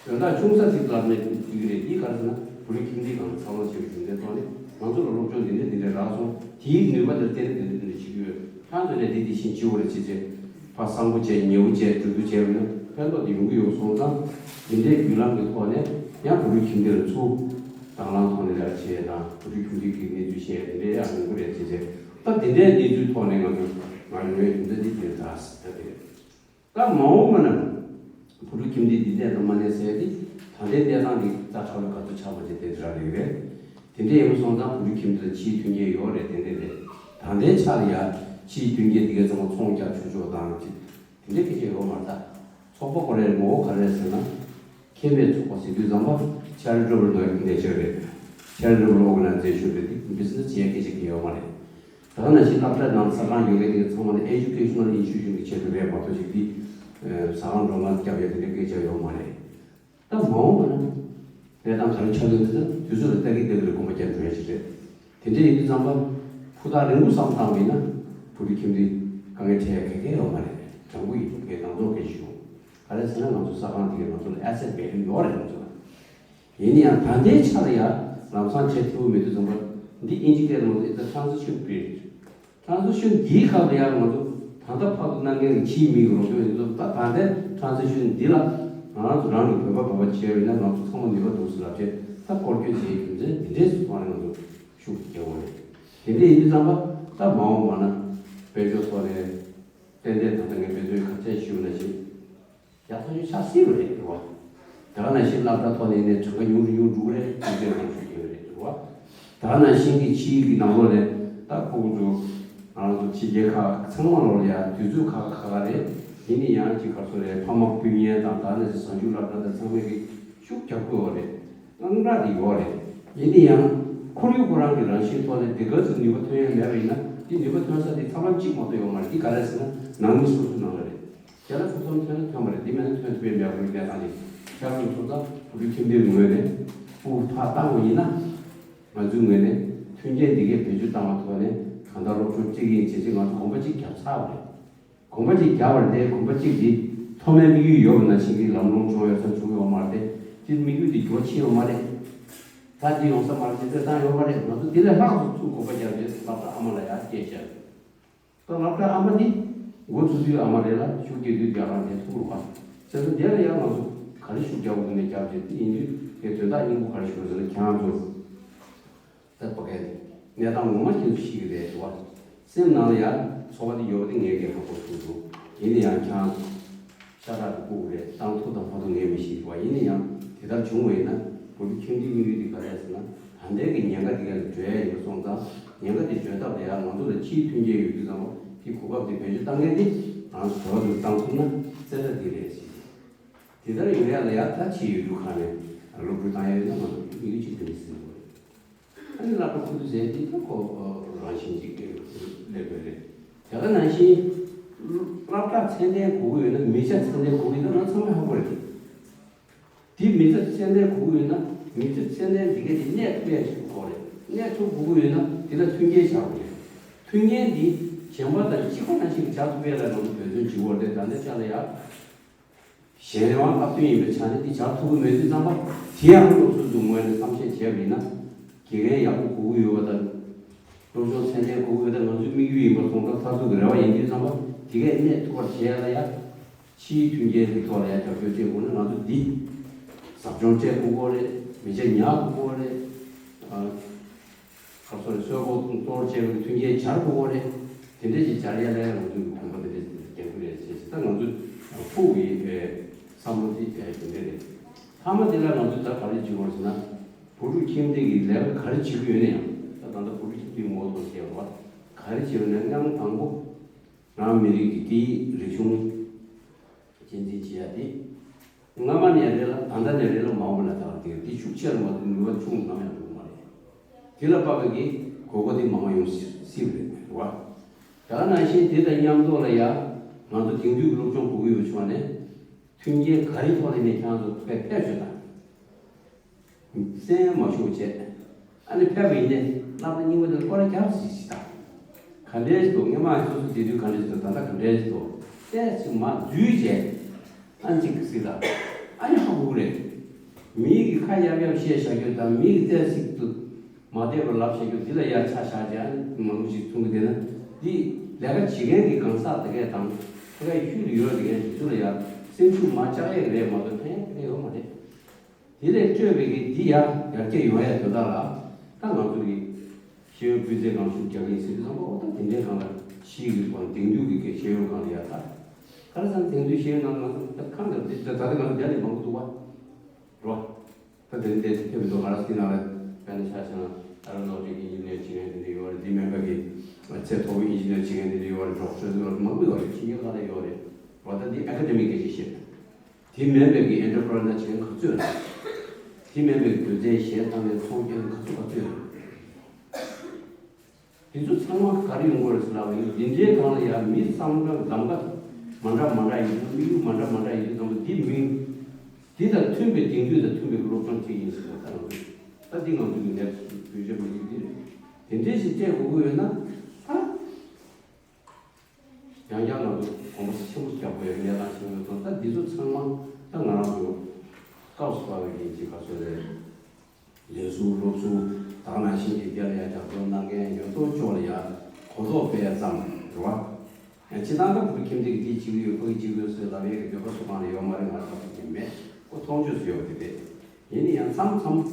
དོན་དག་ཆུང་ས་ཅིག་ལབ་ནས་འགྲིག་གི་རེད། འདི་ག་རེ་ཟེར་ན་བོད་རིགས་ཁྱིམ་སྡེ་ཁག་ལ་འཚར་ལོངས་བྱས་པའི་རྒྱུ་མཚན་ཐོག་ནས་ང་ཚོ་ལ་སློབ་སྦྱོང་འདི་འདྲ་འདི་འདྲ་རག་སོང་། དེའི་ནུས་པ་དེར་བརྟེན་ནས་འདི་འདྲ་འདི་འདྲ་བྱེད་ཀྱི་ཡོད། ཁྱེད་ཚོ་ནས་འདི་འདི་བཞིན་བྱེད་དགོས་རེད་ཅེས་བྱས། ཕར་གསང་པོ་བྱས། ཉེ་བོ་བྱས། གྲོས་བསྡུར་བྱས་པ་ཡིན་ན་ཕན་ཐོགས་དེ་ཡོང་གི་ཡོད་སོང་ཙང་། འདི་འདྲའི་བརྒྱུད་ལམ་གྱི་ཐོག་ནས་ཡང་བོད་རིགས་ཁྱིམ་སྡེ་ལ་ཚུར་དང་བླངས་ཐོག་ནས་ལས་ཀ་བྱེད་ཡས་དང་། བོད་རིགས་ཁྱིམ་སྡེ་གི་གནས་ཚུལ་བཤད་ཡས་འདི་འདྲའི་ཡང་ཡོང་གི་རེད་ཅེས་བྱས། ད་འདི་འདྲའི་གནས་ཚུལ་ཐོག་ནས་ང་ཚོ་ང་ཡོང་ཡས་རྒྱུ་མཚན་འདི་དེ་རེད། ད་ཟེར་ད་དེ་རེད། ད་མ་འོངས་པ་ན་བོད་ཕྲུག་ཁྱིམ་སྡེ་འདི་གནས་དང་མ་གནས་ཟེར་ཏེ། ད་ལྟའི་གནས་སྟངས་འདི་རྩ་ཁྲ་བའི་ག་ཚོད་ཆགས་པ་ཅིག་དེ་འདྲ་རེད་རེད། དེ་འདྲ་ཡིན་པ་སོང་ཙང་བོད་ཕྲུག་ཁྱིམ་སྡེ་ལ་ཕྱིའི་མཐུན་རྐྱེན་ཡོད་རེད། དེ་འདྲ་རེད། ད་ལྟའི་ཆ་ལ་ཡ་ཕྱིའི་མཐུན་རྐྱེན་འདི་གའི་ཚང་མ་ཚོང་རྒྱག་ཆོག་ཆོག་དང་ཅིག་དེ་འདྲ་སྐད་ཆ་ཡོད་མ་རེད་ད། ཚོགས་པ་ཁོ་རའི་ངོ་བོ་ག་རེ་རེད་ཟེར་ན། ཁེ་མེད་ཚོགས་པ་ཟེར་དུས་ཙམ་པ་charitable organization་རེད། charitable organization་རེད། དེ་business་བྱེད་ཡ་སྐད་ཆ་གང་ཡང་ཡོད་མ་རེད། ད་ག་ནང་བཞིན་སློབ་གྲྭ་ནང་ས་ཁང་ཡོད་མཁན་དེ་གའི་ཚང་མ་ལ་educational institution་གི་ཆེད་དུ་རེད་མ་གཏོགས་ཅིག་འདི་ཨ་ཟ་ཁང་སྒྲོལ་མ་རྒྱབ་ཡ་དེ་འདྲའི་སྐད་ཆ་ཡོད་མ་རེད། ད་མ་འོངས་པ་ན་གནས་སྟངས་ག་རེ་ཆགས་ཡོད་མེད་ཚོ་དུས་ཚོད་ལ་ལྟ་གི་ལྟ་གི་རེད། དགོངས་པ་རྒྱག་འགྲོ་ཡ་ཞིག་རེད། དེ་འདྲ་ཡིན་དུས་ཙམ་པ་ཕུ་ཐག་རིང་པོ་བསམ་བཏང་བ་ཡིན་ན་བོད་ཕྲུག་ཁྱིམ་སྡེ་དཀའ་ངལ་འཕྲད་ཡ་ག་གེ་ཡོད་མ་རེད། དྲང་པོ་ཡིན། ངས་ནང་ཐོག་སྐད་ཆ་ཞུ། ག་རེ་ཟེར་ན་ང་ཚོ་ས་ཁང་དེ་གའི་ང་ཚོ་ལ་asset value་ཡོད་རེད། ང་ཚོ་ལ། ཡིན་ན་ཡང་ད་ལྟའི་ཆ་ལ་ཡ་ལམ་སང་བྱེད་ཐུབ་མི་འདུག་ཙམ་པ། འདི་ཨིན་ཇི་སྐད་ནང་is the transition period། transition་འདིའི་སྐབས་ལ་ཡ་ང་ཚོ་ད་ལྟ་བར་དུ་གནང་མཁན་གྱི་ཕྱིའི་མི་གི་རོགས་སྐྱོར་ཡིན་ཙང་། ད་ད་ལྟའི་transition་འདི་ལ་ང་རང་ཚོ་རང་གི་བོད་པ་བོད་པ་བྱས་པ་ཡིན་ན་ང་ཚོ་ཚང་མ་ནུས་པ་འདུག་ཟེར་ལབ་བྱས། ད་སྐོར་སྐྱོད་བྱེད་ཡའི་རྒྱུ་མཚན་འདི་འདྲས་སུ་ཐོག་ནས་ང་ཚོ་ཤུགས་རྒྱག་དགོས་རེད། དེ་འདྲས་ཡིན་དུས་ཙམ་པ་ད་མ་འོངས་པ་ན་དཔལ་འབྱོར་ཐོག་ནས་ཏན་ཏན་ད་ལྟ་ངས་དཔེ་མཚོན་ཁ་ཤས་ཞུས་ནང་བཞིན། ཡག་ཐག་ཆོད་ཆགས་སྲིད་པ་རེད་བ། ད་ག་ནང་བཞིན་སློབ་གྲྭ་ཐོག་ནས་ནས་གྲངས་ཀ་ཉུང་རུ་ཉུང་རུ་འགྲོ་གི་རེད། དུས་ཚོད་ནང་ཞུ་གི་ཡོད་རེད་བ། ད་ག་ནང་བཞིན་གྱི་ཕྱིའི་གི་ནང་ལོགས་ནས་ད་ཕྲུ་གུ་ཚོ་ང་རང་ཚོ་ཕྱི་རྒྱལ་ཁག་ཚང་མ་ལོགས་ལ་ཡ་དུས་ཚོད་ཁག་ཁག་ཁག་རེད། དེ་ནི་ཡང་ཅིག་ག་ཚོད་རེད། ཕ་མ་སྤུན་ཉེ་དང་ད་ནས་གཟའ་མཇུག་སློབ་གྲྭ་དང་ཚང་མས་གི་ཤུགས་རྒྱག་དགོས་བ་རེད། དངངས་སྐྲག་དེ་ཡོད་རེད། ཡིན་ན་ཡང་ཁོར་ཡུག་ཁོ་རང་གི་རང་བཞིན་ཐོག་ནས་དེ་ག་ཚོད་ནུས་པ་ཐོན་ཡ་མེད་པ་ཡིན་ན། དེ་ནུས་པ་ཐོན་ས་དེ་ཐབས་ལམ་གཅིག་མ་གཏོགས་ཡོད་མ་རེད། དེ་ག་རེ་ཟེར་ན་ནང་མི་སོ་སོའི་ནང་ལ་རེད། རྒྱ་ལ་ཚོགས་འཚམས་ ཐོན་ཐོན་པ་རེད། འདི་མེད་ན་ཐོན་ཐུབ་པའི་མེད་པའི་གནས་སྟངས་ཅིག་ཆགས་སོང་ཚུལ་དང་བོད་ཕྲུག་ཁྱིམ་སྡེའི་ངོས་ནས་སྤུ་ཕར་བཏང་བ་ཡིན་ན། ང་ཚོའི་ངོས་ནས་མཐུན་རྐྱེན་འདི་གའི་བེད་སྤྱོད་བཏང་བ་ཐོག་ནས་གང་ལྟར་སློབ་སྦྱོང་གཅིག་ཡིན་བྱེད་ཅིག་ང་ཚོ་གོམ་པ་གཅིག་བརྒྱབ་ཚར་བ་རེད། གོམ་པ་གཅིག་བརྒྱབ་པ་རེད་དེ། གོམ་པ་གཅིག་འདི་ཐོག་མའི་དམིགས་ཡུལ་ཡོད་པ་ནང་བཞིན་གྱི་ལམ་ལྷོང་བྱུང་ཡོད་ས་བྱུང་ཡོད་མ་རེད་དེ། དམིགས་ཡུལ་འདི་འགྱུར་བ་ཕྱིན་ཡོད་མ་རེད། ད་འདི་ཡོང་ས་མ་རེད། འདི་ཚོས་བཏང་ཡོད་མ་རེད། ང་ཚོ་འདི་ལས་ལྷག་ཏུ་ཚུར་གོམ་པ་རྒྱག་རྒྱུ་སློབ་གྲྭ་ཨ་མ་ལ་ཡར་སྐྱེལ་བྱས། ད་སློབ་གྲྭ་ཨ་མ་འདི་འགོ་ཚུགས་དུས་ཨ་མ་རེད་ལ། ཤུགས་སྐྱེད་དུས་རྒྱག་རང་དེ་ཐུག་རུ་བ། བྱས་ཙང་དེ་ལ་ཡང་ང་ཚོ་ག་རེ་ཤུགས་རྒྱག་དགོས་མེད་རྒྱག་བྱས། དེ་ཡིན་དུས་དེ་དོན་དག་སྙིང་པོ་ག་རེ་ཞུ་དགོས་ཟེར་ན། ཁྱེད་རང་ཚོ་ད་ཕ་གའི་གནས་སྟངས་ངོ་མ་ཁྱེད་ཚོ་ཤེས་ཀྱི་རེད་བ། སེམས་ནང་ལ་ཡང་ཚོར་བ་དེ་ཡོད་པ་དེ་ངས་ཀྱང་ཧ་གོ་ཐུབ་འདུག་ཡིན་ན་ཡང་ཁྱེད་རང་ཤ་ཁྲག་གི་སྤུ་གུ་རེད། བཏང་ཐུབ་དང་མ་ཐུབ་ངས་མི་ཤེས་བ། ཡིན་ན་ཡང་དེ་ལྟར་བྱུང་བ་ཡིན་ན་བོད་ཕྲུག་ཁྱིམ་སྡེའི་དམིགས་ཡུལ་དེ་ག་རེ་རེད་ཟེར་ན། ད་ལྟའི་གི་ཉེན་ཁ་དེ་ག་ལ་འགྲོ་ཡ་ཡིན་པ་སོང་ཙང་། ཉེན་ཁ་དེ་འགྲོ་ཐབས་ལ་ཡང་ང་ཚོ་ལ་ཕྱིའི་མཐུན་རྐྱེན་ཡོད་དུས་ཙམ་པ་དེ་གོ་སྐབས་དེ་བེད་སྤྱོད་བཏང་མཁན་དེ་ང་ཚོ་བོད་པ་ཚོས་བཏང་ཐུབ་ན་བཙན་ས་དེ་རེད་ཟེར། དེ་ལྟར་ཡོང་ཡ་ལ་ཡ་ད་ཕྱིའི་ཡུལ་གྲུ་ཁག་ནས་སློབ་ཕྲུག་བཏང་ཡ་ཡོད་ན་ང་ཚོ་དམིགས་ཡུལ་གཅིག་དེ་འདྲ་ཟིན་དགོས་རེད། ཨ་ནི་སློབ་གྲྭ་ཁུ་བསྡུ་ཟེར་དེ་ད་ཁོ་རང་བཞིན་གཅིག་སླེབས་པ་རེད། དེ་ག་ནང་བཞིན་སློབ་གྲྭ་ཚད་ལྡན་དགོས་ཀྱི་ཡོད་ན་མི་ཆ་ཚད་ལྡན་དགོས་ཀྱི་ཡོད་ན་ང་ཚང་མས་ཧ་གོ་རེད། དེ་མི་ཚེ་ཚད་ལྡན་དགོས་ཀྱི་ཡོད་ན་མི་ཚེ་ཚད་ལྡན་འདི་ག་དེ་གནས་ཐུབ་ཡ་ཞིག་དགོས་རེད། གནས་ཐུབ་དགོས་ཀྱི་ཡོད་ན་དེ་ལ་མཐུན་རྐྱེན་བྱ་དགོས་རེད། མཐུན་རྐྱེན་འདི་གཞན་པ་དང་གཅིག་པ་ནང་བཞིན་བྱ་ཐུབ་ཡ་ལ་ང་ཚོ་འབད་བརྩོན་བྱེད་དགོས་རེད། ད་ལྟའི་ཆ་ལ་ཡ་གཞན་དབང་སྟབས་བསྟུན་ཡིན་པའི་ཆ་ནས་འདི་བྱ་ཐུབ་ཀྱི་མེད་དུས་ཙམ་པ། དེ་ཡང་སློབ་ཕྲུག་ཚོའི་ངོས་ནས་བསམ་ཤེས་བྱས་པ་ཡིན་ན། དགེ་རྒན་ཡག་པོ་དགོས་ཀྱི་ཡོད་པ་དང་། སློབ་སྦྱོང་ཚད་ལྡན་དགོས་ཀྱི་ཡོད་པ་ང་ཚོའི་དམིགས་ཡུལ་ཡིན་པ་སོང་ཙང་། མཐར་ཐུག་གི་རེ་བ་ཡིན་དུས་ཙམ་པ་དེ་གས་གནས་ཐུབ་པར་བྱེད་ཡ་ལ་ཡ། ཕྱིའི་མཐུན་རྐྱེན་གྱི་ཐོག་ལ་ཡང་རྒྱབ་སྐྱོར་བྱེད་དགོས་ན་ང་ཚོ་འདི་ཟབ་སྦྱོང་བྱེད་དགོས་ཀྱི་རེད། མི་ཆ་ཉར་དགོས་ཀྱི་རེད། ཨ། ཁ་སོ་རེ་སོས་ཀོ་གཏོར་བྱས་པའི་མཐུན་རྐྱེན་སྦྱར་དགོས་ཀྱི་རེད། དེ་འདྲ་ཞིག་སྦྱར་ཡ་ལ་ཡང་ང་ཚོས་གོམ་པ་དེ་འདྲ་རྒྱག་གི་རེད་ཟེར། ད་ང་ཚོ་ཕྲུ་གུ་ཡི་བསམ་བློ་དེ་དེ་འདྲ་རེད། མཐའ་མ་དེ་ལ་ང་ཚོས་ད་ག་རེ་བྱེད་དགོས་ཟེར་ན། བོད་ཕྲུག་ཁྱིམ་སྡེ་གི་ལས་ཀ་ག་རེ་བྱེད་ཀྱི་ཡོད་ན་ཡང་། ད་ད་ལྟ་བོད་ཕྲུག་ཁྱིམ་སྡེའི་ངོ་བོ་དང་བཤད་པ་ག་རེ་བྱེད་ཀྱི་ཡོད་ན། ཨང་དང་པོ། རང་མི་རིགས་ཀྱི་སྐད་ཡིག་རིག་གཞུང་གཅེས་འཛིན་བྱེད་ཡ་དེ། སྔ་མ་ནས་རེད་ལ་ད་ལྟ་ནས་རེད་ལ་མ་འོངས་པ་ནས་ད་བར་དེ་དེ་ཤུགས་ཆེ་རུ་མ་གཏོང་ནུས་པ་ཆུང་ནམ་ཡང་འགྲོ་གི་མ་རེད། དེ་ལ་དཔག་པའི་གི་དགོས་མཁོ་དེ་མང་བ་ཡོང་སྲིད་པ་རེད་བ། ད་ག་ནང་བཞིན་དེ་དང་མཉམ་དུ་ལ་ཡ་ང་ཚོ་དེང་དུས་ཀྱི་སློབ་སྦྱོང་དགོས་ཀྱི་ཡོད་ཕྱོགས་ནས། མཐུན་རྐྱེན་ག་རེའི་ཐོག་ནས་ནས་ཁྱེད་རང་ཚོ་ཕེབས་ཕེབས་ཤོག་དང་། སེམས་མ་ཤུགས་བྱས། ཨ་ནི་ཕེབས་པ་ཡིན་ནའི་སློབ་གྲྭ་རྙིང་པ་དེ་ལ་སྐོར་ར་རྒྱག་ཟིག་ཟིག་དང་། ག་འདྲས་ཞིག་འདུག་སྔོན་མ་སོ་སོ་བསྡད་དུས་ག་འདྲས་ཞིག་འདུག་ད་ལྟ་ག་འདྲས་ཞིག་འདུག་བལྟས་ཅིག་མ་འཛུལ་བྱས། ཨ་ནི་ཅིག་ཟིག་དང་། ཨ་ནི་ཧ་གོ་གི་རེད། མི་གི་ཁ་ཡབ་ཡབ་བཤད་བཞག་རྒྱུ་དང་། མི་གི་རྩེ་གཅིག་ཏུ་མ་བསྡད་པར་ལབ་བཞག་རྒྱུ་འདི་ལ་ཡར་ཆ་བཞག་བྱས། ཨ་ནི་མང་པོ་ཞིག་མཐོང་གི་བསྡད་ན། འདི་ལས་ཀ་བྱེད་མཁན་གྱི་གང་ཟག་དེ་གས་དང་། ཕ་གའི་ཤུལ་དུ་ཡོད་དེ་གས་དེ་ཚོ་ལ་ཡར་སེམས་ཤུགས་མར་བཅག་ཡས་རེད་མ་གཏོགས་ཕན་ཡས་ཡོད་མ་རེད། དེ་ལས་སྤྲོས་པའི་གི་འདི་ཡར་ཡར་རྒྱས་ཡོང་ཡས་དོན་དག་ལ། ད་ང་ཚོ་གི་ཤེས་ཡོན་སྤུས་ཚད་གང་ཤུགས་རྒྱག་གི་ཡིན་ཟེར་དུས་ཙམ་པ། འོ་ད་དེ་འདྲའི་སྒང་ལ་ཕྱིའི་གི་བར་དེང་དུས་ཀྱི་གི་ཤེས་ཡོན་སྒང་ལ་ཡར་ད། ག་རེ་ཟེར་ན་དེང་དུས་ཤེས་ཡོན་ནང་ང་ཚོ་ད་ཁ་འདྲ་འདི་ད་ད་ལྟ་ང་ཚོ་རྒྱ་ནས་མང་པོ་འདུག་བ། རོ། ད་དེ་འདྲའི་ཐེབས་འདུག་ང་རང་ཚོའི་ནང་ལ་དཔེར་ན་ཆ་བཞག་ན་aeronautic engineer བྱེད་མཁན་དེ་འདྲ་ཡོད་རེད། དེ་མིན་པ་གི་ཚད་མཐོ་པོའི་engineer བྱེད་མཁན་དེ་འདྲ་ཡོད་རེད། doctor བྱེད་མཁན་མང་པོ་ཡོད་རེད། ཕྱི་རྒྱལ་ཁག་ལ་ཡོད་རེད། རོ། ད་འདི་academic སྐད་ཆ་བཤད། དེ་མིན་པའི་གི་entrepreneur བྱེད་མཁན་ག་ཚོད་རེད། དེ་མིན་པའི་གི་སྡོད་ཚན་གཞན་བཏང་ནས་ཚོང་རྒྱག་མཁན་ག་ཚོད་ག་ཚོད་རེད། དེ་ཚོ་ཚང་མ་ག་རེ་ཡོང་གི་རེད་ཟེར་ལབ་པ་ཡིན། འདི་འདྲའི་སྒང་ལ་ཡང་མི་བསམ་བློ་གདམ་ག་མ་འདྲ་མ་འདྲ་ཡིན་དུས། དམིགས་ཡུལ་མ་འདྲ་མ་འདྲ་ཡིན་དུས་ཙམ་པ། འདི་མིན། འདི་དང་མཐུན་པའི་དེང་དུས་དང་མཐུན་པའི་སློབ་སྦྱོང་ཅིག་ཡིན་ཟེར་བ་ལྟར། ད་འདི་ང་ཚོའི་གི་ནས་བོད་ཆོས་མི་རིགས་འདི་རེད། དེ་འདྲའི་ཞིག་སྤྲད་དགོས་ཀྱི་ཡོད་ན། ད་ཡང་བསྐྱར་ང་ཚོ་གོམ་པ་ཆེན་པོ་རྒྱག་དགོས་ཡ་གནས་སྟངས་ཤིག་ཡོད་ཙང་། ད་འདི་ཚོ་ཚང་མ་ད་ང་རང་ཚོ་སྐབས་སུ་བབས་པའི་གི་ཅིག་ག་ཚོད་རེད། ལས་ཟུར་སློབ་ཟུར་ད་ག་ནང་བཞིན་གྱི་རྒྱ་ལ་ཡ་རྒྱབ་སྐྱོར་གནང་མཁན་ཡོད་དོ་ཅོག་ལ་ཡ་གོ་རྟོགས་སྤེལ་ཙམ་རེད་བ། ཡང་སྤྱིར་བཏང་ད་བོད་ཁྱིམ་སྡེ་གི་འདི་བྱེད་ཀྱི་ཡོད། ཕ་གི་བྱེད་ཀྱི་ཡོད་ཟེར་ལབ་ཡས་ཀྱི་འདོད་པ་སུ་གང་ལ་ཡོད་མ་རེད། ང་ལྟ་བུ་ཡིན་མེད་ཁོ་མཐོང་ཆོས་སུ་ཡོད་པ་དེ་རེད། ཡིན་ན་ཡང་མཚམས་མཚམས་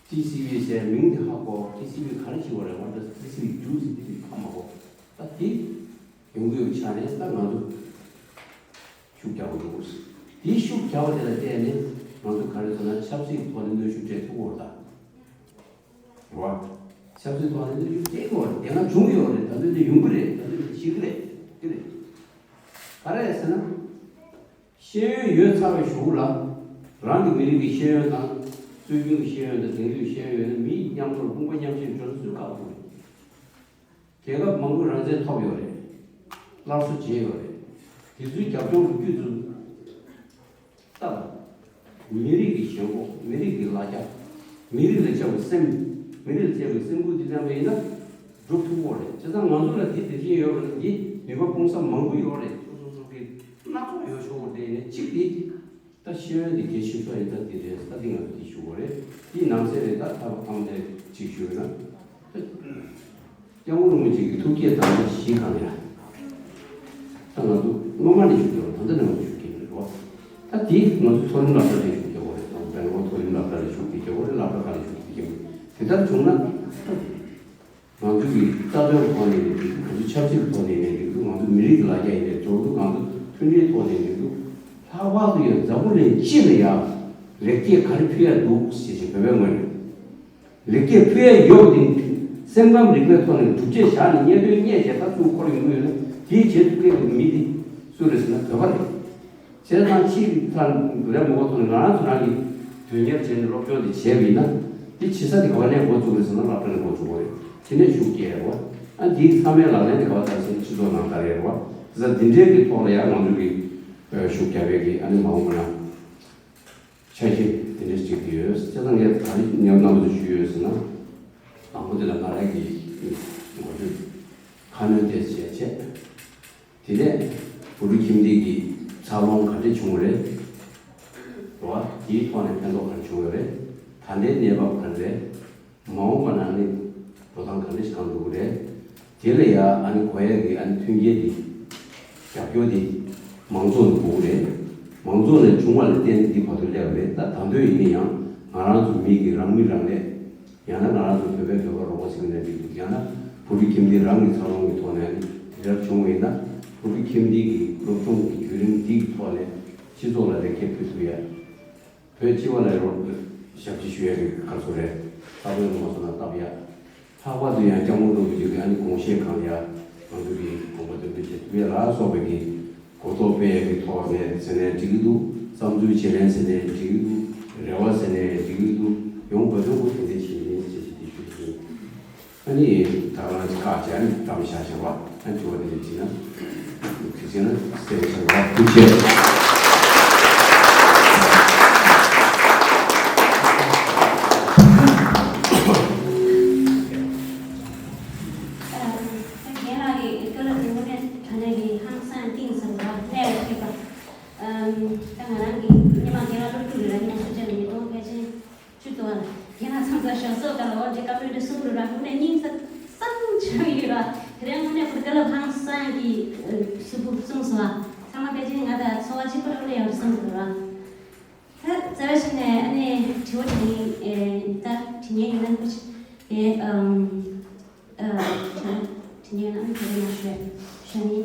ཊི་སི་ཝི་ཟེར་མིང་དེ་ཧ་གོ། ཊི་སི་ཝི་ག་རེ་བྱེད་པ་རེད། What does ཊི་སི་ཝི་do ཟེར་དེ་དེ་ཧ་མ་གོ། ད་དེ་ཡོང་གི་ཡོད་ཆ་ནས་ད་ང་ཚོ་ཤུགས་རྒྱག་དགོས་འདུག་དེ་ཤུགས་རྒྱག་པ་དེ་ལ་བརྟེན་ནས་ང་ཚོ་ག་རེ་ཟེར་ན་ཆབ་སྲིད་ཐོག་ནས་གནོན་ཤུགས་སྤྲད་ཐུབ་ཀྱི་ཡོད་རེད་ད། རེད་བ། ཆབ་སྲིད་ཐོག་ནས་གནོན་ཤུགས་སྤྲད་ཀྱི་ཡོད་རེད། དེ་སྔ་བྱུང་ཡོད་རེད། ད་དུང་དེ་ཡོང་གི་རེད། ད་དུང་དེ་བྱེད་ཀྱི་རེད། དེ་རེད། ག་རེ་ཟེར་ན། ཤེས་ཡོན་ཡོད་ཚར་བའི་གཞུག་ལ། རང་གི་མི་རིགས་ཀྱི་ཤེས་ཡོན་དང་། སྲོལ་རྒྱུན་གྱི་ཤེས་ཡོན་དང་། དེང་དུས་ཤེས་ཡོན་ཡོད་ན། མིའི་མཉམ་དུ་དཔུང་པ་མཉམ་གཤིབ་འགྲོ་ན་སུས་བཀག་ཐུབ་རེད། རྒྱལ་ཁབ་མང་པོས་རང་བཙན་ཐོབ་ཡོད་རེད། སླར་གསོ་བྱས་ཡོད་རེད། དེ་ཚོའི་རྒྱབ་ལྗོངས་ལ་རྒྱུད་ཚོ་ལྟ་དང་། མི་རིགས་ཀྱི་ཞེན་ཁོག་མི་རིགས་ཀྱི་ལ་རྒྱ། མི་རིགས་ལ་བཅངས་པའི་སེམས། མི་རིགས་ལ་བཅངས་པའི་སེམས་ཁུར་འདི་བླངས་པ་ཡིན་ན་འགྲུབ་ཐུབ་ཀྱི་ཡོད་རེད། བྱས་ཙང་ང་ཚོ་ལ་འདི་དེ་བཞིན་ཡོད་པ་ན་འདི་ནུས་པ་སྤུངས་ས་མང་པོ་ཡོད་རེད། སོ་སོ་སོ་གི་སྣ་ཚོགས་ཡོད་ཆོག་པ་དེ་ནས་གཅིག་དེ། ད་ཤེས་ཡོན་དེ་གལ་ཆེ་ཤོས་ཡིན་ད་དེ་རེད། ད་འདི་ང་ཚོ་དེ་ཞུ་དགོས་རེད། དེའི་ནང་གསེས་རེད། ད་ཐབས་ཨང་དེ་གཅིག་ཞུས་ན། ད་སྐྱབས་མགོན་རིན་པོ་ཆེ་གི་ཐུགས་བསྐྱེད་དམ་བཅའ་བཞི་གང་ཡ། ད་ང་ཚོ་སྔོན་མ་ནས་ཞུ་གི་ཡོད། ད་ལྟ་ནས་ང་ཚོ་ཞུ་གི་ཡོད་རེད་བ། ད་དེ་ང་ཚོ་མཐོ་རིམ་སློབ་གྲྭ་ནས་ཞུ་གི་ཡོད་རེད། ད་བན་གོ་མཐོ་རིམ་སློབ་གྲྭ་ནས་ཞུ་གི་ཡོད་རེད། སློབ་གྲྭ་ཁག་ནས་ཞུ་གི་ཡོད་རེད། དེ་ལྟར་བྱུང་ན། ང་ཚོ་གི་རྩ་དོན་ཐོག་ནས་ཡིན་ནའི་འགྲིག་འདུག་ང་ཚོ་ཆབ་སྲིད་ཐོག་ནས་ཡིན་ནའི་འགྲིག་འདུག་ང་ཚོ་མི་རིགས་ཀྱི་ལ་རྒྱ་ཡིན་ནའི་འགྲིག་འདུག་ང་ཚོ་མཐུན་སྒྲིལ་ཐོག་ནས་ཡིན་ནའི་འགྲིག་འདུག་ལྷག་པར་དུ་ཡང་འཛམ་བུ་གླིང་སྤྱི་ལ་ཡང་ལེགས་སྐྱེས་ག་རེ་ཕུལ་ཡ་འདུག་ཞེས་བྱས་བོད་པའི་ངོས་ནས་ལེགས་སྐྱེས་ཕུལ་ཡ་ཡོད་པ་དེ་སེམས་ཁམས་རིག་པའི་ཐོག་ནས་སྒྲུབ་བྱེད་བཞག་ནས་རྙེད་དོན་རྙེད་བྱས་ད་ཚུར་འཁོར་ཡོང་གི་ཡོད་ན། དེའི་བྱེད་ཐུབ་མཁན་གྱི་མི་དེ་སུ་རེད་ཟེར་ན་བོད་པ་རེད། བྱས་ཙང་ཕྱིའི་ཐ་རེ་མ་གོ་ཐོག་ནས་ང་རང་ཚོ་རང་གིས་དོན་གཉེར་བྱས་ནས་སློབ་སྦྱོང་དེ་བྱས་པ་ཡིན་ན། དེ་བྱེད་ས་དེ་ག་བ་ནས་འགོ་བཙུགས་རེད་ཟེར་ན་སློབ་གྲྭ་ནས་འགོ་བཙུགས་པ་རེད། དེ་ནས་ཤུགས་རྒྱག་རེད་བ། ཨ་འདིའི་ཚང་མའི་ལག་ལེན་དེ་ག་བ་ལྟར་ཟེར་ན་སྤྱི་ཚོགས་ནང་ལྟར་རེད་བ། བྱས་ཙང་འདི་འདྲའི་གི་ཐོག་ལ་ཡང་ང་ཚོ་གི་ཤུགས་རྒྱག་པའི་གི་ཨ་ནི་མ་འོངས་པ་ན་ཆ་ཤས་དེ་འདྲ་ཞིག་ཡོད། བྱས་ཙང་ངས་ག་རེ་ཉམས་སྣང་དུ་ཞུས་ཡོད་ཟེར་ན། དང་པོ་དེ་ལ་ང་རང་གི་འགོ་ཁྲིད་ཁ་སྣོན་དེ་བྱས་བྱས། དེ་ནས་བོད་ཕྲུག་ཁྱིམ་སྡེ་གི་འཚར་ལོངས་ག་འདྲ་བྱུང་བ་རེད། རེད་བ། དེའི་ཐོག་ནས་ཕན་ཐོགས་ག་འདྲ་བྱུང་བ་རེད། ད་ལྟའི་གནས་བབ་ག་རེ་རེད། མ་འོངས་པ་ན་ནི་འགྲོ་སྟངས་ག་འདྲ་ཞིག་གང་འགྲོ་གི་རེད། དེ་ལ་ཡ་ཨ་ནི་གོ་ཡ་གི་ཨ་ནི་མཐུན་རྐྱེན་འདི་རྒྱབ་སྐྱོར་འདི་མང་ཚོགས་ནས་དགོས་ཀྱི་རེད། མང་ཚོགས་ནས་བྱུང་བ་ལ་བརྟེན་ནས་འདི་བར་དུ་སླེབས་པ་རེད། ད་ད་དུང་ཡིན་ན་ཡང་ང་རང་ཚོ་མི་གི་རང་མི་རང་ལས། ཡང་ན་ང་རང་ཚོ་བོད་པའི་བོད་པ་རོགས་པ་ཟེར་གྱི་ནས་འགྲིག་འདུག་ཡང་ན་བོད་ཕྲུག་ཁྱིམ་སྡེ་རང་གི་འཚར་ལོངས་ཀྱི་ཐོག་ནས་དེ་ལྟར་བྱུང་བ་ཡིན་ན། བོད་ཕྲུག་ཁྱིམ་སྡེ་གི་སློབ་སྦྱོང་གི་བརྒྱུད་རིམ་འདི་གི་ཐོག་ནས་སྤྱི་ཚོགས་ལ་ལེགས་སྐྱེས་ཕུལ་ཐུབ་ཡ། བོད་སྤྱི་པ་ལ་རོགས་ཞབས་ཕྱི་ཞུ་ཡ་གི་ཁ་ཚོ་རེད། ལྟ་བའི་ལོ་མ་སོ་ན་སྟབས་ཡ། ལྷག་པར་དུ་ཡང་སྐྱབས་མགོན་རིན་པོ་ཆེ་གི་ཨ་ནི་དགོངས་བཞེད་གང་ཡ་ང་ཚོ་གི་དགོངས་པ་དོན་འགྲུབ་བྱེད་ཐུབ་ཡ་ལ་སོགས་པའི་གི་གོ་རྟོགས་སྤེལ་ཡ་གི་ཐོག་ནས་ཟེར་ནས་འགྲིག་གི་འདུག་བསམ་ཚུལ་བརྗེ་ལེན་ཟེར་ནས་འགྲིག་གི་འདུག་རེ་བ་ཟེར་ནས་འགྲིག་གི་འདུག་ཡོང་དགོས་དོན་གོ་དེ་འདྲའི་ཞིག་ཡིན་ཞེས་ཞེས་དེ་ཞུ་གི་ཡིན། ཨ་ནི་ད་ག་རང་བཀའ་བཅག་ནས་གཏམ་བཞག་བྱས་པ་ཨ་དྲི་བ་དེ་འདྲ་དྲིས་ན་དྲི་ཟེར་ན་གསལ་བཤད་པ་ཐུགས་རྗེ་ཆེ། རྒན་ལགས་ཀྱི་བཀའ་སློབ་དེ་དངོས་གནས་དྲང་གནས་ཀྱི་ཧང་སང་གཏིང་ཟབ་པ་གནད་ལ་འཁེལ་པ། ད་ང་རང་གི་སྔོན་མ་རྒན་ལགས་སློབ་ཕྲུག་རེད་ལ་ཉི་མ་སུ་ཅན་ལ་ཉིས་སྟོང་ཕལ་ཆེར་བཅུ་དུ་བ་ལ་རྒན་ལགས་ཚང་ཚ་ཞོགས་སོག་ག་ལ་འོ་འདྲའི་བཀའ་མོལ་འདྲ་གསུང་རུ་ར་དངོས་གནས་སྙིང་ས་སང་ཆགས་ཡོད་ར། དེ་རིང་དངོས་གནས་བུ་བཀའ་སློབ་ཧང་སང་གི་གསུང་གསུངས་སོང་བ། ཚང་མ་ཕལ་ཆེར་ང་དང་འཚོ་བ་གཅིག་པ་རུ་གནས་ཡོད་བསམ་འདུག་ར། ད་རྩ་བའི་ཆ་ནས་ཨ་ནི་དྲི་བ་དེ་ནི་ད་དྲི་ཉན་ཡིན་ན་ཁུ་ཆེ་ཨེ་ཨམ་ཨ་དྲི་ཉན་ཨ་ནི་དེ་རིང་ང་ཞུ་ཞུ་ནི།